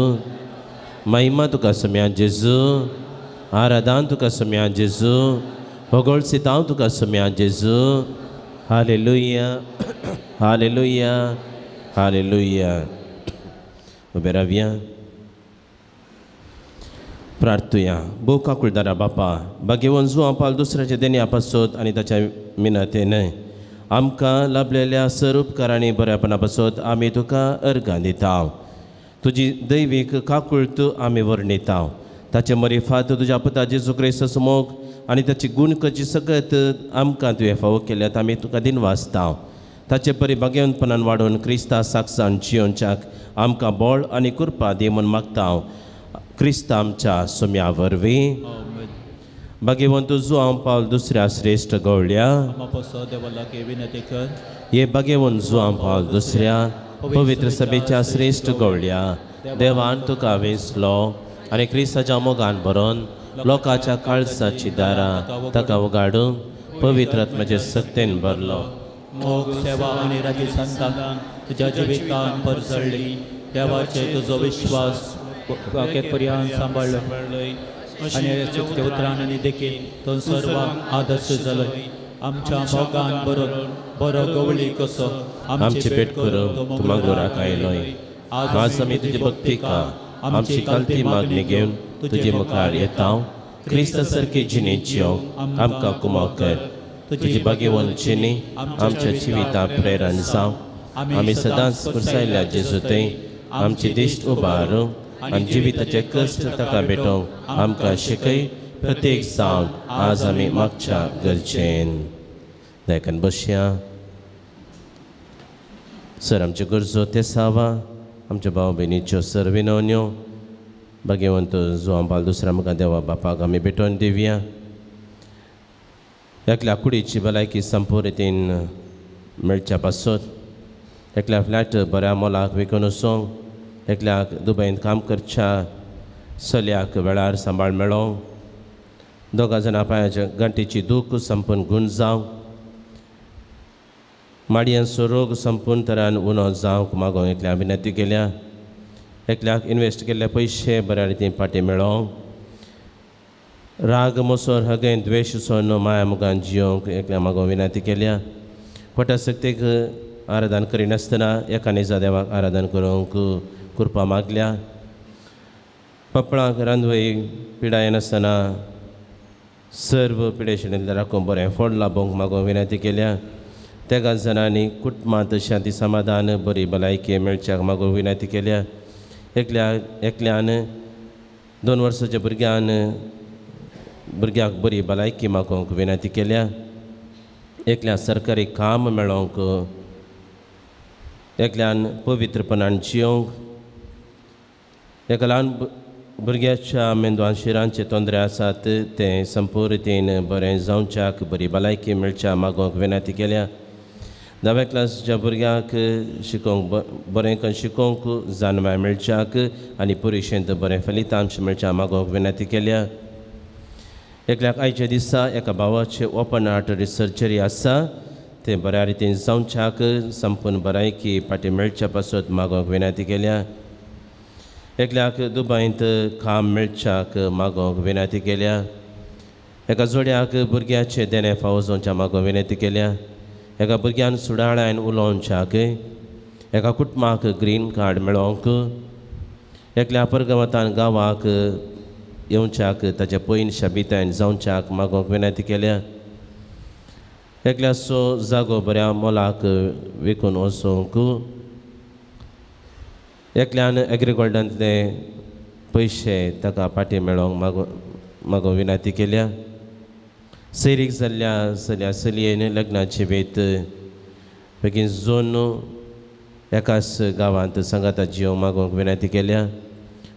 महिमा तुका सोम्या जेजू. आराधान तुका सोम्या जेजू होगोळसितांव तुका सोम्या जेजू. हालेलुया हालेलुया हालेलुया. उबे रावया प्रार्थुया. भोव काकुळदारा बापा भाग्यवंत जुवां पाल दुसऱ्याच्या देण्या पासत आनी ताच्या मिनतेन आमकां लाभलेल्या सर उपकारांनी बऱ्यापणा पासत आमी तुका अर्गां दिता. तुजी दैवीक काकुळत आमी वर्णिता. ताचे मरिफात तुज्या पुता जेजू क्रिस्ताचो मोग आनी ताची गुणकची सगळ्यात आमकां तुवें फावो केल्यात आमी तुका दिनवासता. ताचे परी भाग्यवंतपणान वाडोवन क्रिस्ता साक्षान जियोवच्याक आमकां बळ आनी कृपा दी म्हूण मागता क्रिस्ता आमच्या सोम्या वरवीं. भाग्यवंत जुवां पावल दुसऱ्या श्रेश्ठ गवळ्या हे भाग्यवंत जुवां पावल दुसऱ्या पवित्र सभेच्या श्रेश्ठ गवळ्या देवान तुका वेंचलो आनी क्रिस्ताच्या मोगान भरोन लोकांच्या काळजाची दारां ताका उगाडून पवित्र आत्म्याचे सक्तेन भरलो. मोग सेवा आनी राजी संतान तुज्या जिवितान परजळ्ळी. देवाचे तुजो विश्वास पर्यान सांबाळ्ळो आनी उतरान आनी देखीन तो सर्वांक आदर्श जालो. आमच्या मोगान बरोवन बरो गवळी कसो आमची भेट करूंक तूं मागोराक आयलोय. आज आमी तुजी भक्तिका आमची कालती मागणी घेवन तुजे मुखार येता. क्रिस्ता सारकी जिणेची आमकां कुमक कर. तुजी भाग्यवंत जिणी आमच्या जिविताक प्रेरण जावं. आमी सदांच पुरसायल्या जेजू थंय आमची दिश्ट उबारूंक आनी जिविताचे कश्ट ताका भेटोवंक आमकां शिकय. प्रत्येक जावन आज आमी मागच्या गरजेन दायकन बसया. सर आमच्यो गरजो तेसावा आमच्या भाव भयणीच्यो सर विनवण्यो भाग्यवंत जुवां पाल दुसऱ्या मुखार देवा बापाक आमी भेटोवन दिवया. एकल्या कुडीची भलायकी संपूर्ण रितीन मेळच्या पासत एकल्या फ्लॅट बऱ्या मोलाक विकून वचोंक एकल्याक दुबयंत काम करच्या चलयाक वेळार सांबाळ मेळोंक दोगां जाणां पांयाच्या गांठीची दूख संपूर्ण गूण जावंक माडयांचो रोग संपूर्ण तरान उणो जावंक मागोंक एकल्या विनंती केल्या. एकल्याक इन्वेस्ट केल्ले पयशे बऱ्या रितीन फाटीं मेळोंक राग मोसोर हगेन द्वेश सोन माया मुखान जियोंक एकल्या मागोंक विनंती केल्या. खोट्या सक्तेक आराधन करिनासतना एका निजा देवाक आराधन करूंक कृपा मागल्या. पपळांक रांदवय पिडाय नासतना सर्व पिडेशणींतल्या राखूंक बरें फळ लाभोवंक मागोंक विनंती केल्या. तेगां जाणांनी कुटुंबांत शांती समाधान बरी भलायकी मेळच्याक मागोंक विनंती केल्या. एकल्यान 2 वर्साच्या भुरग्यान भुरग्याक बरी भलायकी मागोवंक विनंती केल्या. एकल्या सरकारी काम मेळोवंक एकल्यान पवित्रपणान जियोंक एका ल्हान भुरग्याच्या मेंदवान शिरांचे तोंदरे आसात तें संपूर्ण रितीन बरें जावच्याक बरी भलायकी मेळच्या मागोवंक विनंती केल्या. 10व्या क्लासच्या भुरग्यांक शिकोवंक बरें करून शिकोवंक जाणवाय मेळच्याक आनी परिक्षेंत बरें फलितांश मेळच्या मागोवंक विनंती केल्या. एकल्याक आयच्या दिसा एका भावाचे ओपन आर्टरी सर्जरी आसा तें बऱ्या रितीन जावच्याक संपूर्ण भलायकी फाटीं मेळच्या पासत मागोवंक विनंती केल्या. एकल्याक दुबयंत काम मेळच्याक मागोवंक विनंती केल्या. एका जोड्याक भुरग्याचें देणें फावो जावच्या मागोवंक विनंती केल्या. एका भुरग्यान सुडाळ्यान उलोवच्याक एका कुटुंबाक ग्रीन कार्ड मेळोवंक एकल्या परगमतान गांवाक येवच्याक ताचे पयन शाबितायन जावच्याक मागोवंक विनंती केल्या. एकल्याचो जागो बऱ्या मोलाक विकून वचोंक एकल्यान एग्रीगोल्डांतले पयशे ताका फाटीं मेळोवंक मागोवंक विनंती केल्या. सैरीक जाल्ल्या चल्या चलयेन लग्नाची वेत बेगीन जोन एकाच गांवांत सांगाता जियोंक मागोवंक विनंती केल्या.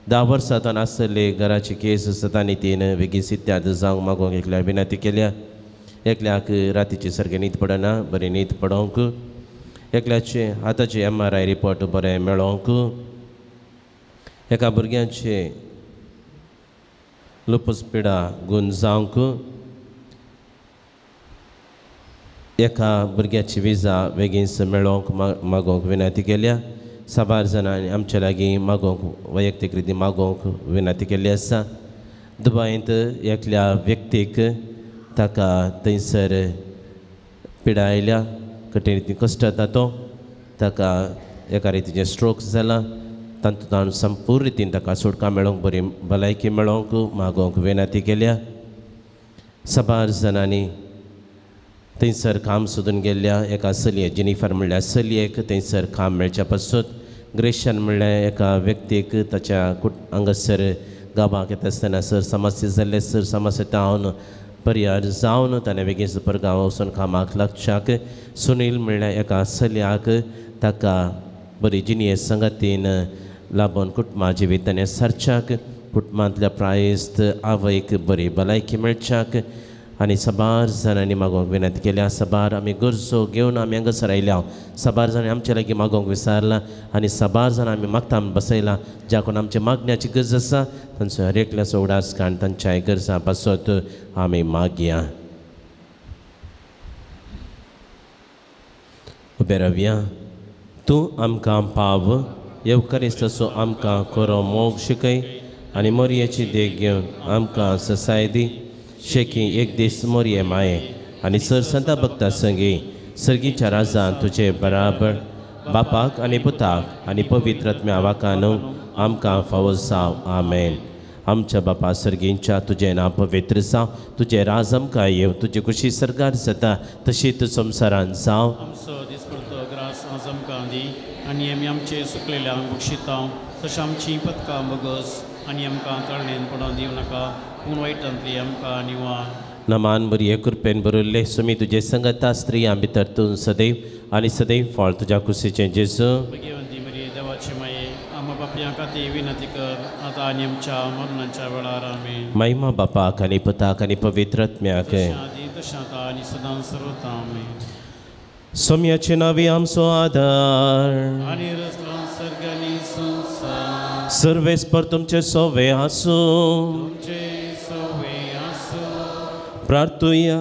10 वर्सां तान आसले घराची केस सतानी तीन बेगीन सित्याद जावंक मागोवंक एकल्याक विनंती केल्या. एकल्याक रातीची सारकें न्हीद पडना बरी न्हीद पडोवंक एकल्याचे हाताचे MRI report बरें मेळोवंक एका भुरग्यांचे लुपस पिडा गूण जावंक एका भुरग्याची विजा बेगीन मेळोवंक मागोवंक विनंती केल्या. साबार जाणांनी आमच्या लागीं मागोवंक वैयक्तीक रितीन मागोवंक विनंती केल्ली आसा. दुबायंत एकल्या व्यक्तीक ताका थंयसर पिडा आयल्या, कठीण रितीन कश्ट जाता तो, ताका एका रितीचें स्ट्रोक जाला, तातूंत संपूर्ण रितीन ताका सुटका मेळोवंक, बरी भलायकी मेळोवंक मागोवंक विनंती केल्या. साबार जाणांनी थंयसर काम सोदून गेल्ल्या एका चलये, जेनिफर म्हणल्यार चलयेक थंयसर काम मेळच्या पासत, ग्रेशन म्हणल्यार एका व्यक्तीक ताच्या हांगासर गांवाक येता आसतना सर समस्या जाल्ले, सर समस्या तावन परिहार जावन ताणें बेगीन परगांव वचून कामाक लागच्याक, सुनील म्हणल्यार एका चलयाक ताका बरी जिणये संगतीन लाबोन कुटुंबा जिवीत ताणें सारच्याक, कुटुंबांतल्या प्रायस्त आवयक बरी भलायकी मेळच्याक आनी साबार जाणांनी मागोवंक विनंती केल्या. साबार आमी गरजो घेवन आमी हांगासर आयल्या, साबार जाणांनी आमच्या लागीं मागोवंक विचारलां आनी साबार जाणां आमी मागता बसयलां. ज्या कोण आमच्या मागण्याची गरज आसा तांचो हर एकल्याचो उगडास काडून तांच्या गरजां पासत आमी मागया. उबे रावया. तूं आमकां पाव येवकारिस्ताचो आमकां खरो मोग शिकय आनी मोरयेची देख घेवन आमकां ससाय दी. शेकी एक दीस मोरये माये आनी सर संता भक्ता संगी सर्गीच्या राजान तुजे बराबर बापाक आनी पुताक आनी पवित्र आत्म्या वाकानू आमकां फावो जावं. आमेन. आमच्या बापा सर्गींच्या तुजें नांव पवित्र जावं, तुजें राज आमकां येवं, तुजी खुशी सरकार जाता तशीच संवसारान जावं. आमचो दिसपडतो ग्रास आज आमकां दी आनी आमी आमचे सुकलेल्यांक बक्षिता तशें आमचीं पदकां बगस आनी आमकां तळणेन पडोवन दिवं नाका पूण वायटांतली आमकां निवार. नमान बरी कृपेन बरयल्ले सुमी तुजे संगता स्त्रियां भितर तूं सदैव आनी सदैव फळ तुज्या कुशीचें जेजू. भगवंती मरिये देवाची माये आमा बापयां खातीर विनंती कर आतां आनी आमच्या मरणाच्या वेळार. आमेन. महिमा बापाक आनी पुताक आनी पवित्र आत्म्याक आदी तशें आतां आनी सदां सर्वता. आमेन. सोम्याचे नांवी आमचो आदार आनी रचलो सर्ग आनी संवसार. सर्वेस्पर तुमचे सोवे आसूं. तुमचे सोवे आसूं. प्रार्थुया.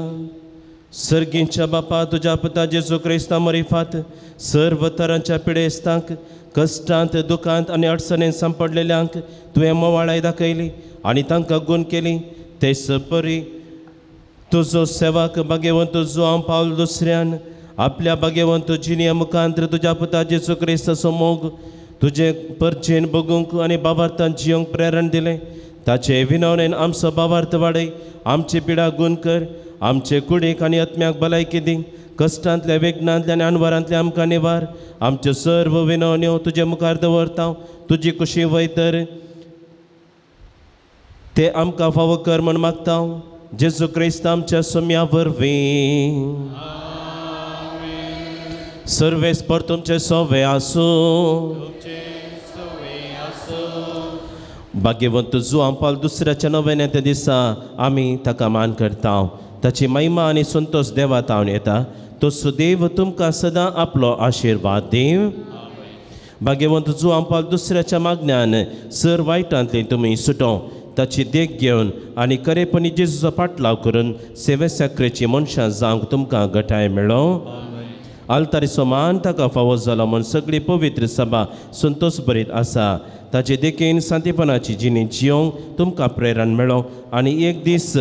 सर्गींच्या बापा तुज्या पुता जेजू क्रिस्ता मरिफात सर्व तरांच्या पिडेस्तांक कश्टांत दुखांत आनी अडचणेन सांपडलेल्यांक तुवें मोवाळाय दाखयली आनी तांकां गूण केली. तेच परी तुजो सेवक भाग्यवंत जुआंव पावल दुसऱ्यान आपल्या भाग्यवंत जिणये मुखांत तुज्या पुता जेजू क्रिस्ताचो मोग तुजे परजेन बगूंक आनी बाबार्थान जियोंक प्रेरण दिलें. ताचे विनवणेन आमचो बाबार्थ वाडय, आमची पिडा गूण कर, आमचे कुडीक आनी आत्म्याक भलायकी दी, कश्टांतल्या वेगनांतल्या आनी अणवारांतल्या आमकां निवार. आमच्यो सर्व विनवण्यो तुजे मुखार दवरता, तुजी कुशी वय तर ते आमकां फावो कर म्हण मागता. जेजू क्रिस्त आमच्या सोम्या वरवीं. सर्वेस्पर तुमचे सोवे आसूं. भाग्यवंत जुआंव पावल दुसऱ्याच्या नव्याने त्या दिसा आमी ताका मान करता. ताची महिमा आनी संतोश देवा तावन येता. तो सुदैव तुमकां सदां आपलो आशिर्वाद दीव. भाग्यवंत जुआंव पावल दुसऱ्याच्या मागण्यान सर वायटांतली तुमी सुटो ताची देख घेवन आनी खरेपणी जेजूचो पाटलाव करून सेवे साकरेची मनशां जावंक तुमकां गटाय मेळो. आल्तारीचो मान ताका फावो जालो म्हूण सगळी पवित्र सभा संतोश भरीत आसा. ताचे देखीन सांतेपणाची जिणी जियोंक तुमकां प्रेरण मेळो आनी एक दीस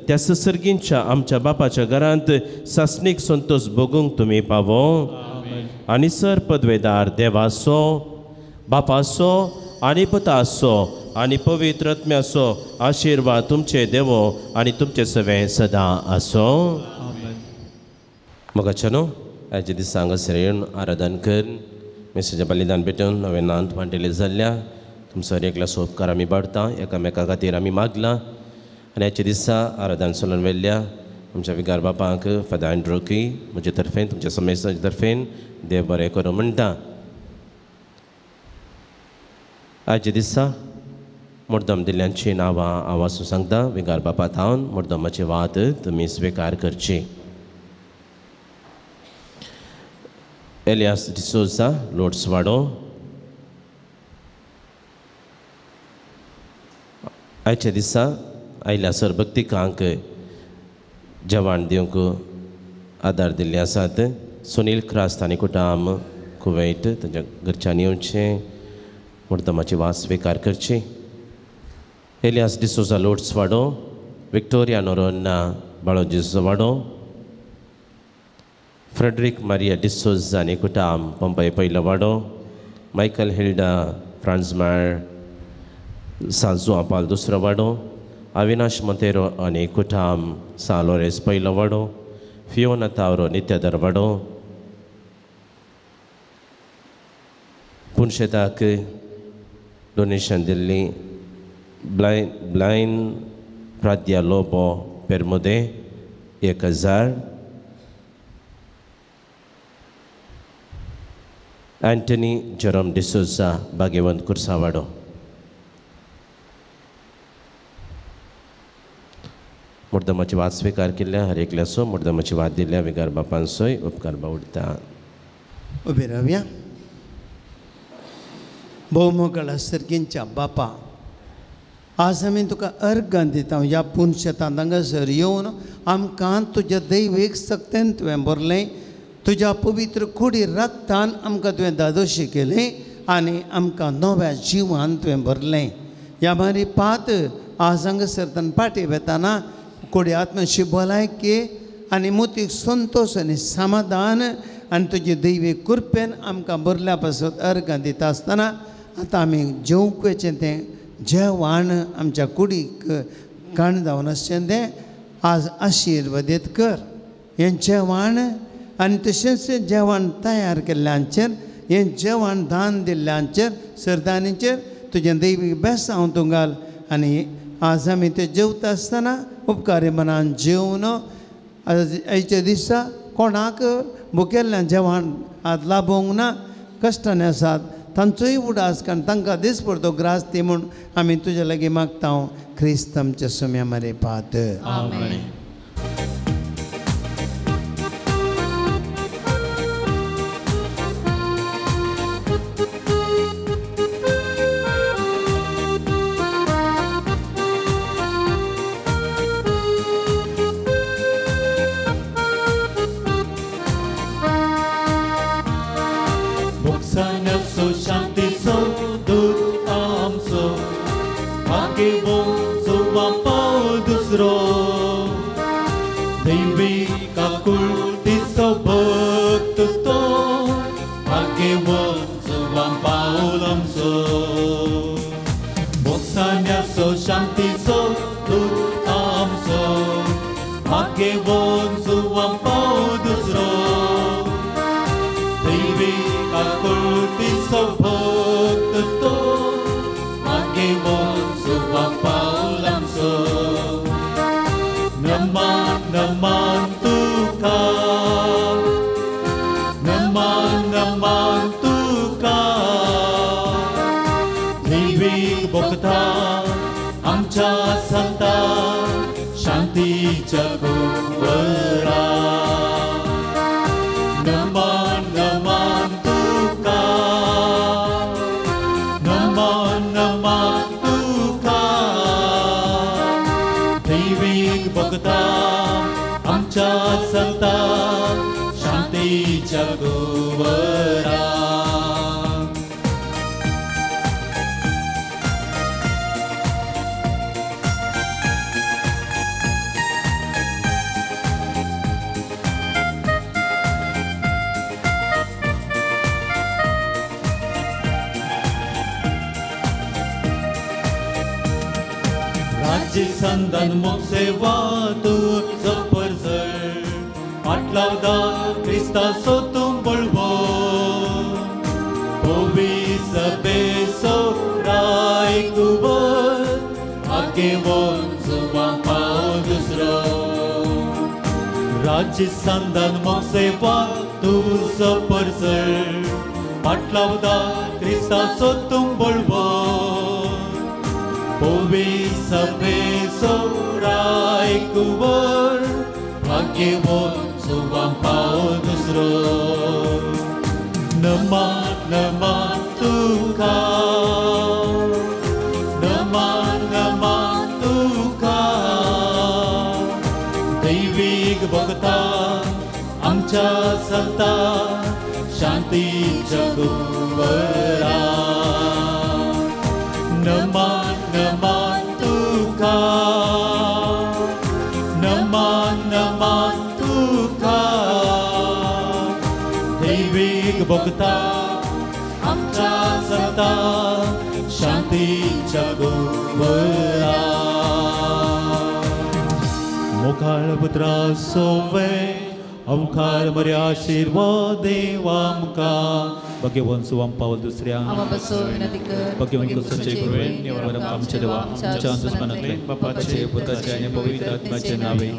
त्या ससर्गींच्या आमच्या बापाच्या घरांत सासणीक संतोश भोगूंक तुमी पावो. आनी सर पदवेदार देवाचो बापाचो आनी पुताचो आनी पवित्र आत्म्याचो आशिर्वाद तुमचे देवो आनी तुमचे सवें सदां आसो. मोगाच्या न्हू आयच्या दिसा हांगासर येवन आराधन कर मेसेजा बलिदान भेटून नवें नांत वांटेले जाल्ल्या तुमचो हर एकल्याचो उपकार आमी बाडता. एकामेका खातीर आमी मागलां आनी आयच्या दिसा आराधन सोलून व्हेल्ल्या आमच्या विगार बापांक फादर अँड्रोकी म्हजे तर्फेन तुमच्या समेस्तांचे तर्फेन देव बरें करूं म्हणटा. आयच्या दिसा मुर्दम दिल्ल्यांची नांवां हांव वाचून सांगता. विगार बापा थावन मुर्दमाची वात तुमी स्विकार करची. एलियास डिसोजा लोट्सवाडो. आयच्या दिसा आयल्या सरभक्तिकांक जेवण दिवंक आदार दिल्ले आसात. सुनील क्रास्त आनी कुटाम कुवैट तांच्या घरच्यांनी येवचें, मुर्दमाची वास स्विकार करची. एलियास डिसोजा लोट्स वाडो, विक्टोरिया नोरोन्ना बाळोजीसो वाडो, फ्रेडरिक मारिया डिसोजा आनी कुटाम पंपय पयलो वाडो, मायकल हिल्डा फ्रांजमार सांजू आपाल दुसरो वाडो, अविनाश मोंतेरो आनी कुटाम सा लोरेस पयलो वाडो, फियोना तावरो नित्यदर वाडो, पुनशेताक डोनेशन दिल्ली ब्लायन प्राद्या लोबो पेरमुदे 1000, अँटनी जेरोम डिसोजा भाग्यवंत कुर्सावाडो. मुर्दमाची वाद स्विकार केल्ल्या हर एकल्याचो मुर्दमाची वाद दिल्ल्या विगार बापांचोय उपकार बावडटा. उबे रावया. भोवमोगळ सर्गींच्या बापा, आज आमी तुका अर्गां दिता ह्या पुनशेतांत हांगासर येवन आमकां तुज्या दैवीक सक्तेन तुवें भरलें, तुज्या पवित्र कुडी रक्तान आमकां तुवें दादोशी केलें आनी आमकां नव्या जिवान तुवें भरलें. ह्या मारी पात आज हांगासर तन पाटी वेताना कुडी आत्माशी भलायकी आनी मोतीक संतोश आनी समाधान आनी तुजी दैवी कृपेन आमकां भरल्या पासत अर्गां दिता आसतना आतां आमी जेवंक वचें तें जेवण आमच्या कुडीक काण जावन आसचें तें आज आशिर्वादीत कर. हें जेवण आनी तशेंच जेवण तयार केल्ल्यांचेर, हें जेवण दान दिल्ल्यांचेर, सरदानीचेर तुजें दैवीक बेसांव तूं घाल आनी आज आमी तें जेवता आसतना उपकारी मनान जेवन आयच्या दिसा कोणाक भुकेल्ल्यान जेवण आज लाभोंक ना, कश्टांनी आसात तांचोय उडास कारण तांकां दिसपडतो ग्रास ती म्हूण आमी तुज्या लागीं मागता. क्रिस्त आमच्या सुम्या मरे पात. आमेन. नमान नमान भोगता आमच्या सता शांतीच्या गुंवरा मुखार पुत्रा सोवे अवकार मर्या आशिर्वाद देवा आमकां भगवंत सुवाम पावल दुसऱ्या भगवंत क्रिस्ताचे कृपेन आमच्या देवा आमच्या दुस्मनांतले बापाचे पुताचे आनी पवित्र आत्म्याचे नावे.